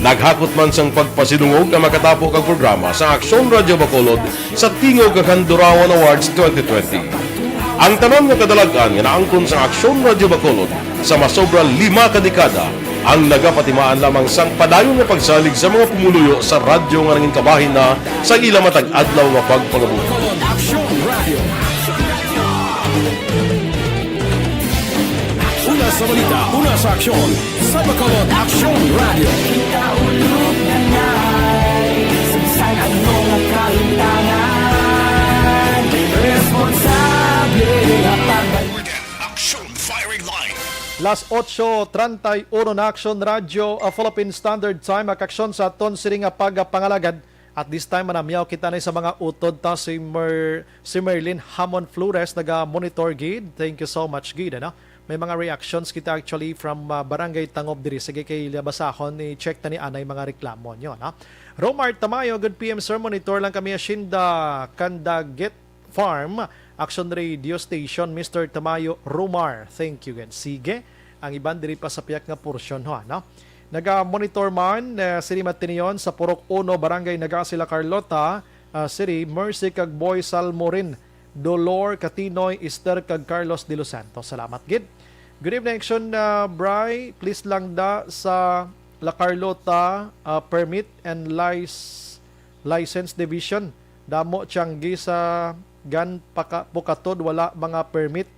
Naghakot man sang pagpasidungog ang makatapo kag programa sa Aksyon Radyo Bacolod sa Tingog kag Handurawan Awards twenty twenty. Ang tanan nga kadalag-an nga naangkon sa Aksyon Radyo Bacolod sa masobra lima ka dekada ang nagapatimaan lamang sang padayon nga pagsalig sa mga pumuluyo sa radyo nga nangin kabahin na sa ila matag adlaw nga pagpangabuhi. Una sa balita, una sa aksyon, sa Bacolod Aksyon Radio. Kita ulog na nai, sa bisan ano nga kalimtangan, responsable nga pagbalik. Action firing line. Las ocho treinta y uno na, Aksyon Radyo, a Philippine Standard Time, ang aksyon sa aton sini nga pagpangalagad. At this time, manamyaw kita na sa mga utod ta si Mer-, si Merlin Hamon Flores, naga-monitor gid. Thank you so much gid, ano? May mga reactions kita actually from, ah, Barangay Tangob diri. Sige, kay labasahon, i-check ta ni anay mga reklamo nyo, no? Romar Tamayo, good P M, sir. Monitor lang kami, Hacienda Candaguet Farm, Action Radio Station, Mister Tamayo Romar. Thank you, gid. Sige, ang iban diri pa sa piyak nga porsyon, ho, no? Naga-monitor man, eh, sini Matinion sa Purok Uno, Barangay Nagasi, La Carlota, ah, City, Mercy kag Boy Salmorin, Dolor Katinoy, Esther kag Carlos de los Santos. Salamat gid. Good evening, Action, ah, Bri. Please lang da sa La Carlota, ah, Permit and Lice-, License Division. Damo tiyanggi sa gan paka-, pukatod, wala mga permit.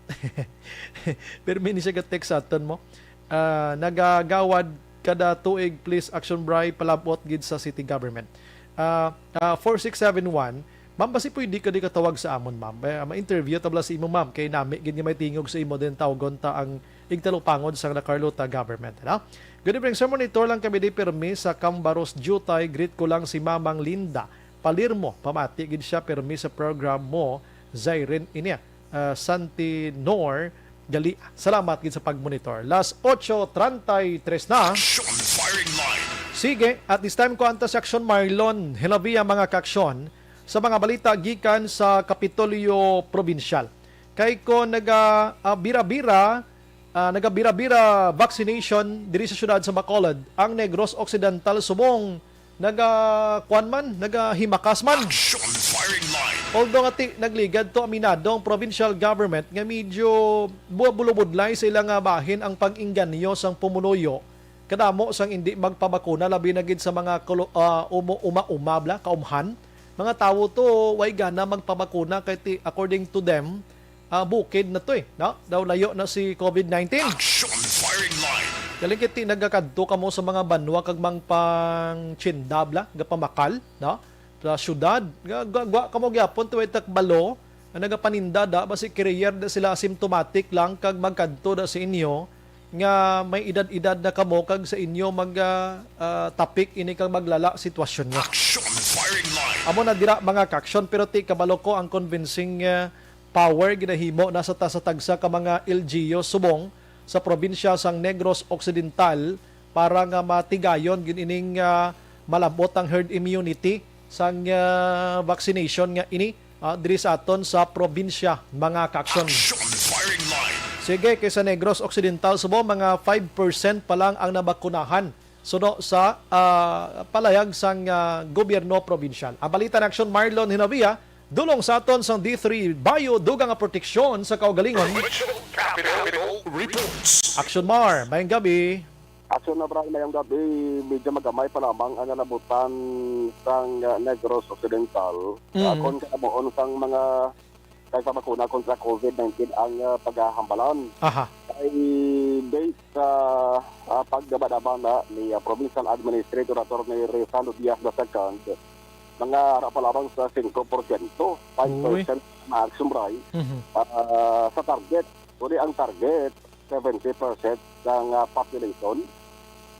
Permi ni siya ga-text sa aton mo. Ah, nagagawad kada tuig, please, Action Bri, palabot gid sa city government. Ah, ah, four six seven one, ma'am, basi pwede ka di katawag sa amon, ma'am? Eh, ma-interview ta bala sa imo, ma'am, kay nami gid nga may tingog sa imo, din tawgon ta ang igtalupangod sa La Carlota government, ano? Good evening, sir. Monitor lang kami di pirmi sa Cambaros, Jutay. Greet ko lang si Mamang Linda Palirmo. Pamati gid siya pirmi sa program mo. Zairin ini, ah, Santinor Gali. Salamat gid sa pagmonitor. Las ocho treinta y tres na. Action firing line. Sige, at this time ko antas Action Marlon Hilavia, mga kaaksyon, sa mga balita gikan sa Kapitolyo Probinsyal. Kay ko naga, ah, bira-bira, ah, nagabira-bira vaccination diri sa siyudad sa Bacolod, ang Negros Occidental subong naga, kuwan man, nagahimakas man. Action firing line. Although nga ti, nagligad to, aminado ang provincial government nga medyo bu-, bulubudlay sa ila nga bahin ang pag-inganyo sang pumunuyo. Kadamo sang indi magpabakuna, labi na gid sa mga kolo-, ah, umo-, uma-uma, bla, kaumhan. Mga tawo to, way gana magpabakuna kay ti, according to them, ah, bukid na to eh, no? Daw layo na si covid nineteen. Action firing line. Galing kiti nagakadto kamo sa mga banwa kag mangpangtsinda, bla, gapamakal, no? Sa syudad, ga-, ga-, gwa kamo gyapon, tuway takbalo, ang nagapaninda da, basi carrier da sila, asymptomatic lang, kag magkadto da sa inyo, nga may edad-edad na kamo, kag sa inyo mag, ah, ah, tapik ini kag maglala sitwasyon nyo. Action firing line. Amo na dira, mga kaaksyon, pero ti kabalo ko ang convincing, ah, power ginahimo na sa ta-, sa tagsa ka mga L G U subong sa probinsya sang Negros Occidental para nga matigayon gid ining, ah, malabot ang herd immunity sang, ah, vaccination nga ini, ah, diri sa aton sa probinsya, mga kaaksyon. Action firing line. Sige, kay sa Negros Occidental subong, mga five percent pa lang ang nabakunahan suno sa, ah, palayag sang, ah, gobyerno probinsyal. Ang balita na Action Marlon Hinavia, dulong sa aton sang D three Bio, dugang nga proteksyon sa kaugalingon. Regional Capital Reports. Action Mar, mayong gabi. Action na, Bray, mayong gabi. Medyo magamay pa lamang ang nalabutan sang, ah, Negros Occidental. Mm. Ah, kung kanabuon sang mga kay sa bakuna kontra covid nineteen ang, ah, paghahambalan. Aha. Kay based sa, ah, pagdabadaba na ni, ah, Provincial Administrator Attorney Rizal Diaz the second, mga ara pa lamang sa singko porsyento, five percent Uy. na action, Bray, Mhm. ah, sa target. Kundi ang target, seventy percent sang, ah, population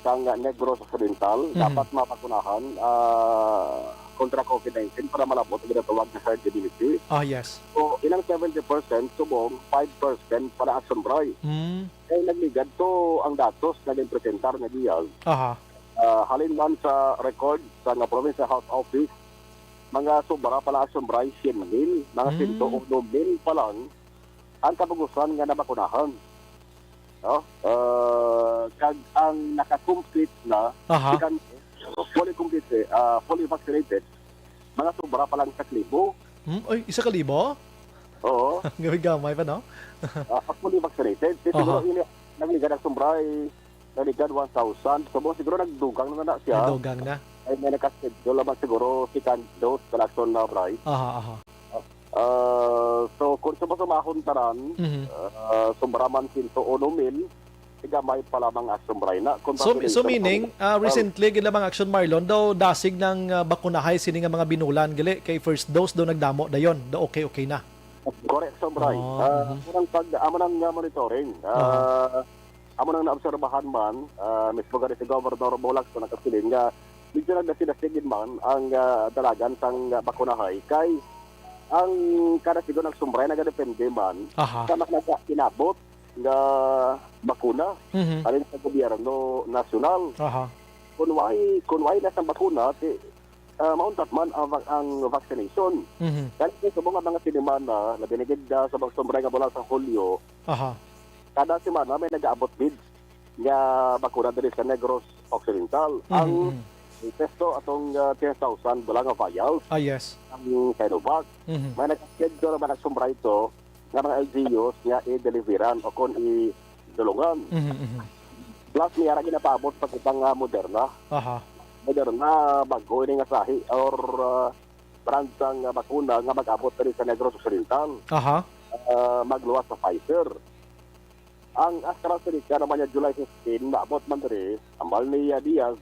sang, ah, Negros Occidental Mhm. dapat mapakunahan, ah, kontra covid nineteen para malabot ang ginatawag na herd immunity. Ah, yes. So, inang seventy percent subong, five percent pala action, Bray. Mm. Kay nagligad to ang datos nga ginpresentar ni Diaz. Aha. Ah, halin man sa record sa nga Provincial Health Office, mga sobra pala action, Bray, siyam mil, mga Mhm. sento uno mil pa lang ang kabugusan nga nabakunahan. No? Ah, kag ang naka-complete na, Aha. second, fully complete, eh, ah, fully vaccinated, mga sobra pa lang sa libo. Hmm? Ay, isa ka libo? Oo. Gamay-gamay pa, no? Ah, fully vaccinated. Di siguro Aha. ini, nagligad ang sobra, eh, nagligad one thousand. So, siguro nagdugang na na siya. Nagdugang na. Ay, may naka-schedule naman siguro second dose, collection na, Bray. Aha, aha. Ah, so, kung suma-sumahon tanan, Mhm. ah, sobra man sento uno mil, gamay pa lamang action, Bray, na. Kung So, so population meaning, ang, ah, ang recently, gid lamang action, Marlon, daw dasig ng, ah, bakunahay sini nga mga binulan, gali, kay first dose daw nagdamo dayon, daw okay-okay na. Correct, so, Bray. Oh, Ah, mhm. amo nang pag-, amo nang, ah, monitoring. Aha. Ah, amo nang naobserbahan man, ah, mismo gani si Governor Bolax na nagkasiling nga medyo nagdasi-dasi gid man ang, ah, dalagan sang, ah, bakunahay kay ang kada sigon nagsumbray nagadepende man Aha. sa mga inabot nga bakuna Mhm. halin sa gobyerno nasyonal. Aha. Kung way, kung way na sang bakuna, ti, ah, mauntat man ang, va-, ang vaccination. Mhm. Kaya sa mga, mga sinimana, labi na gid, ah, sa pagsumbray nga mula sa Hulyo, Aha. kada semana may nag-aabot gid nga bakuna diri sa Negros Occidental. Mhm, Ang mhm. latest to atong, ah, ten thousand bala nga vials Ah, yes. ang Sinovac. Mhm. May nag-schedule naman ang sumra ito nga mga L G Us nga i-deliveran o kung i-dulungan. Mhm, mhm. Plus, may ara ginapaabot pa kita nga Moderna. Aha. Moderna, bago ini nga sahi or, ah, brand sang, ah, bakuna nga mag-abot diri sa Negros Occidental. Aha. Ah, magluwas sa Pfizer. Ang AstraZeneca naman niya July fifteen, naabot man diri, ambal ni, ah, Diaz,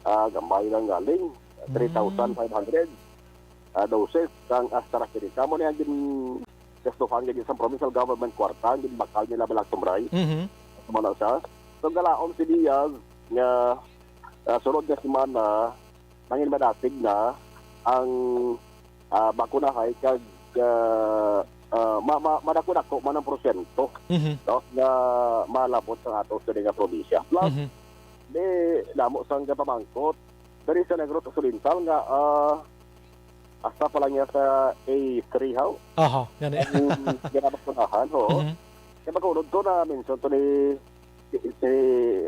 ah, gamay lang galing, Mhm. three thousand five hundred, ah, doses sang AstraZeneca. Amo ni ang gin-, gastuhan gid sa provincial government kwarta, ang ginbakal nila balak sumray. Mhm. Sumala siya. So, galaom si Diaz nga, ah, sunod nga semana, mangin madasig na ang, ah, bakunahay kag nga, ah, ma-, ma-, madako-dako man ang porsyento, Mhm. no, nga malabot sa ato sa nga probinsya. Plus, Mhm. di, damo sang gapamangkot diri sa Negros Occidental nga, ah, hasta pa lang niya sa A three, haw? Aha, gani. Ang ginabakunahan, oo. Mhm. Kaya magulod to na mention to ni si, si,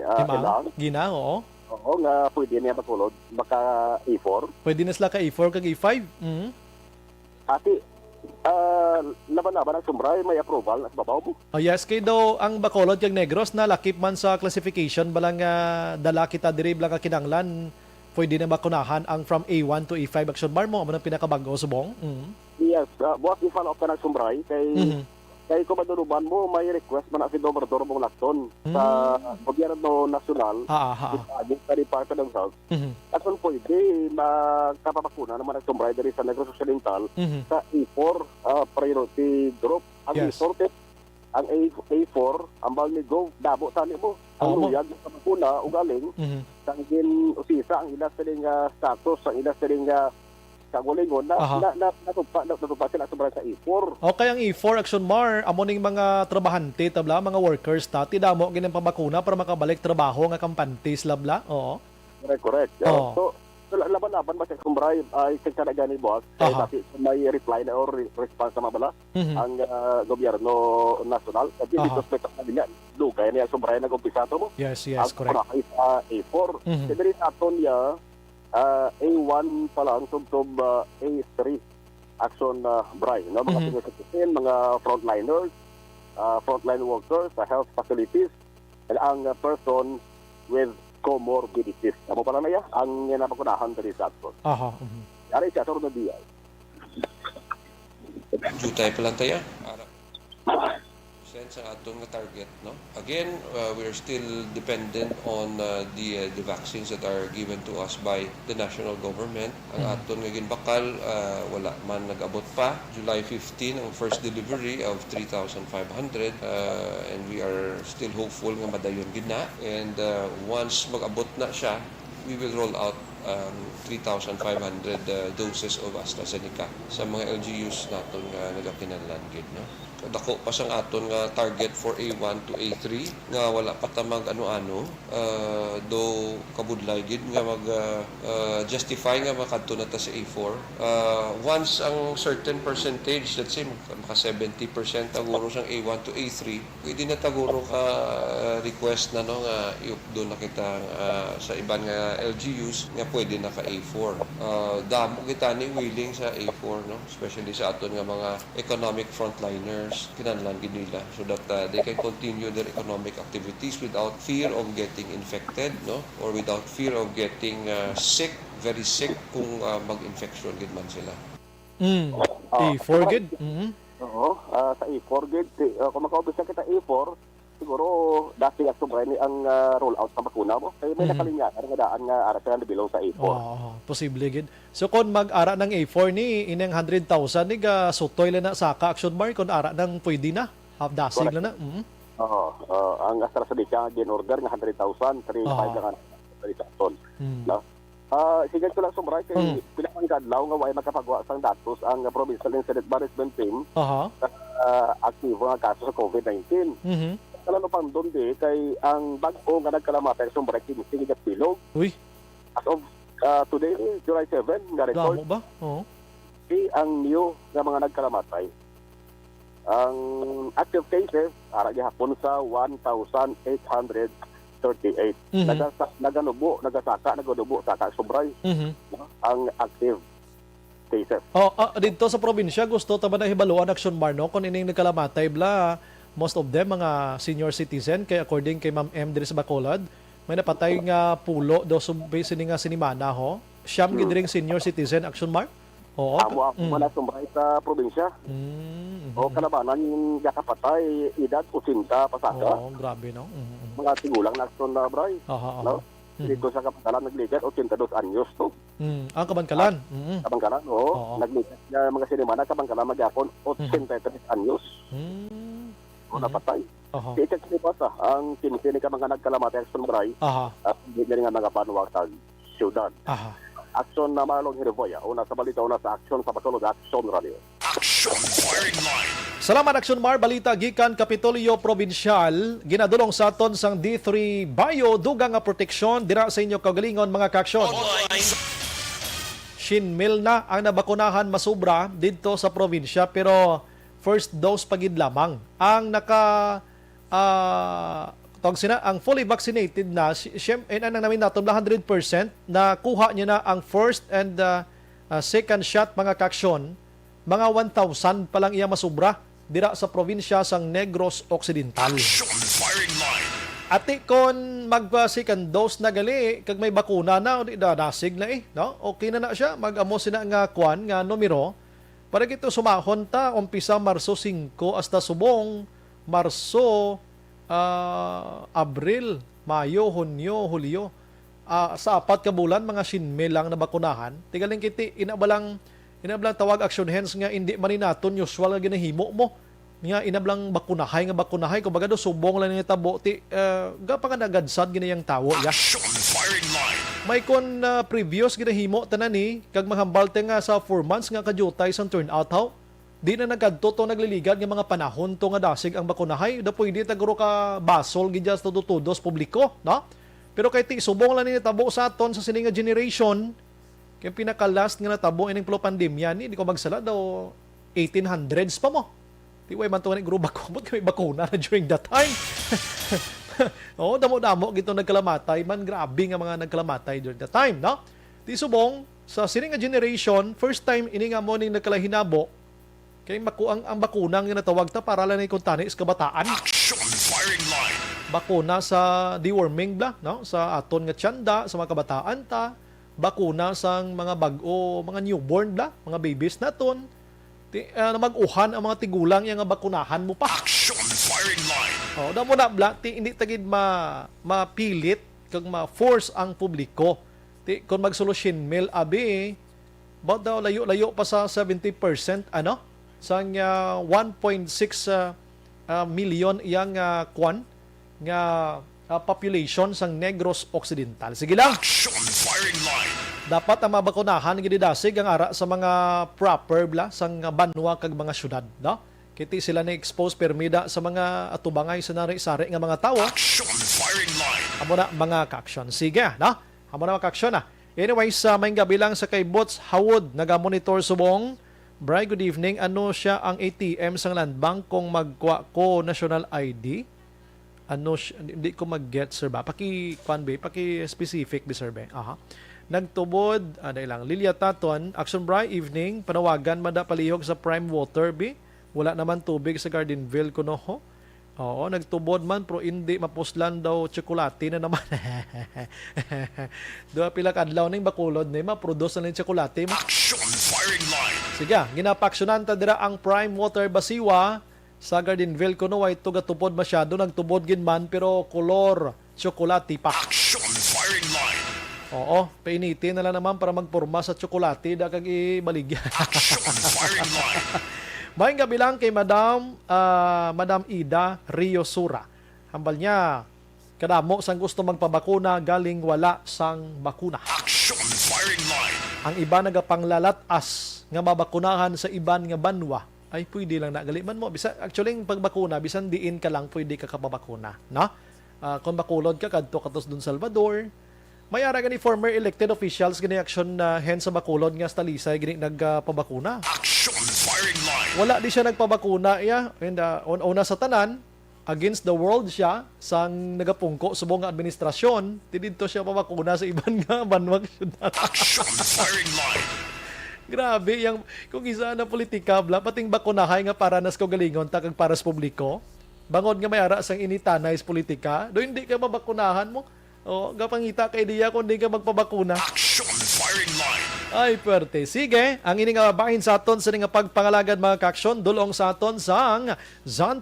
ah, Imang? Elang. Ginang, oo. Oo, nga pwede niya magulod, maka A four. Pwede na sila ka A four kag A five. Mhm. Ati, ah, laban-laban ang Sumbray, may approval na sa babaw mo. Oh, yes, kay daw ang Bacolod kag Negros nalakip man sa classification, bala nga dala kita diri, bala nga kinahanglan pwede na makunahan ang from A one to A five action bar mo, amo nang pinakabag-o subong. Mm. Yes, ah, buwas i-follow up ka ng Sumbray kay Mhm. Kay kung maduruban mo, may request man na si Gobernador Bong Lacson sa Mm. gobyerno nasyonal, Ah, ah, ah. sa Department of Health. Mhm. At kung pwede, makapabakuna naman ang Sumbray diri sa Negros Occidental Mhm. sa A four, ah, priority group. Ang Yes. A four, ang A, A four, ang Balnigo, dabo tani mo. Ang Oo, mo. Luyag sa bakuna, ugaling, Mhm. sang gin usisa ang ila sining, ah, status, ang ila sining, ah, Sa Gulingon, na, Aha. na, na, natupa, na, natupa sila sobra sa A four. Okay, ang A four, Action Mar, amo ning mga trabahante, tabla, mga workers, ta, ti damo gid ang pabakuna para makabalik trabaho nga kampante sila, bla? Oo. Correct, correct. Oo. So, so, la-, laban-laban ba sa Action Mar, ay, kay kada gani, boss? Kay Aha. Basi may reply na or re-, response na mabala Mhm. ang, ah, gobyerno nasyonal. Kasi Aha. dito sa Metro Manila, dugay na yung Action Mar nag-umpisa to mo. Yes, yes, Ang correct. Sa A four. Mhm. Kaya diri sa aton niya, ah, A one pa lang, tubtob, ah, A three action, ah, Bri, no? Mga Mhm. senior citizen, mga frontliners, ah, frontline workers sa health facilities, and ang, ah, person with comorbidities. Amo pa lang na iya, ang napakunahan diri sa action. Aha, mhm. Yari siya, Attorney Diaz. Jutay pa lang tayo. Ara. Percent sa aton nga target, no? Again, uh, we are still dependent on, uh, the, uh, the vaccines that are given to us by the national government. Ang Mm. aton nga ginbakal, uh, wala man nag-abot pa. July fifteen ang first delivery of three thousand five hundred, uh, and we are still hopeful nga madayon gid na. And, uh, once mag-abot na siya, we will roll out, um, three thousand five hundred, uh, doses of AstraZeneca sa mga L G Us naton nga nagakinahanglan gid, no? Dako pa sang aton nga target for A one to A three nga wala pa ta mag ano-ano, uh, do kabudlay gid nga mag, uh, uh, justify nga makadto na ta sa A four. Uh, once ang certain percentage, let's say, maka seventy percent ang guro sang A one to A three, pwede na ta guro ka, uh, request na, no, nga iupdo na kita, uh, sa iban nga L G Us nga pwede na ka A four. Uh, damo kita ni willing sa A four, no? Especially sa aton nga mga economic frontliners, kinahanglan gid nila so that, uh, they can continue their economic activities without fear of getting infected, no? Or without fear of getting, uh, sick, very sick kung, uh, mag-infection gid man sila. Mm. Ah, A four siguro, gid. Mm. Oo, ah, sa A four gid, si-, ah, kung makaubos na kita A four, siguro dati nga sobra ni ang, ah, roll out sa bakuna mo. Kay may Mhm. nakalinya, nga daan nga ara sila nabilong sa A four. Oo, posible gid. So, kung mag-ara ng A four ni, ining hundred thousand ni ga sutoy lang na sa ka action bar, kung ara nang pwede na. Half dasig Correct. lang na. Mm. Oo, ah, ang AstraZeneca nga gin-order nga hundred thousand, three five Oo. lang ang three thousand. Mm. No? Ah, sige ko lang, Sumray, kay Mm. pila man ka adlaw nga way makapagwa sang datos ang Provincial Incident Management Team Aha. sa, ah, aktibo nga kaso sa covid nineteen. Mhm. Sa Lalupang Dondi, kay ang bag-o nga nagkalamatay, Sumray, quince nga bilog. Uy. As of, ah, today, July seven, nga record, Damo ba? Oo. di ang new nga mga nagkalamatay. Ang active cases, ara gihapon sa one thousand eight hundred thirty-eight. Mhm. Nagasa-, naganubo, nagasaka, naganubo, saka, Sumray, Mhm. no? Ang active cases. Oh, ah, dito sa probinsya, gusto ta ba na hibaluan, Action Bar, no? Kung ining nagkalamatay, bla, most of them, mga senior citizen, kay according kay Ma'am M diri sa Bacolod, may napatay nga pulo daw sub-, sini nga sinimana, ho? Siyam gid Hmm. ring senior citizen, Action Bar? Oo. Amo ang Mm. mga nasumbay sa probinsya. Mm, O, mhm. kalabanan yung nakapatay, edad ochenta pasaka. Oo, grabe, no? Mm, mm. Mga tigulang na Action Bar, Bray. Aha, aha. No? Mhm. Dito sa Kabankalan, nagligat, ochenta y dos anyos, no? Mm, ang Kabankalan. Ah, Mm. Kabankalan, oo. Oo. Nagligat nga mga sinimana, Kabankalan, maghapon, Mhm. ochenta y tres anyos. Mm. O, Mhm. napatay. Aha. Si Ichak Srivastava, ang quince ni ka mga nagkalamatay, Action Bray, Aha. at hindi na nga mga banwa sa syudad. Aha. Action na Marlon Hiriboya, una sa balita, una sa action sa Bacolod Action Radio. Action Firing Line. Salamat, Action Mar. Balita gikan Kapitolyo Probinsyal. Ginadulong sa aton sang D three Bio, dugang nga proteksyon dira sa inyo kaugalingon, mga kaaksyon. Online. Shin mil na ang nabakunahan masubra didto sa probinsya, pero first dose pa gid lamang ang naka, ah, tawag sina, ang fully vaccinated na, si-, siyem-, eh, ano namin nato, one hundred percent na kuha niya na ang first and, ah, ah, second shot, mga kaaksyon. Mga one thousand pa lang iya masubra dira sa probinsya sang Negros Occidental. Action Firing Line. Ati, kon mag, ah, second dose na gali, kag may bakuna na, o di na, dasig na eh, no? Okay na na siya, mag-amo sina nga kwan, nga numero. Para kito sumahon ta, umpisa Marso singko hasta subong Marso, ah, Abril, Mayo, Hunyo, Hulyo. Ah, sa apat ka bulan, mga shin mil lang nabakunahan. Tigaling kiti, ina ba lang, ina ba lang tawag action hands nga hindi man ni naton usual nga ginahimo mo. Nga ina ba lang bakunahay nga bakunahay, kumbaga do subong lang ni tabo, ti, ah, ga pa nga nagadsad gina yang tawo, ya. Action Firing Line. May kon, ah, previous ginahimo tanan ni, kag maghambal te nga sa four months nga kajutay sang turnout, haw? Di na nagkadto to nagliligad nga mga panahon to nga dasig ang bakunahay. Da pwede ta guro ka basol gid dyan sa todo-todo sa publiko, no? Pero kay ti, subong lang ni natabo sa aton sa sini nga generation, kay pinaka-last nga natabo ining pro pandemya ni, di ko magsala daw eighteen hundreds pa mo. Ti, way man to nga ni guro bako-, ambot kami bakuna na during that time. Oo, damo-damo gito nagkalamatay man, grabe nga mga nagkalamatay during that time, no? Ti subong, sa sini nga generation, first time ini nga mo ning nagkalahinabo, kay makuang ang bakuna nga natawag ta para lang ni kuntani sa kabataan. Action Firing Line. Bakuna sa deworming bla, no? Sa aton nga tiyanda, sa mga kabataan ta, bakuna sang mga bag-o, mga newborn bla, mga babies naton. Ti, ah, na mag-uhan ang mga tigulang iya nga bakunahan mo pa. Action Firing Line. Oh, da mo na bla, ti, hindi ta gid ma-, mapilit kag ma-force ang publiko. Ti, kung magsolusyon mil, abi, about daw layo-layo pa sa seventy percent, ano? Sang, ah, one point six, ah, ah, million iyang, ah, kwan nga, ah, population sang Negros Occidental. Sige lang. Action Firing Line. Dapat ang mabakunahan gid dasig ang ara sa mga proper bla sang banwa kag mga syudad, no? Kiti sila na-expose permida sa mga atubangay sa nari-sari nga mga tawo. Action Firing Line. Amo na, mga kaaksyon. Sige, no? Amo na, mga kaaksyon, ah. Anyways, sa maayong gabi lang sa kay Boots Hawod, naga-monitor subong. Bri, good evening. Ano siya ang A T M sang Land Bank kung magkuha ko national I D? Ano siya? Hindi ko mag-get, sir, ba? Paki, kwan, be? Paki-specific, be, sir, be? Aha. Nagtubod, ah, dali lang. Lilia Taton, Action Bri, evening. Panawagan man da palihog sa Prime Water, be? Wala naman tubig sa Gardenville kuno, ho? Oo, nagtubod man, pero hindi mapuslan daw tsokolate na naman. Duha pila ka adlaw ning Bacolod ni, ma-produce na ning tsokolate. Action Firing Line. Sige, ginapaaksyonan ta dira ang Prime Water Basiwa sa Gardenville kuno, way to gatubod masyado, nagtubod gid man, pero kolor tsokolate pa. Action Firing Line. Oo, painitin na lang naman para magporma sa tsokolate, da kag ibaligya. Action Firing Line. Maayong gabi lang kay Madam, ah, Madam Ida Rio Sura. Hambal niya, kadamo sang gusto magpabakuna, galing wala sang bakuna. Action Firing Line. Ang iba nagapanglalatas nga mabakunahan sa iban nga banwa. Ay, pwede lang na. Gali man mo. Bisa, actually, ang pagbakuna, bisan diin ka lang, pwede ka kapabakuna, no? Ah, kung Bacolod ka, kadto ka to sa Don Salvador. May ara gani former elected officials gani action, ah, hen sa Bacolod nga sa Talisay gani nagpabakuna. Action Firing Line. Wala di siya nagpabakuna, iya. And, ah, un-, una sa tanan, against the world siya, sang nagapungko subong nga administrasyon, ti didto siya pabakuna sa iban nga banwag syudad. Action Firing Line. Grabe, yang, kung isa na politika, bla, pating bakunahay nga para nas kaugalingon ta kag para sa publiko. Bangod nga may ara sang initanay sa politika, do hindi ka mabakunahan mo. O, gapangita ka ideya kung di ka magpabakuna. Action Firing Line. Ay, pwerte. Sige, ang ini nga bahin sa aton sa nga pagpangalagad, mga kaaksyon, dulong sa aton sang Zan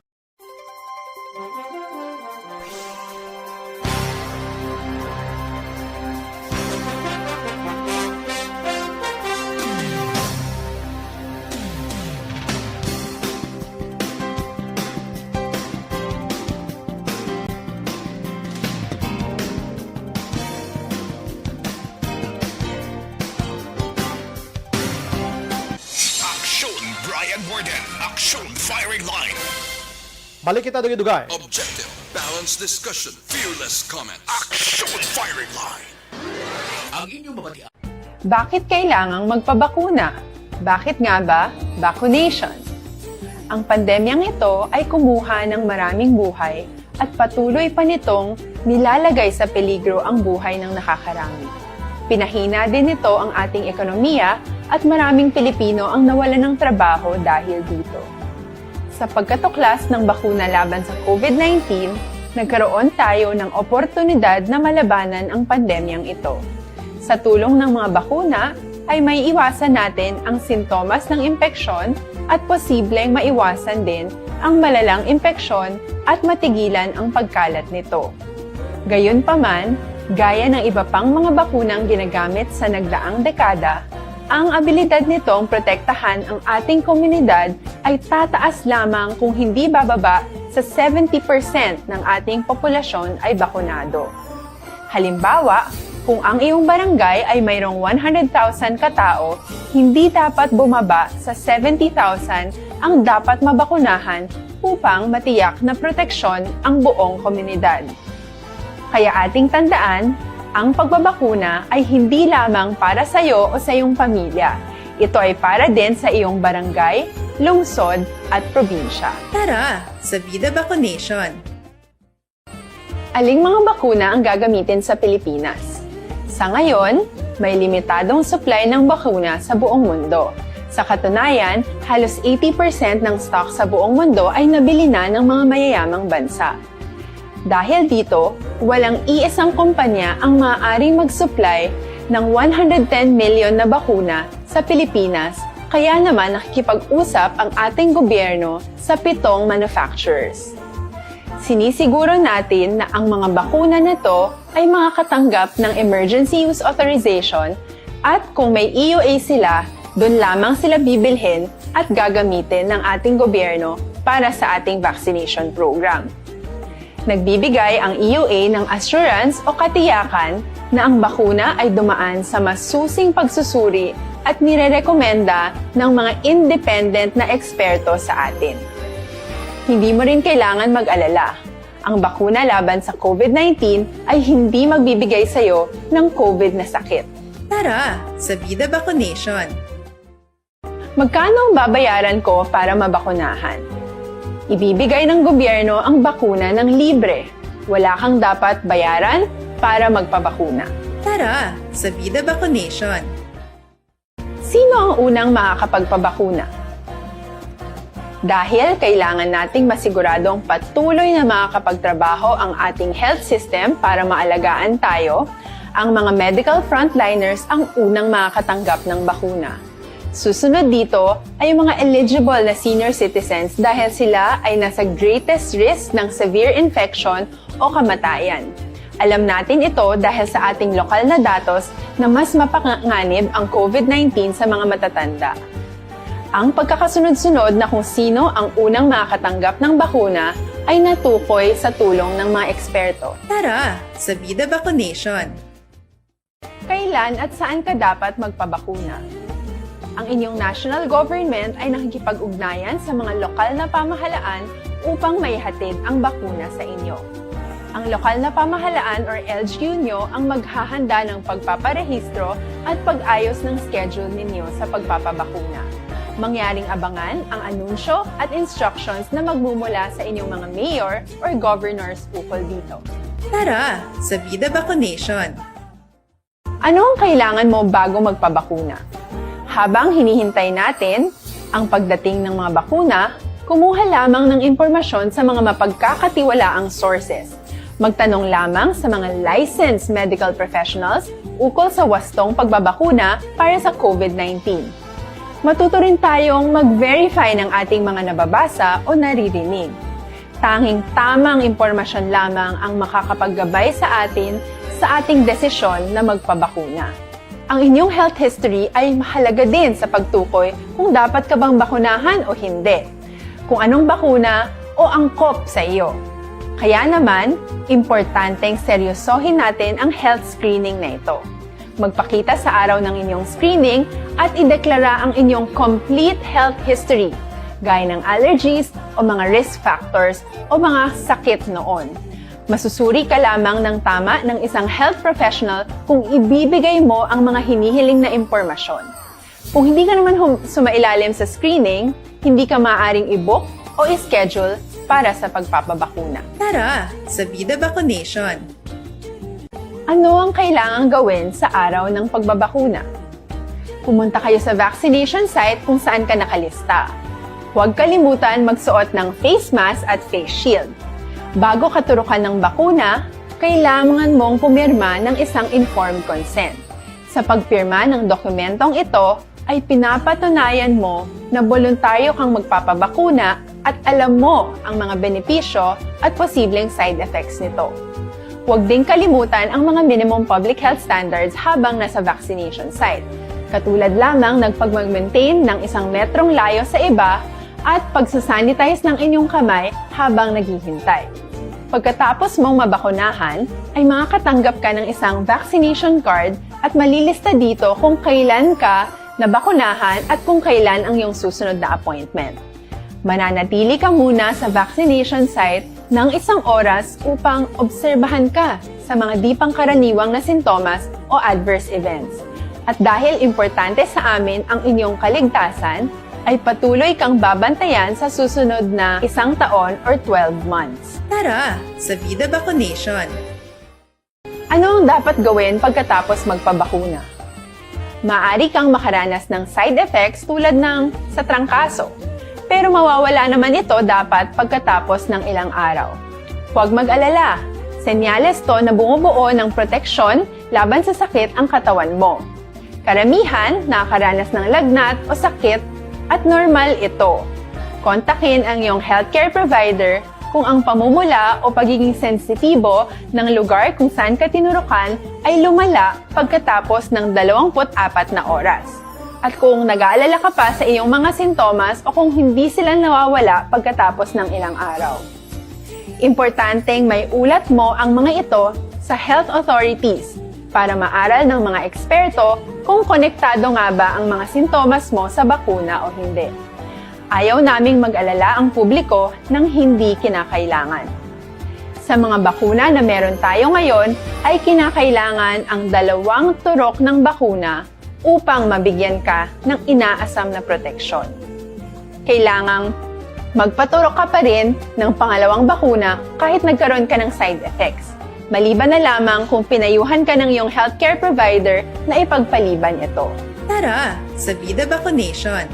Action, Brian Aksyon Firing Line. Balik kita, dugay-dugay. Objective, balanced discussion, fearless comments. Aksyon Firing Line. Ang inyong mabatian. Bakit kailangang magpabakuna? Bakit nga ba vaccination? Ang pandemyang ito ay kumuha ng maraming buhay at patuloy pa nitong nilalagay sa peligro ang buhay ng nakakarami. Pinahina din nito ang ating ekonomiya at maraming Pilipino ang nawalan ng trabaho dahil dito. Sa pagkatuklas ng bakuna laban sa COVID nineteen, nagkaroon tayo ng oportunidad na malabanan ang pandemyang ito. Sa tulong ng mga bakuna, ay maiiwasan natin ang sintomas ng impeksyon at posibleng maiwasan din ang malalang impeksyon at matigilan ang pagkalat nito. Gayunpaman, gaya ng iba pang mga bakunang ginagamit sa nagdaang dekada, ang abilidad nitong protektahan ang ating komunidad ay tataas lamang kung hindi bababa sa seventy percent ng ating populasyon ay bakunado. Halimbawa, kung ang iyong barangay ay mayroong one hundred thousand ka tao, hindi dapat bumaba sa seventy thousand ang dapat mabakunahan upang matiyak na proteksyon ang buong komunidad. Kaya ating tandaan, ang pagbabakuna ay hindi lamang para sa iyo o sa iyong pamilya. Ito ay para din sa iyong barangay, lungsod, at probinsya. Tara, sa Vida Vaccination! Aling mga bakuna ang gagamitin sa Pilipinas? Sa ngayon, may limitadong supply ng bakuna sa buong mundo. Sa katunayan, halos eighty percent ng stock sa buong mundo ay nabili na ng mga mayayamang bansa. Dahil dito, walang iisang kumpanya ang maaaring mag-supply ng one hundred ten million na bakuna sa Pilipinas, kaya naman nakikipag-usap ang ating gobyerno sa pitong manufacturers. Sinisiguro natin na ang mga bakuna na to ay makakatanggap ng emergency use authorization at kung may E U A sila, doon lamang sila bibilhin at gagamitin ng ating gobyerno para sa ating vaccination program. Nagbibigay ang E U A ng assurance o katiyakan na ang bakuna ay dumaan sa masusing pagsusuri at nirerekomenda ng mga independent na eksperto sa atin. Hindi mo rin kailangan mag-alala. Ang bakuna laban sa COVID nineteen ay hindi magbibigay sa iyo ng COVID na sakit. Tara, sa Vida Vaccination! Magkano ang babayaran ko para mabakunahan? Ibibigay ng gobyerno ang bakuna ng libre. Wala kang dapat bayaran para magpabakuna. Tara, sa Vida Vaccination! Sino ang unang makakapagpabakuna? Dahil kailangan nating masiguradong patuloy na makakapagtrabaho ang ating health system para maalagaan tayo, ang mga medical frontliners ang unang makakatanggap ng bakuna. Susunod dito ay ang mga eligible na senior citizens dahil sila ay nasa greatest risk ng severe infection o kamatayan. Alam natin ito dahil sa ating lokal na datos na mas mapanganib ang COVID nineteen sa mga matatanda. Ang pagkakasunod-sunod na kung sino ang unang makakatanggap ng bakuna ay natukoy sa tulong ng mga eksperto. Tara, sa Vida Vaccination! Kailan at saan ka dapat magpabakuna? Ang inyong national government ay nakikipag-ugnayan sa mga lokal na pamahalaan upang maihatid ang bakuna sa inyo. Ang lokal na pamahalaan or L G U nyo ang maghahanda ng pagpaparehistro at pag-ayos ng schedule ninyo sa pagpapabakuna. Mangyaring abangan ang anunsyo at instructions na magmumula sa inyong mga mayor or governors ukol dito. Tara, sa Vida Vaccination! Ano ang kailangan mo bago magpabakuna? Habang hinihintay natin ang pagdating ng mga bakuna, kumuha lamang ng impormasyon sa mga mapagkakatiwalaang sources. Magtanong lamang sa mga licensed medical professionals ukol sa wastong pagbabakuna para sa COVID nineteen. Matuto rin tayong mag-verify ng ating mga nababasa o naririnig. Tanging tamang impormasyon lamang ang makakapaggabay sa atin sa ating desisyon na magpabakuna. Ang inyong health history ay mahalaga din sa pagtukoy kung dapat ka bang bakunahan o hindi, kung anong bakuna o angkop sa iyo. Kaya naman, importanteng seryosohin natin ang health screening na ito. Magpakita sa araw ng inyong screening at ideklara ang inyong complete health history. gaya ng allergies o mga risk factors o mga sakit noon. Masusuri ka lamang ng tama ng isang health professional kung ibibigay mo ang mga hinihiling na impormasyon. Kung hindi ka naman hum- sumailalim sa screening, hindi ka maaaring i-book o i-schedule para sa pagpapabakuna. Tara, sa Vida Vaccination! Ano ang kailangang gawin sa araw ng pagbabakuna? Pumunta kayo sa vaccination site kung saan ka nakalista. Huwag kalimutan magsuot ng face mask at face shield. Bago katurukan ng bakuna, kailangan mong pumirma ng isang informed consent. Sa pagpirma ng dokumentong ito, ay pinapatunayan mo na boluntaryo kang magpapabakuna at alam mo ang mga benepisyo at posibleng side effects nito. Huwag ding kalimutan ang mga minimum public health standards habang nasa vaccination site, katulad lamang ng pagmag-maintain ng isang metrong layo sa iba at pagsasanitize ng inyong kamay habang naghihintay. Pagkatapos mong mabakunahan, ay makakatanggap ka ng isang vaccination card at malilista dito kung kailan ka nabakunahan at kung kailan ang iyong susunod na appointment. Mananatili ka muna sa vaccination site ng isang oras upang obserbahan ka sa mga di pangkaraniwang na sintomas o adverse events. At dahil importante sa amin ang inyong kaligtasan, ay patuloy kang babantayan sa susunod na isang taon or twelve months. Tara, sa Vida Vaccination! Ano ang dapat gawin pagkatapos magpabakuna? Maaari kang makaranas ng side effects tulad ng sa trangkaso, pero mawawala naman ito dapat pagkatapos ng ilang araw. Huwag mag-alala, senyales to na bumubuo ng proteksyon laban sa sakit ang katawan mo. Karamihan nakakaranas ng lagnat o sakit at normal ito. Kontakin ang iyong healthcare provider kung ang pamumula o pagiging sensitibo ng lugar kung saan ka tinurukan ay lumala pagkatapos ng dalawampu't apat na oras, at kung nag-aalala ka pa sa iyong mga sintomas o kung hindi sila nawawala pagkatapos ng ilang araw. Importanteng maiulat mo ang mga ito sa health authorities para maaral ng mga eksperto kung konektado nga ba ang mga sintomas mo sa bakuna o hindi. Ayaw naming mag-alala ang publiko ng hindi kinakailangan. Sa mga bakuna na meron tayo ngayon, ay kinakailangan ang dalawang turok ng bakuna upang mabigyan ka ng inaasam na proteksyon. Kailangang magpaturok ka pa rin ng pangalawang bakuna kahit nagkaroon ka ng side effects, maliban na lamang kung pinayuhan ka ng iyong healthcare provider na ipagpaliban ito. Tara, sa Vida Vaccination!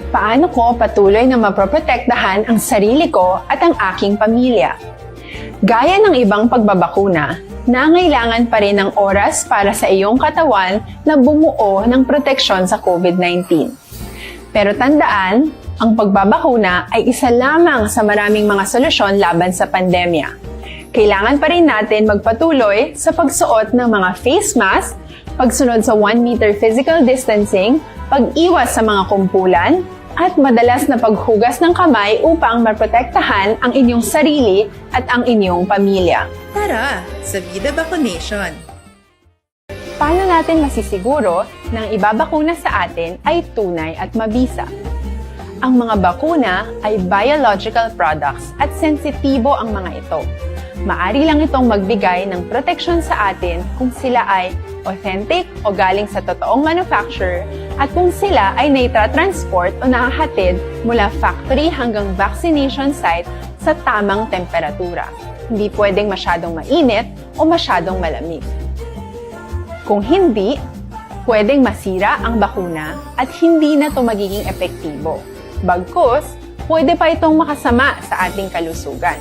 Paano ko patuloy na maproprotektahan ang sarili ko at ang aking pamilya? Gaya ng ibang pagbabakuna, nangailangan pa rin ng oras para sa iyong katawan na bumuo ng proteksyon sa COVID nineteen. Pero tandaan, ang pagbabakuna ay isa lamang sa maraming mga solusyon laban sa pandemya. Kailangan pa rin natin magpatuloy sa pagsuot ng mga face mask, pagsunod sa one meter physical distancing, pag-iwas sa mga kumpulan, at madalas na paghugas ng kamay upang maprotektahan ang inyong sarili at ang inyong pamilya. Tara, sa Vida Vaccination! Paano natin masisiguro na ang ibabakuna sa atin ay tunay at mabisa? Ang mga bakuna ay biological products at sensitibo ang mga ito. Maari lang itong magbigay ng proteksyon sa atin kung sila ay authentic o galing sa totoong manufacturer at kung sila ay naitra-transport o nahahatid mula factory hanggang vaccination site sa tamang temperatura. Hindi pwedeng masyadong mainit o masyadong malamig. Kung hindi, pwedeng masira ang bakuna at hindi na ito magiging epektibo. Bagkus, pwede pa itong makasama sa ating kalusugan.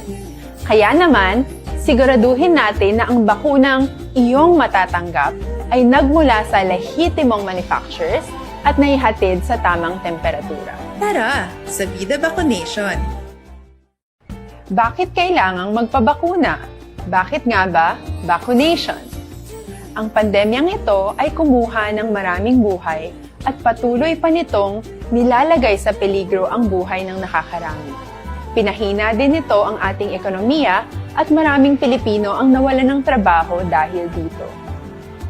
Kaya naman, siguraduhin natin na ang bakunang iyong matatanggap ay nagmula sa lehitimong manufacturers at naihatid sa tamang temperatura. Tara, sa Vida Vaccination! Bakit kailangang magpabakuna? Bakit nga ba vaccination? Ang pandemyang ito ay kumuha ng maraming buhay at patuloy pa nitong nilalagay sa peligro ang buhay ng nakakarami. Pinahina din nito ang ating ekonomiya at maraming Pilipino ang nawalan ng trabaho dahil dito.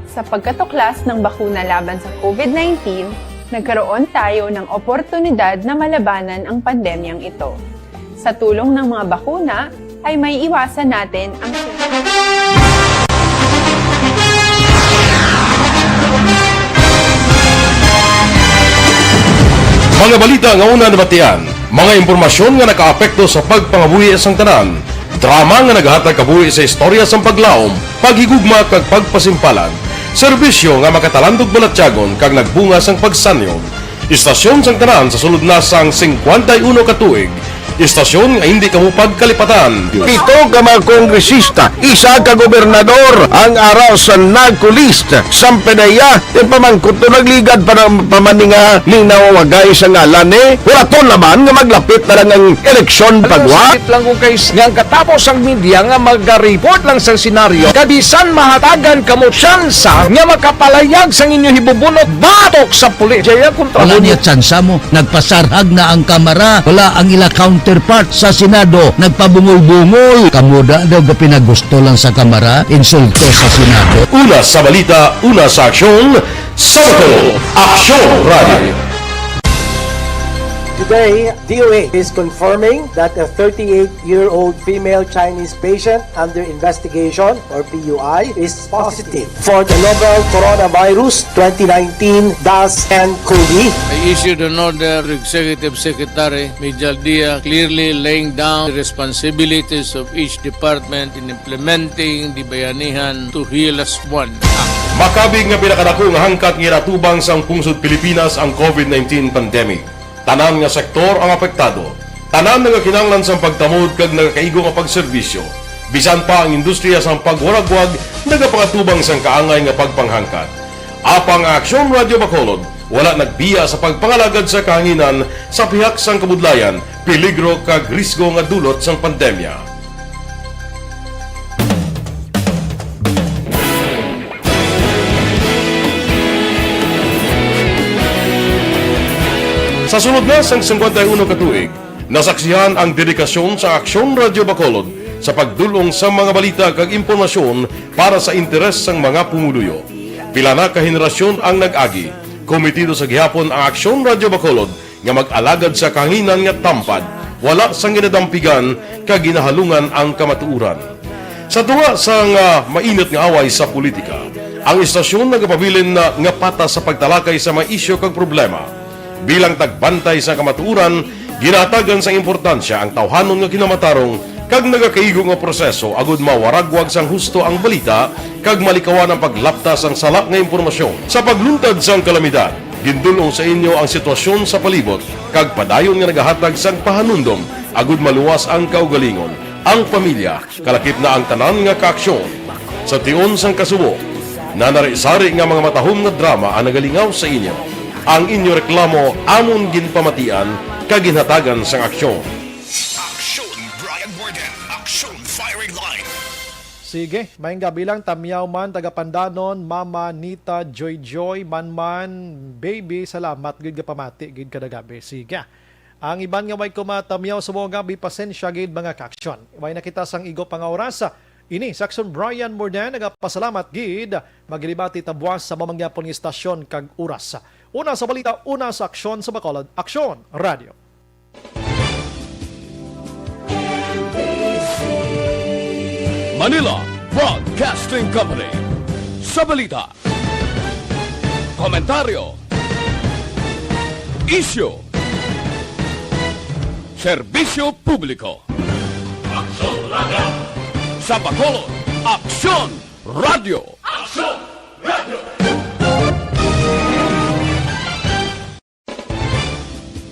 Sa pagkatuklas ng bakuna laban sa COVID nineteen, Nagkaroon tayo ng oportunidad na malabanan ang pandemyang ito. Sa tulong ng mga bakuna, ay may iwasan natin ang Mga balita nga una nabatian, mga impormasyon nga nakaapekto sa pagpangabuhi sang tanan, drama nga nagahatag kabuhi sa istorya sang paglaom, paghigugma kag pagpasimpalan, serbisyo nga makatalandog balatyagon kag nagbunga sang pagsanyog. Istasyon sang tanan sa sulod na sang singkwenta y uno ka tuig, istasyon nga hindi kamo pagkalipatan. Pito ka mga kongresista, isa ka gobernador ang ara sa NAGCO list. Sampe na iya, ti pamangkot to nagligad pa ng pamaninga ning nawawagay sa ngalan ni. Wala to naman nga maglapit na lang ang eleksyon pagwa. Sakit lang kung kay nga ang katapos ang media nga magareport lang sa senaryo, kabisan mahatagan kamo tsansa nga makapalayag sang inyo hibubunot batok sa pulis. Jaya kontra Wala mo niya tsansa mo. Nagpasarhag na ang Kamara. Wala ang ila counterpart sa Senado. Nagpabungol-bungol. Kamo da daw gapinagusto lang sa Kamara. Insulto sa Senado. Una sa balita, una sa aksyon, sa Bacolod, Aksyon Radio. Today, D O A is confirming that a thirty-eight-year-old female Chinese patient under investigation, or P U I, is positive for the novel coronavirus twenty nineteen dash ten COVID. I issued an order to Executive Secretary Mijal Dia, clearly laying down the responsibilities of each department in implementing the Bayanihan to Heal As One Act. Makabig nga pinakadako nga hangkat nga ginatubang sang pungsod Pilipinas ang COVID nineteen pandemic. Tanan nga sektor ang apektado. Tanan nga kinahanglan sang pagtamod kag nagakaigo nga pagserbisyo. Bisan pa ang industriya sang pagwaragwag nagapangatubang sang kaangay nga pagpanghangkat. Apang ang Aksyon Radio Bacolod wala nagbiya sa pagpangalagad sa kahanginan sa pihak sang kabudlayan, peligro kag risgo nga dulot sang pandemya. Sa sulod na sang singkwenta y uno ka tuig, nasaksihan ang dedikasyon sa Aksyon Radio Bacolod sa pagdul-ong sa mga balita kag impormasyon para sa interes sang mga pumuluyo. Pila na ka henerasyon ang nag-agi, kometido sa gihapon ang Aksyon Radio Bacolod nga mag-alagad sa kahanginan nga tampad, wala sang ginadampigan kag ginahalungan ang kamatuoran. Sa tunga sang, ah, mainit nga away sa politika, ang istasyon nagapabilin na nga patas sa pagtalakay sa mga isyu kag problema. Bilang tagbantay sa kamatuoran, ginahatagan sang importansya ang tawhanon nga kinamatarong kag nagakaigo nga proseso agud mawaragwag sang husto ang balita kag malikawan ang paglapta sang sala nga impormasyon. Sa pagluntad sang kalamidad, gindul-ong sa inyo ang sitwasyon sa palibot kag padayon nga nagahatag sang pahanumdom agud maluwas ang kaugalingon, ang pamilya, kalakip na ang tanan nga kaaksyon. Sa tion sang kasubo, nanari-sari nga mga matahom nga drama ang nagalingaw sa inyo. Ang inyo reklamo amon ginpamatian kag ginhatagan sang aksyon. Aksyon, Brian Warden. Aksyon, Firing Line. Sige, maayong gabi lang, Tamyaw man, taga Pandanon, Mama Nita, Joy Joy, Manman, Baby, salamat gid nga pamati gid kada gabi. Sige. Ang iban nga way ko matamyaw sa mga gabi, pasensya gid, mga kaaksyon. Way na kita sang igo pa nga oras. Ini si Aksyon Brian Morden, nagapasalamat gid. Maglibati ta buwas sa mamangyapon nga istasyon kag oras. Una sa balita, una sa aksyon sa Bacolod, Aksyon Radio. Manila Broadcasting Company. Sa balita, komentaryo, isyu, serbisyo publiko. Aksyon Radio. Sa Bacolod, Aksyon Radio.